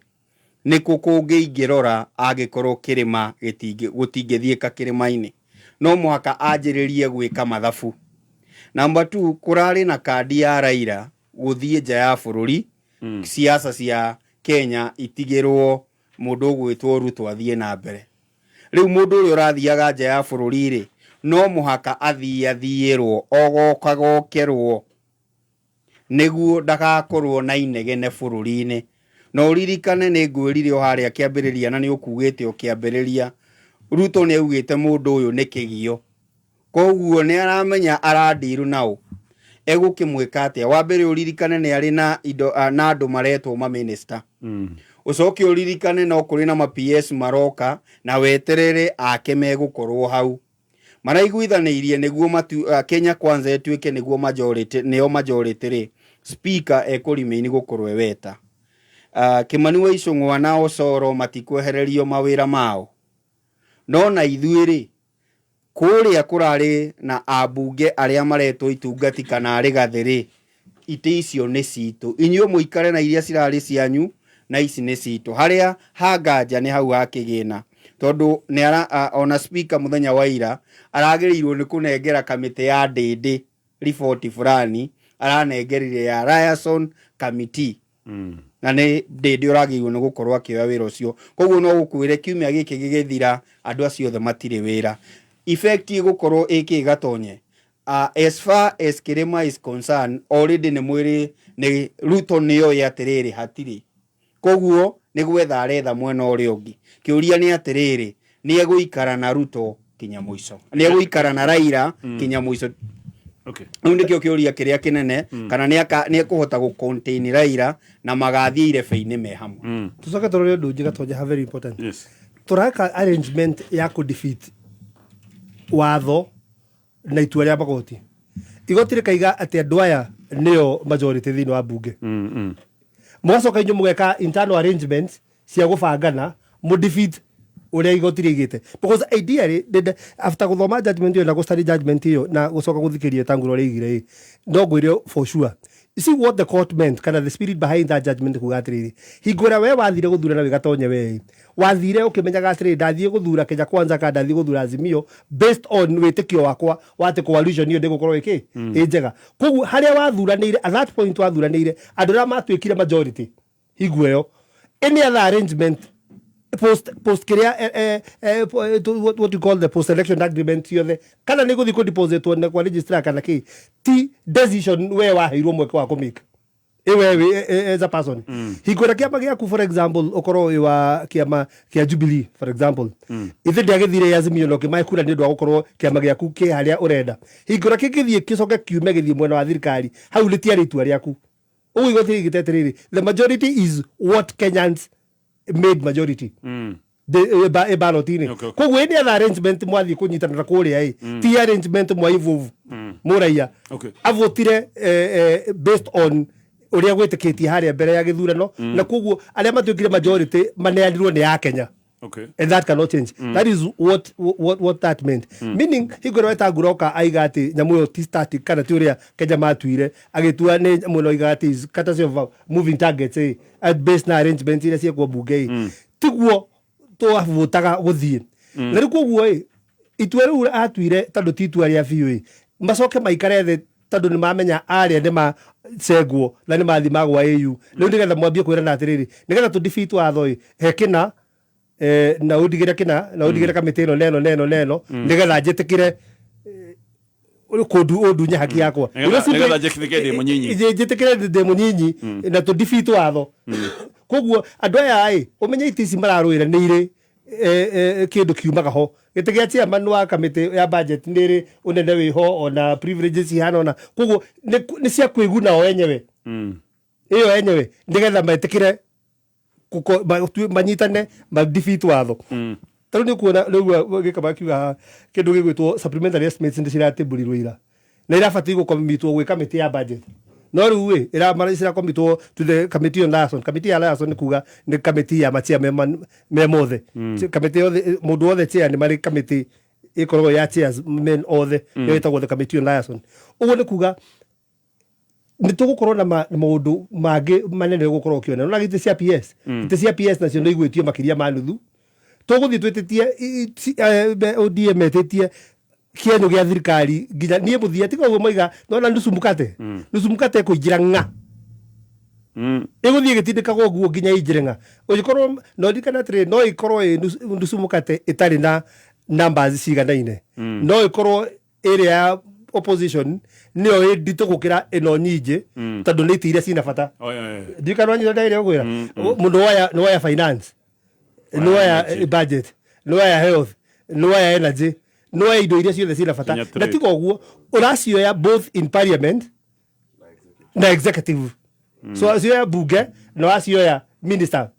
nĩ kũ kũngĩ ingĩrora angĩkorwo kĩrĩma gũtingĩthiĩka kĩrĩma-inĩ? No mũhaka anjĩrĩrie gwĩka mathabu. Number two, kũrarĩ na kandi ya Raila gũthiĩ nja ya bũrũri, siasa cia Kenya itigĩrwo mũndũ ũgwĩtwo Ruto athiĩ na mbere. Rĩu mũndũ ũrĩa ũrathiaga nja ya bũrũri rĩ, no mũhaka athiĩ athiĩrwo ogoka gokerwo nĩguo ndagakorwo na inegene bũrũri-inĩ. Na ũririkane nĩ ngwĩrire o harĩa kĩambĩrĩria, na nĩ ũkugĩte o kĩambĩrĩria, Ruto nĩ augĩte mũndũ ũyũ nĩ kĩgio, koguo nĩ aramenya arandiru nao egũkĩmwĩka atĩa. Wa mbere, ũririkane nĩ arĩ na indo na andũ maretwo maminista. Ũcoke ũririkane no kũrĩ na ma PS maroka, na weterere ake megũkorwo hau maraiguithanĩirie nĩguo Kenya Kwanza ĩtuĩke nĩguo majority, nĩo majority rĩ, speaker ekũremain gũkorwo e weta. Kimani wa Ichung'wa na Osoro matikwehererio mawĩra mao, no na ithuĩ rĩ, Kũrĩa kũrarĩ na ambunge arĩa maretwo itungati kana arĩgathĩ rĩ, itĩ icio nĩ citũ. Inyuĩ mũikare na iria cirarĩ cianyu na ici nĩ citũ. Harĩa ha nganja nĩ hau ha kĩgĩna. Tondũ nĩ ara, ona speaker mũthenya wa ira aragĩrĩirwo nĩ kũnengera kamĩtĩ ya Ndĩndĩ riboti fulani, aranengerire ya Ryerson Committee. Na nĩ Ndĩndĩ ũragĩrĩirwo nĩ gũkorwo akĩoya wĩra ũcio. Koguo no gũkwĩre kiumia gĩkĩ gĩgĩthira andũ acio othe matirĩ wĩra. Effect ĩgũkorwo ĩkĩ Gatonye? As far as Kĩrĩma is concerned, already nĩ mwĩrĩ nĩ Ruto nĩoĩ atĩrĩrĩ hatirĩ. Koguo nĩ gwetha aretha mwena ũrĩa ũngĩ. Kĩũria nĩ atĩrĩrĩ, nĩ egũikara na Ruto kinya mũico? Nĩ egũikara na Raila kinya mũico? Rĩu nĩkĩo kĩũria kĩrĩa kĩnene, kana nĩ ekũhota gũ contain Raila na magathiĩ irebe-inĩ me hamwe. Tucoke tũrore ũndũ ũngĩ Gatonye ha very important. Tũreka arrangement ya kũ defeat watho na itua rĩa magoti. Igoti rĩkaiga atĩ andũ aya nĩo majority thĩinĩ wa bunge. Mũgacoka inyuĩ mũgeka internal arrangements cia gũbangana mũ defeat ũrĩa igoti rĩigĩte. Because ideally, after gũthoma judgment ĩyo na gũ study judgment ĩyo na gũcoka gũthikĩrĩria Wetangula ũrĩa aigire ĩ, no ngwĩre for sure. You see what the court meant, kana the spirit behind that judgment kuga atĩrĩrĩ, hingo ĩrĩa we wathire gũthurana wĩ Gatonye we ĩ, wathire ũkĩmenyaga atĩrĩrĩ, ndathiĩ gũthura Kenya Kwanza kana ndathiĩ gũthura Azimio based on wĩtĩkio wakwa wa atĩ coalition ĩyo ndĩgũkorwo ĩkĩ ĩ njega. Koguo harĩa wathuranĩire, at that point wathuranĩire andũ arĩa matuĩkire majority hingo ĩyo, any other arrangement post kĩrĩa what you call the post election agreement yothe, kana nĩ gũthiĩ kũ na kwa registrar kana kĩ, ti decision we waheirwo mweke wa kũ-make ĩwe wĩ as a person. Hingo ĩrĩa kĩama gĩaku, for example, ũkorwo wĩ wa kĩama kĩa Jubilee, for example, ithe ndĩagĩthire Azimio na ũkĩmahe kura nĩ ũndũ wa gũkorwo kĩama gĩaku kĩ harĩa ũrenda, hingo ĩrĩa kĩngĩthiĩ gĩcoke kiume gĩthiĩ mwena wa thirikari, hau rĩtiarĩ itua rĩaku. Ũguo igoti rĩigĩte atĩrĩrĩ, the majority is what Kenyans made majority ballot-inĩ. Koguo any other arrangement mwathiĩ kũnyitanĩra kũrĩa ĩ, ti arrangement mwa involve mũraia avotire based on ũrĩa gwĩtĩkĩtie harĩa mbere ya gĩthurano, na koguo arĩa matuĩkire majority maneanirwo nĩ ya Kenya. And that cannot change. That is what that meant. Meaning hingo ĩrĩa Wetangula oka aiga atĩ nyamũ ĩyo ti static kana ti ũrĩa Kenya matuire, agĩtua nĩ nyamũ ĩno aiga atĩ is courtesy of moving targets ĩ, at based na arrangement iria ciekwo bunge ĩ, tiguo twavotaga gũthiĩ. Na rĩu koguo ĩ, itua rĩu atuire tondũ ti itua rĩa biũ ĩ, macoke maikare thĩ tondũ nĩ mamenya arĩa nĩ macengwo na nĩ mathiĩ magwa AU. Rĩu nĩgetha mwambie kwĩrana atĩrĩrĩ, nĩgetha tũ defeat watho ĩ, he kĩna na ũndigĩre kĩna na ũndigĩre kamĩtĩ ĩno neno neno neno, nĩgetha njĩtĩkĩre kũndu ũndunye haki yakwa. Nĩgetha njĩtĩkĩre ndĩ mũnyinyi. Njĩtĩkĩre ndĩ mũnyinyi na tũ defeat watho. Koguo andũ aya ĩ, ũmenye itĩ ici mararũĩra nĩ irĩ kĩndũ kiumaga ho. Gĩtĩ gĩa chairman wa kamĩtĩ ya budget nĩ ĩrĩ ũnene wĩho ona privileges cihana ona, koguo nĩ cia kwĩguna o enyewe ĩyo enyewe nĩgetha metĩkĩre manyitane ma defeat watho. Tarĩu nĩ ũkuona rĩu gĩka makiuga kĩndũ gĩgwĩtwo supplementary estimates nĩ ciratĩmbũrirwo ira na irabatiĩ gũkomitwo gwĩ kamĩtĩ ya budget, no rĩu ĩ cirakomitwo to the committee on liaison. Committee ya liaison nĩ kuga nĩ kamĩtĩ ya machia me mothe. Kamĩtĩ yothe, mũndũ wothe chair nĩ marĩ kamĩtĩ ĩkoragwo ya chairs men othe, nĩyo ĩtagwo the committee on liaison. Ũguo nĩ kuga nĩ tũgũkorwo na maũndũ mangĩ manene ũgũkorwo ũkĩona na gĩtĩ cia PS. Itĩ cia PS nacio nĩ igwĩtio makĩria ma nuthu. Tũgũthiĩ twĩtĩtie ODM metĩtie kĩenyũ gĩa thirikari nginya niĩ mũthia tiga ũguo moiga nona nusu mukate, nusu mukate ĩkũingĩra ng'a, ĩgũthiĩ ĩgĩtindĩkagwo ũguo nginya ĩingĩre ng'a. Ũngĩkorwo no ririkana atĩrĩrĩ, no ĩkorwo ĩ nusu mukate ĩtarĩ na numbers ciganaine, no ĩkorwo ĩrĩa ya opposition nĩyo ĩ nditũ gũkĩra ĩno nyingĩ, tondũ nĩ itĩ iria cina bata. Oi. Ndiũĩ kana wanyita ndagĩrĩ ũkwĩra mũndũ woya nĩ woya finance, nĩ woya Energy. budget, nĩ woya health, nĩ woya energy, nĩ woya indo iria ciothe cina bata. Nginya Na trade. tiga ũguo ũracioya both in parliament na executive, so acioya bunge na wacioya minister.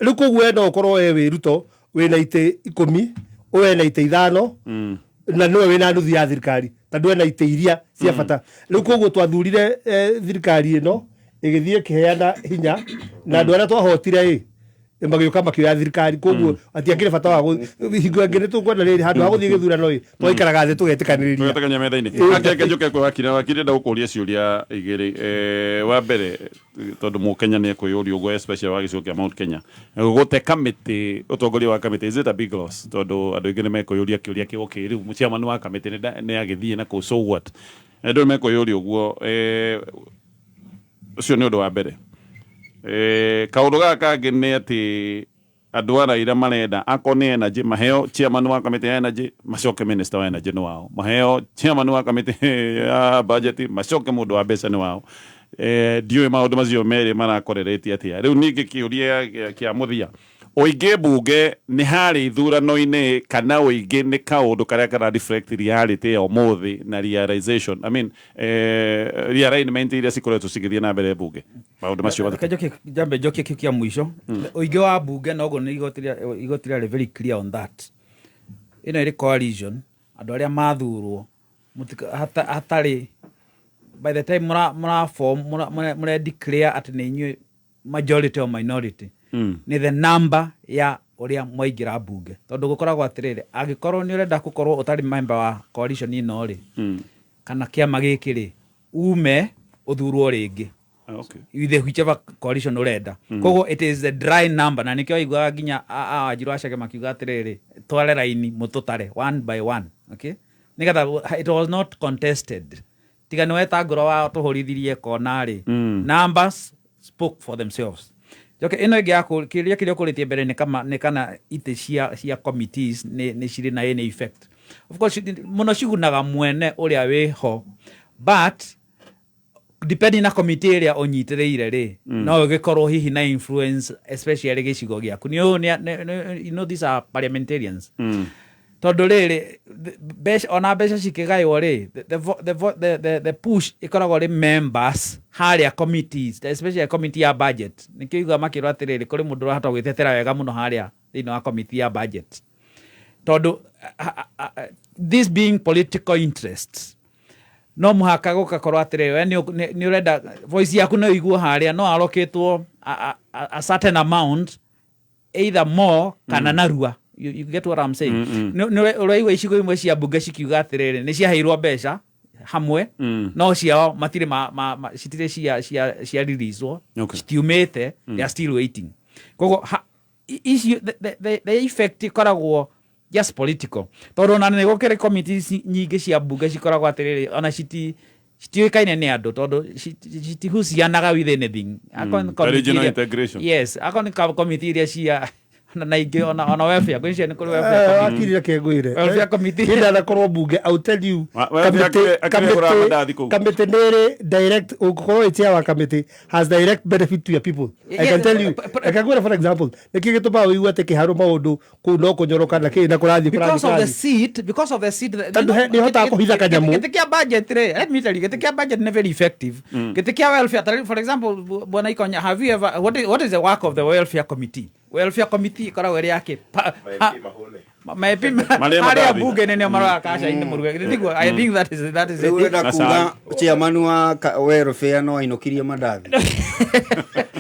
Rĩu koguo we no ũkorwo we wĩ Ruto wĩna itĩ 10, ũyũ ena itĩ 5, na nĩwe wĩna nuthu ya thirikari tondũ ena itĩ iria cia bata. Rĩu koguo twathurire thirikari ĩno ĩgĩthiĩ ĩkĩheana hinya na andũ arĩa twahotire ĩ Magĩũka makĩoya thirikari, koguo hatiakĩrĩ bata wa hingo ĩngĩ nĩ tũkwenda rĩrĩ handũ ha gũthiĩ gĩthurano ĩ twaikaraga thĩ tũgetĩkanĩrĩria. Tũgetĩkania metha-inĩ. Ake njoke kwĩ wakiri, na wakiri ndenda gũkũria ciũria igĩrĩ. Wa mbere, tondũ mũkenya nĩ ekwĩyũria ũguo, especially wa gĩcigo kĩa Mount Kenya, gũte kamĩtĩ, ũtongoria wa kamĩtĩ, is it a big loss? Tondũ andũ aingĩ nĩ mekwĩyũria kĩũria kĩu, okay, rĩu chairman wa kamĩtĩ nĩ agĩthiĩ na kũu, so what? Andũ nĩ mekwĩyũria ũguo. Ũcio nĩ ũndũ wa mbere. Kaũndũ gaka kangĩ nĩ atĩ andũ a Raila marenda akorwo nĩ energy maheo chairman wa kamĩtĩ ya energy, macoke minister wa energy nĩ wao, maheo chairman wa kamĩtĩ ya budget, macoke mũndũ wa mbeca nĩ wao. Ndiũĩ maũndũ macio merĩ marakoreretie atĩa. Rĩu ningĩ kĩũria kĩa mũthia, ũingĩ mbunge nĩ harĩ ithurano-inĩ kana ũingĩ nĩ kaũndũ karĩa kara reflect reality ya ũmũthĩ na realization, I mean, realignment iria cikoretwo cigĩthiĩ na mbere mbunge, maũndũ macio matatũ. Reke njambe njokie kĩu kĩa mũico. Ũingĩ wa mbunge noguo nĩ igoti rĩarĩ very clear on that. Ĩno ĩrĩ coalition, andũ arĩa mathurwo hatarĩ by the time mũra form mũra declare atĩ nĩ inyuĩ majority or minority, nĩ the number ya ũrĩa mwaingĩra mbunge, tondũ gũkoragwo atĩrĩrĩ, angĩkorwo nĩ ũrenda gũkorwo ũtarĩ member wa coalition ĩno rĩ, kana kĩama gĩkĩ rĩ, ume ũthurwo rĩngĩ with the whichever coalition ũrenda. Koguo it is a dry number, na nĩkĩo waiguaga nginya a Wanjiru Acege makiuga atĩrĩrĩ, tware raini mũtũtare one by one, okay, nĩgetha it was not contested, tiga nĩ wetangũra wa tũhũrithirie kona rĩ. Numbers spoke for themselves. Njoke ĩno ĩngĩ ya kĩũria kĩrĩa ũkũrĩtie mbere nĩ kama nĩ kana itĩ cia committees nĩ cirĩ na any effect. Of course mũno cigunaga mwene ũrĩa wĩho, but depending na committee ĩrĩa ũnyitĩrĩire rĩ, no ĩgĩkorwo hihi na influence, especially gĩcigo gĩaku. Nĩ ũũ you know these are parliamentarians, tondũ rĩrĩ mbeca, ona mbeca cikĩgaywo rĩ, the push ĩkoragwo rĩ members harĩa committees, especially committee ya budget. Nĩkĩo igua makĩrwo atĩrĩrĩ, kũrĩ mũndũ ũrahota gwĩtetera wega mũno harĩa thĩinĩ wa committee ya budget, tondũ this being political interests, no mũhaka gũgakorwo atĩrĩrĩ, we nĩ ũrenda voice yaku no ĩiguo harĩa, no allocatwo a certain amount, either more kana narua. You get what I'm saying? Nĩ ũraigua icigo imwe cia mbunge cikiuga atĩrĩrĩ, nĩ ciaheirwo mbeca hamwe, no ciao matirĩ ma citirĩ cia releasewo, citiumĩte. They are still waiting. Koguo icio the effect ĩkoragwo just political, tondũ ona nĩ gũkĩrĩ committees nyingĩ cia mbunge cikoragwo atĩrĩrĩ, ona citiũĩkaine nĩ andũ, tondũ citihucianaga with anything. Akorwo nĩ committee Regional integration. Yes, akorwo nĩ committee iria cia na ingĩ ona welfare, gwĩciria nĩ kũrĩ welfare committee. Wakiri, reke ngwĩre. Welfare committee. Niĩ ndanakorwo mbunge, I will tell you. Welfare akĩrĩ mandathi kũu. Kamĩtĩ nĩ ĩrĩ direct, ũngĩkorwo wĩ chair wa kamĩtĩ has direct benefit to your people, I can tell you. Reke ngwĩre, for example, nĩkĩ gĩtũmaga ũigue atĩ kĩharũ maũndũ kũu no kũnyoroka na kĩ na kũrathiĩ Because of the kũrathiĩ. seat, because of the seat Tondũ nĩ ũhotaga kũhitha kanyamũ. Gĩtĩ kĩa budget rĩ, let me tell you, gĩtĩ kĩa budget nĩ very effective. Gĩtĩ kĩa welfare, for example, bwana Ikonya, have you ever what is the work of the welfare committee? Welfare committee ĩkoragwo ĩrĩ yake ma MP Marĩa harĩa mandathi. Bunge nĩ maroraga kaca-inĩ mũruge. Githĩ I think that is Rĩu it. ũrenda kuga chairman wa welfare no ainũkirie mandathi?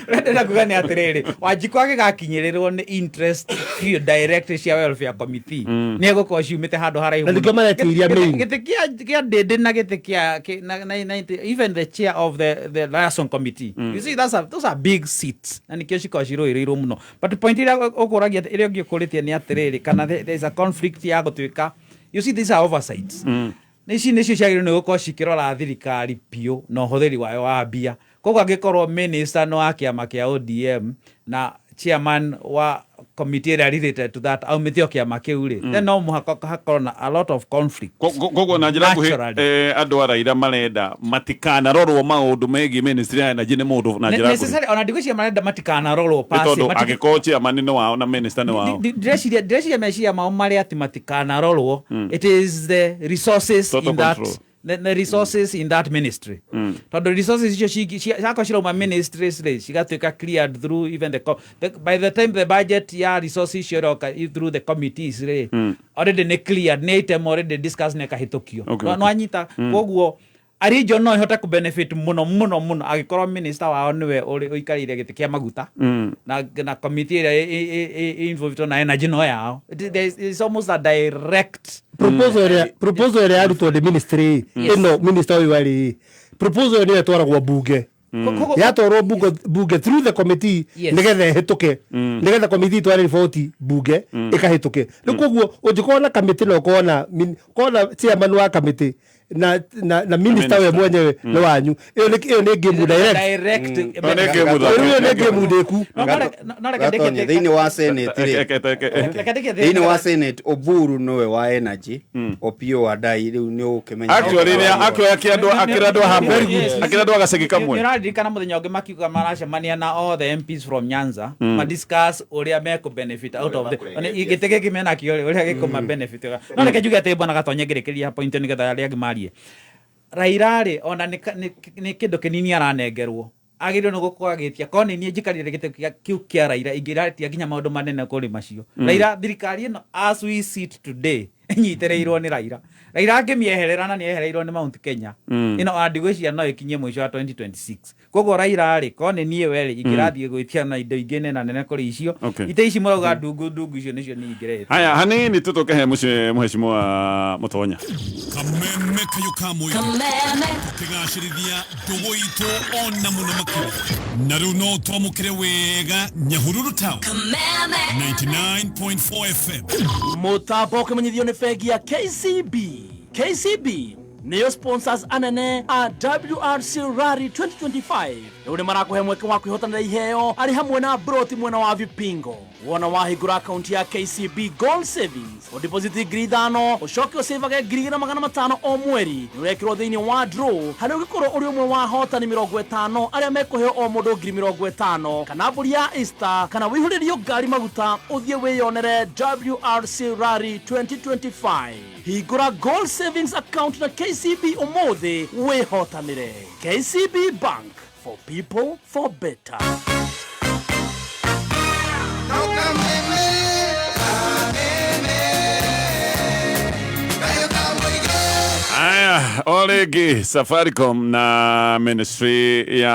Ndĩrenda kuga nĩ atĩrĩrĩ, Wanjikũ agĩgakinyĩrĩrwo nĩ interest biũ direct cia welfare committee, nĩ egũkorwo ciumĩte handũ haraihu Na nĩkĩo mũno. maretiria main. Gĩtĩ kĩa ndĩndĩ na gĩtĩ kĩa na even the chair of the liaison committee, you see, those are big seats, na nĩkĩo cikoragwo cirũĩrĩirwo mũno. But point ĩrĩa ũkũragia, ĩrĩa ũngĩ ũkũrĩtie nĩ atĩrĩrĩ, kana there is a conflict ya gũtuĩka, you see, these are oversights. Nĩ ici nĩcio ciagĩrĩirwo nĩ gũkorwo cikĩrora thirikari biũ na ũhũthĩri wayo wa mbia. Koguo angĩkorwo minister nĩ wa kĩama kĩa ODM na chairman wa committee ĩrĩa related to that aumĩte o kĩama kĩu rĩ, then no mũhaka hakorwo na a lot of conflict. Koguo na njĩra nguhĩ, Naturally. Andũ a Raila marenda matikanarorwo maũndũ megiĩ ministry ya energy nĩ mũndũ na njĩra nguhĩ. Necessary, ona ndigwĩciria marenda matikanarorwo Nĩ per se. tondũ angĩkorwo chairman nĩ wao na minister nĩ wao. Ndĩreciria meciria mao marĩa atĩ matikanarorwo, it is the resources Total in that control. the resources in that ministry, tondũ resources icio ciakorwo cirauma ministries rĩ, cigatuĩka cleared through even the, by the time the budget ya resources icio ĩroka through the committees rĩ, already nĩ cleared, nĩ item already discussed na ĩkahĩtũkio. No anyita. Koguo A region no ihote ku benefit muno muno muno agikorwo minister wao niwe uri uikarire giti kia maguta na committee ĩrĩa involved na energy no yao. It's almost a direct proposal ĩrĩa proposal ĩrĩa yarutwo nĩ ministry ĩno, minister ũyũ arĩ proposal ĩyo ĩtwaragwo bunge, yatwarwo bunge through the committee nigetha ĩhĩtũke, nigetha committee itware riboti bunge ĩkahĩtũke. Rĩu koguo ũngĩkorwo na kamĩtĩ na ũkorwo na chairman wa kamĩtĩ na minister we mwenyewe nĩ wanyu, ĩyo nĩ game direct, ĩyo nĩ game ndĩku. Thĩinĩ wa Senate rĩ, thĩinĩ wa Senate Oburu nĩwe wa energy, Opiyo Wandayi rĩu nĩ ũkĩmenya. Actually nĩ akĩra andũ hamwe, akĩra andũ agacegi kamwe. Nĩũraririkana mũthenya ũngĩ makiuga maracemania na all the MPs from Nyanza ma discuss ũrĩa mekũ benefit out of the gĩtĩ gĩkĩ menakĩo ũrĩa gĩkũma benefit. No reke njuge atĩ bwana Gatonye ngĩrĩkĩria point nĩgetha arĩa angĩ marie. Raila rĩ, ona nĩ kĩndũ kĩnini aranengerwo, agĩrĩirwo nĩ gũkorwo agĩtia korwo nĩ niĩ njikarire gĩtĩ kĩu kĩa Raila ingĩratia nginya maũndũ manene kũrĩ macio. Raila thirikari ĩno as we sit today ĩnyitĩrĩirwo nĩ Raila. Raila angĩmĩeherera na nĩehereirwo nĩ Mount Kenya ĩno andigwĩciria no ĩkinye mũico wa 2026. Koguo Raila rĩ, korwo nĩ niĩ we rĩ, ingĩrathiĩ gwĩtia na indo ingĩ nene nene kũrĩ icio. Ite ici mũrauga ndungu ndungu icio nĩcio niĩ ingĩrete. Haya hanini tu tũkĩhe mũheshimiwa Mũtonya. Kameme kayo ka mũingĩ tũkĩgacĩrithia ndũgũ itũ ona mũno makĩria na rĩu no twamũkĩre wega Nyahururu Town 99.4 FM. Mũtambo ũkĩmenyithio nĩ bengi ya KCB. KCB nĩyo sponsors anene a WRC Rally 2025. Rĩu nĩ marakũhe mweke wa kwĩhotanĩra iheo arĩ hamwe na broti mwena wa Vipingo. Wona wahingũra akaunti ya KCB Gold Savings, ũdeposit 5,000, ũcoke ũcĩvage 2,500 o mweri, nĩ ũrekĩrwo thĩinĩ wa draw harĩa ũngĩkorwo ũrĩ ũmwe wa ahotani 50 arĩa mekũheo o mũndũ 50,000 kana mbũri ya Easter kana wĩihũrĩrio ngari maguta ũthiĩ wĩyonere WRC Rally 2025. Hingũra Gold Savings account na KCB ũmũthĩ wĩhotanĩre. KCB Bank, for people for better. Aya, o rĩngĩ Safaricom na Ministry ya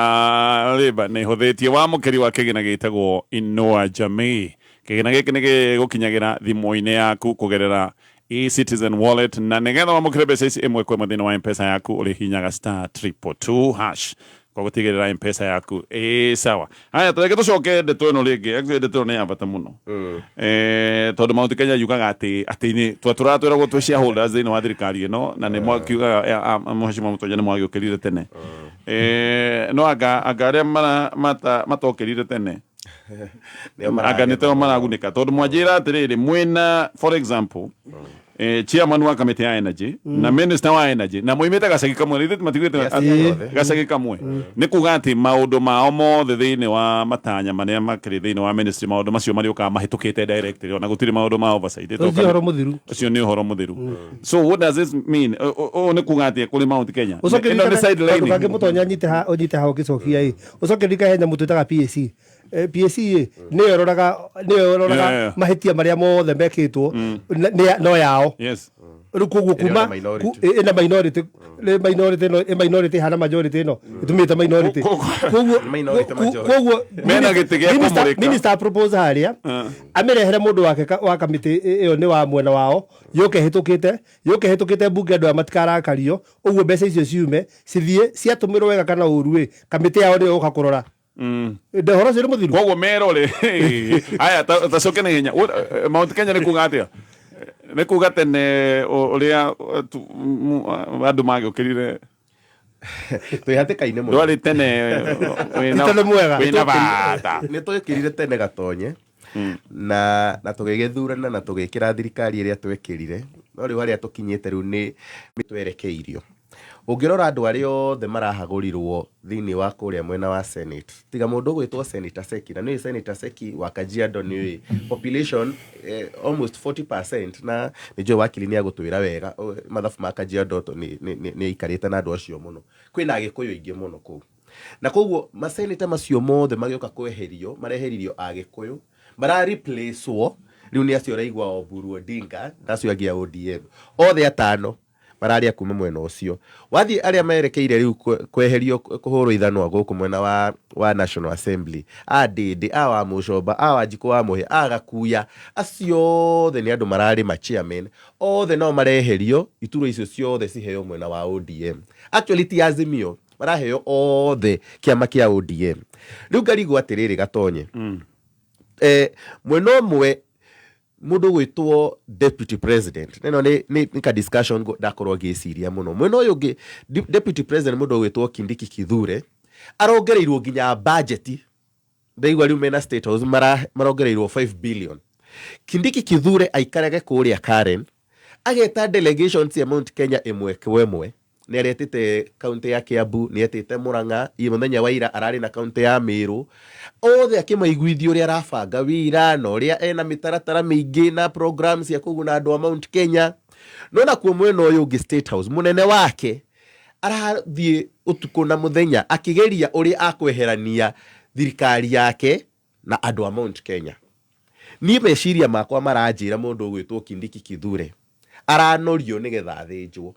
Labour nĩ ĩhũthĩtie wamũkĩri wa kĩgĩna gĩtagwo Inua Jamii. Kĩgĩna gĩkĩ nĩ gĩgũkinyagĩra thimũ-inĩ yaku kũgerera eCitizen wallet, na nĩgetha wamũkĩre mbeca ici ĩmwe kwa ĩmwe thĩinĩ wa M-Pesa yaku ũrĩhinyaga *222# kwa gũtigĩrĩra M-Pesa yaku ĩ sawa. Haya, tũreke tũcoke ndeto ĩno rĩngĩ. Actually ndeto ĩno nĩ ya bata mũno tondũ Mount Kenya yugaga atĩ nĩ tũratwĩragwo twĩ shareholders thĩinĩ wa thirikari ĩno, na nĩ mwakiugaga mũheshimiwa Mũtonyo nĩ mwagĩũkĩrire tene, no anga arĩa matokĩrire tene anga nĩ teo maragunĩka, tondũ mwanjĩra atĩrĩrĩ mwĩna for example chairman wa kamĩtĩ ya energy na minister wa energy na moimĩte gacagi kamwe, ithuĩ matigĩte gacagi kamwe, nĩ kuga atĩ maũndũ mao mothe thĩinĩ wa matanya marĩa makĩrĩ thĩinĩ wa ministry, maũndũ macio marĩũkaga mahĩtũkĩte directly, ona gũtirĩ maũndũ ma oversight. Ũcio ũhoro mũthiru. Ũcio nĩ ũhoro mũthiru. So what does this mean? Ũũ nĩ kuga atĩ kũrĩ Mount Kenya ũcoke ĩno nĩ sidelining. Kangĩ Mũtonya ũnyite ha ũgĩcokia ĩ, ũcoke ririkane he nyamũ twĩtaga PAC. PAC ĩ nĩyo ĩroraga mahĩtia marĩa mothe mekĩtwo no yao. Rĩu koguo kuma ĩna minority, minority ĩno minority ĩhana majority ĩno ĩtumĩte minority. Koguo mena gĩtĩ gĩa kũmũrĩka. Minister propose harĩa amĩrehere mũndũ wake wa kamĩtĩ ĩyo nĩ wa mwena wao, yũke ĩhĩtũkĩte mbunge andũ aya matikarakario, ũguo mbeca icio ciume cithiĩ ciatũmĩrwo wega kana ũru ĩ, kamĩtĩ yao nĩyo ĩgũka kũrora. Ũhoro ũcio nĩ mũthiru. Koguo merore. Haya, tacoke na ihenya. Mount Kenya nĩ kuga atĩa? Nĩ kuga tene ũrĩa andũ magĩũkĩrire twĩ hatĩka-inĩ mũno. Ndwarĩ tene wĩna bata. Nĩ twekĩrire tene Gatonye na tũgĩgĩthurana na tũgĩkĩra thirikari ĩrĩa twekĩrire, no rĩu harĩa tũkinyĩte rĩu nĩ twerekeirio. Ũngĩrora andũ arĩa othe marahagũrirwo thĩinĩ wa kũrĩa mwena wa Senate, tiga mũndũ ũgwĩtwo Senator Seki, na nĩũĩ Senator Seki wa Kajiado nĩũĩ population almost 40%, na nĩnjũĩ wakiri nĩ agũtwĩra wega mathabu ma Kajiado nĩ aikarĩte na andũ acio mũno. Kwĩna Agĩkũyũ aingĩ mũno kũu, na koguo maseneta macio mothe magĩũka kweherio, mareheririo Agĩkũyũ, mara replacewo rĩu nĩ acio ũraigua Oburu Odinga na acio angĩ a ODM othe atano Mararĩ a kuma mwena ũcio. Wathiĩ arĩa merekeire rĩu kweherio kũhũrwo ithanwa gũkũ mwena wa National Assembly, a Ndĩndĩ, a Wamuchomba, a Wanjikũ wa Mũhĩa, a Gakuya, acio othe nĩ andũ mararĩ ma chairman, othe nao mareherio, iturwa icio ciothe ciheo mwena wa ODM. Actually ti Azimio, maraheo othe kĩama kĩa ODM. Rĩu ngarigwo atĩrĩrĩ Gatonye, mwena ũmwe mũndũ gwĩtwo deputy president, ĩno nĩ ka discussion ndakorwo ngĩciria mũno. Mwena ũyũ ũngĩ deputy president mũndũ gwĩtwo Kindiki Kithure arongereirwo nginya budget, ndaigua rĩu mena State House marongereirwo 5 billion. Kindiki Kithure aikarage kũrĩa Karen ageta delegation cia Mount Kenya ĩmwe kwa ĩmwe. Nĩ aretĩte kaunti ya Kiambu, nĩ etĩte Murang'a, i mũthenya wa ira ararĩ na kaunti ya Meru, othe akĩmaiguithia ũrĩa arabanga wĩra na ũrĩa ena mĩtaratara mĩingĩ na programs cia kũguna andũ a Mount Kenya. No nakuo mwena ũyũ ũngĩ State House mũnene wake arathiĩ ũtukũ na mũthenya akĩgeria ũrĩa akweherania thirikari yake na andũ a Mount Kenya. Niĩ meciria makwa maranjĩra mũndũ ũgwĩtwo Kindiki Kithure aranorio nĩgetha athĩnjwo,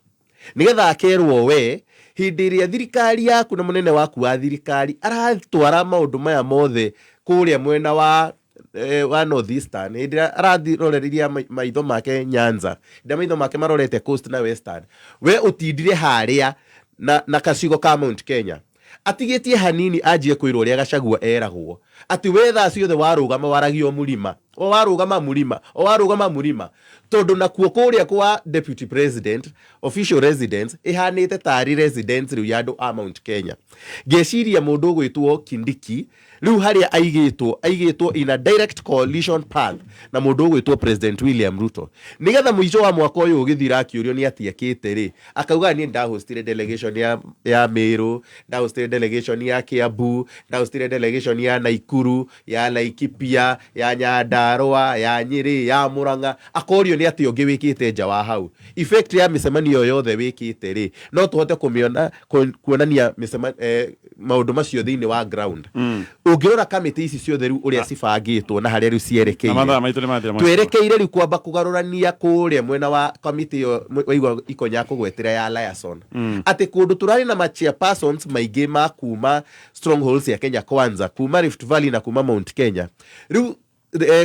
nĩgetha akerwo we hĩndĩ ĩrĩa thirikari yaku na mũnene waku wa thirikari aratwara maũndũ maya mothe kũrĩa mwena wa North Eastern, hĩndĩ ĩrĩa arathiroreria maitho make Nyanza, hĩndĩ ĩrĩa maitho make marorete Coast na Western, we ũtindire harĩa na kacigo ka Mount Kenya atigĩtie hanini anjie kwĩrwo ũrĩa Gachagua eragwo atĩ we thaa ciothe warũgama waragia o mũrima, o warũgama mũrima, o warũgama mũrima, tondũ nakuo kũrĩa kwa deputy president official residence ĩhanĩte tarĩ residence rĩu ya andũ a Mount Kenya. Ngeciria mũndũ ũgwĩtwo Kindiki rĩu harĩa aigĩtwo in a direct coalition path na mũndũ ũgwĩtwo President William Ruto, nĩgetha mũico wa mwaka ũyũ ũgĩthira akĩũrio nĩ atĩ ekĩte rĩ, akauga niĩ ndahostire delegation ya Meru, ndahostire delegation ya Kiambu, ndahostire delegation ya Naikuru, ya Laikipia, ya Nyandarua, ya Nyeri, ya Murang'a. Akorio nĩ atĩ ũngĩ wĩkĩte nja wa hau. Effect ya mĩcemanio yothe wĩkĩte rĩ, no tũhote kũmĩona kuonania maũndũ macio thĩinĩ wa ground. Ũngĩrora kamĩtĩ ici ciothe rĩu ũrĩa cibangĩtwo na harĩa rĩu cierekeire, Na mathaa maitũ nĩ mathira. Twerekeire rĩu kwamba kũgarũrania kũrĩa mwena wa kamĩtĩ ĩyo waigua ikonya kũgwetera ya liaison, atĩ kũndũ tũrarĩ na ma chairpersons maingĩ ma kuma strongholds ya Kenya Kwanza, kuma Rift Valley na kuma Mount Kenya, rĩu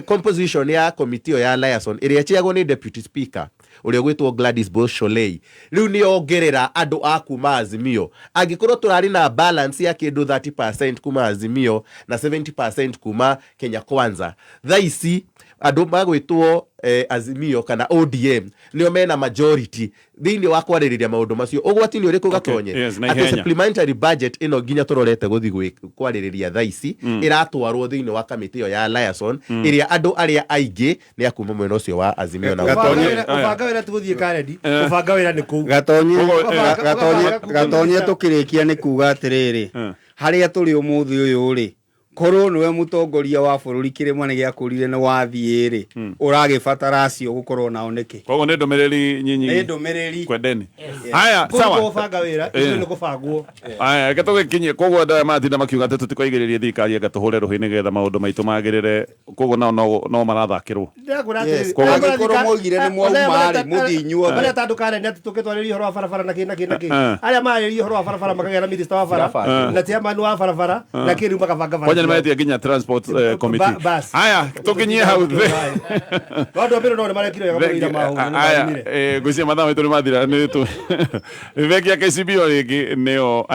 composition ya committee ĩyo ya liaison ĩrĩa ĩchairagwo nĩ deputy speaker ũrĩa ũgwĩtwo Gladys Bolsholei rĩu nĩ yongerera andũ a kuma Azimio. Angĩkorwo tũrarĩ na balance ya kĩndũ 30% kuma Azimio na 70% kuma Kenya Kwanza, thaa ici andũ magwĩtwo Azimio kana ODM nĩo mena majority thĩinĩ wa kwarĩrĩria maũndũ macio. Ũgwati nĩ ũrĩkũ, Gatonye? Yes, na Atĩ ihenya. supplementary budget ĩno nginya tũrorete gũthiĩ kwarĩrĩria thaa ici ĩratwarwo thĩinĩ wa kamĩtĩ ĩyo ya liaison ĩrĩa andũ arĩa aingĩ nĩ akuma mwena ũcio wa Azimio na Gatonye. Ũbanga wĩra ti gũthiĩ Karedi, ũbanga wĩra nĩ kũu. Gatonye. Ũgabanga Gatonye, tũkĩrĩkia nĩ kuga atĩrĩrĩ, harĩa tũrĩ ũmũthĩ ũyũ rĩ, korwo nĩwe mũtongoria wa bũrũri, kĩrĩma nĩ gĩakũrire nĩ wathiĩ rĩ, ũragĩbatara acio gũkorwo nao nĩkĩ? Koguo nĩ ndũmĩrĩri nyinyi. Nĩ ndũmĩrĩri. Kwendeni haya. Kũu Sawa. Kũbanga wĩra ithuĩ nĩ kũbangwo. Aya, reke tũgĩkinyie. Koguo andũ aya maratinda makiuga atĩ tũtikoigĩrĩrie thirikari anga tũhũre rũhĩ nĩgetha maũndũ maitũ magĩrĩre, koguo nao no marathakĩrwo. Ndĩrakwĩra Yes. atĩrĩrĩ, Koguo arĩa angĩkorwo mwaugire nĩ mwauma rĩ, mũthiĩ inyuothe. Marĩa ta andũ Karen atĩ tũkĩtwarĩria ũhoro wa barabara na kĩ na kĩ na kĩ. Arĩa mararĩria ũhoro wa barabara makagĩa na minister wa bara na chairman wa barabara na kĩ, rĩu makabanga bara Kwanja nĩ ciao. maretia nginya transport committee. Bas. Haya, tũkinyie hau. No andũ a Meru no nĩ marekire wega mũno ira mahũra, nĩ Aya, marĩmire. ngwĩciria mathaa maitũ nĩ mathira. Nĩ tũ bengi ya KCB o rĩngĩ nĩyo.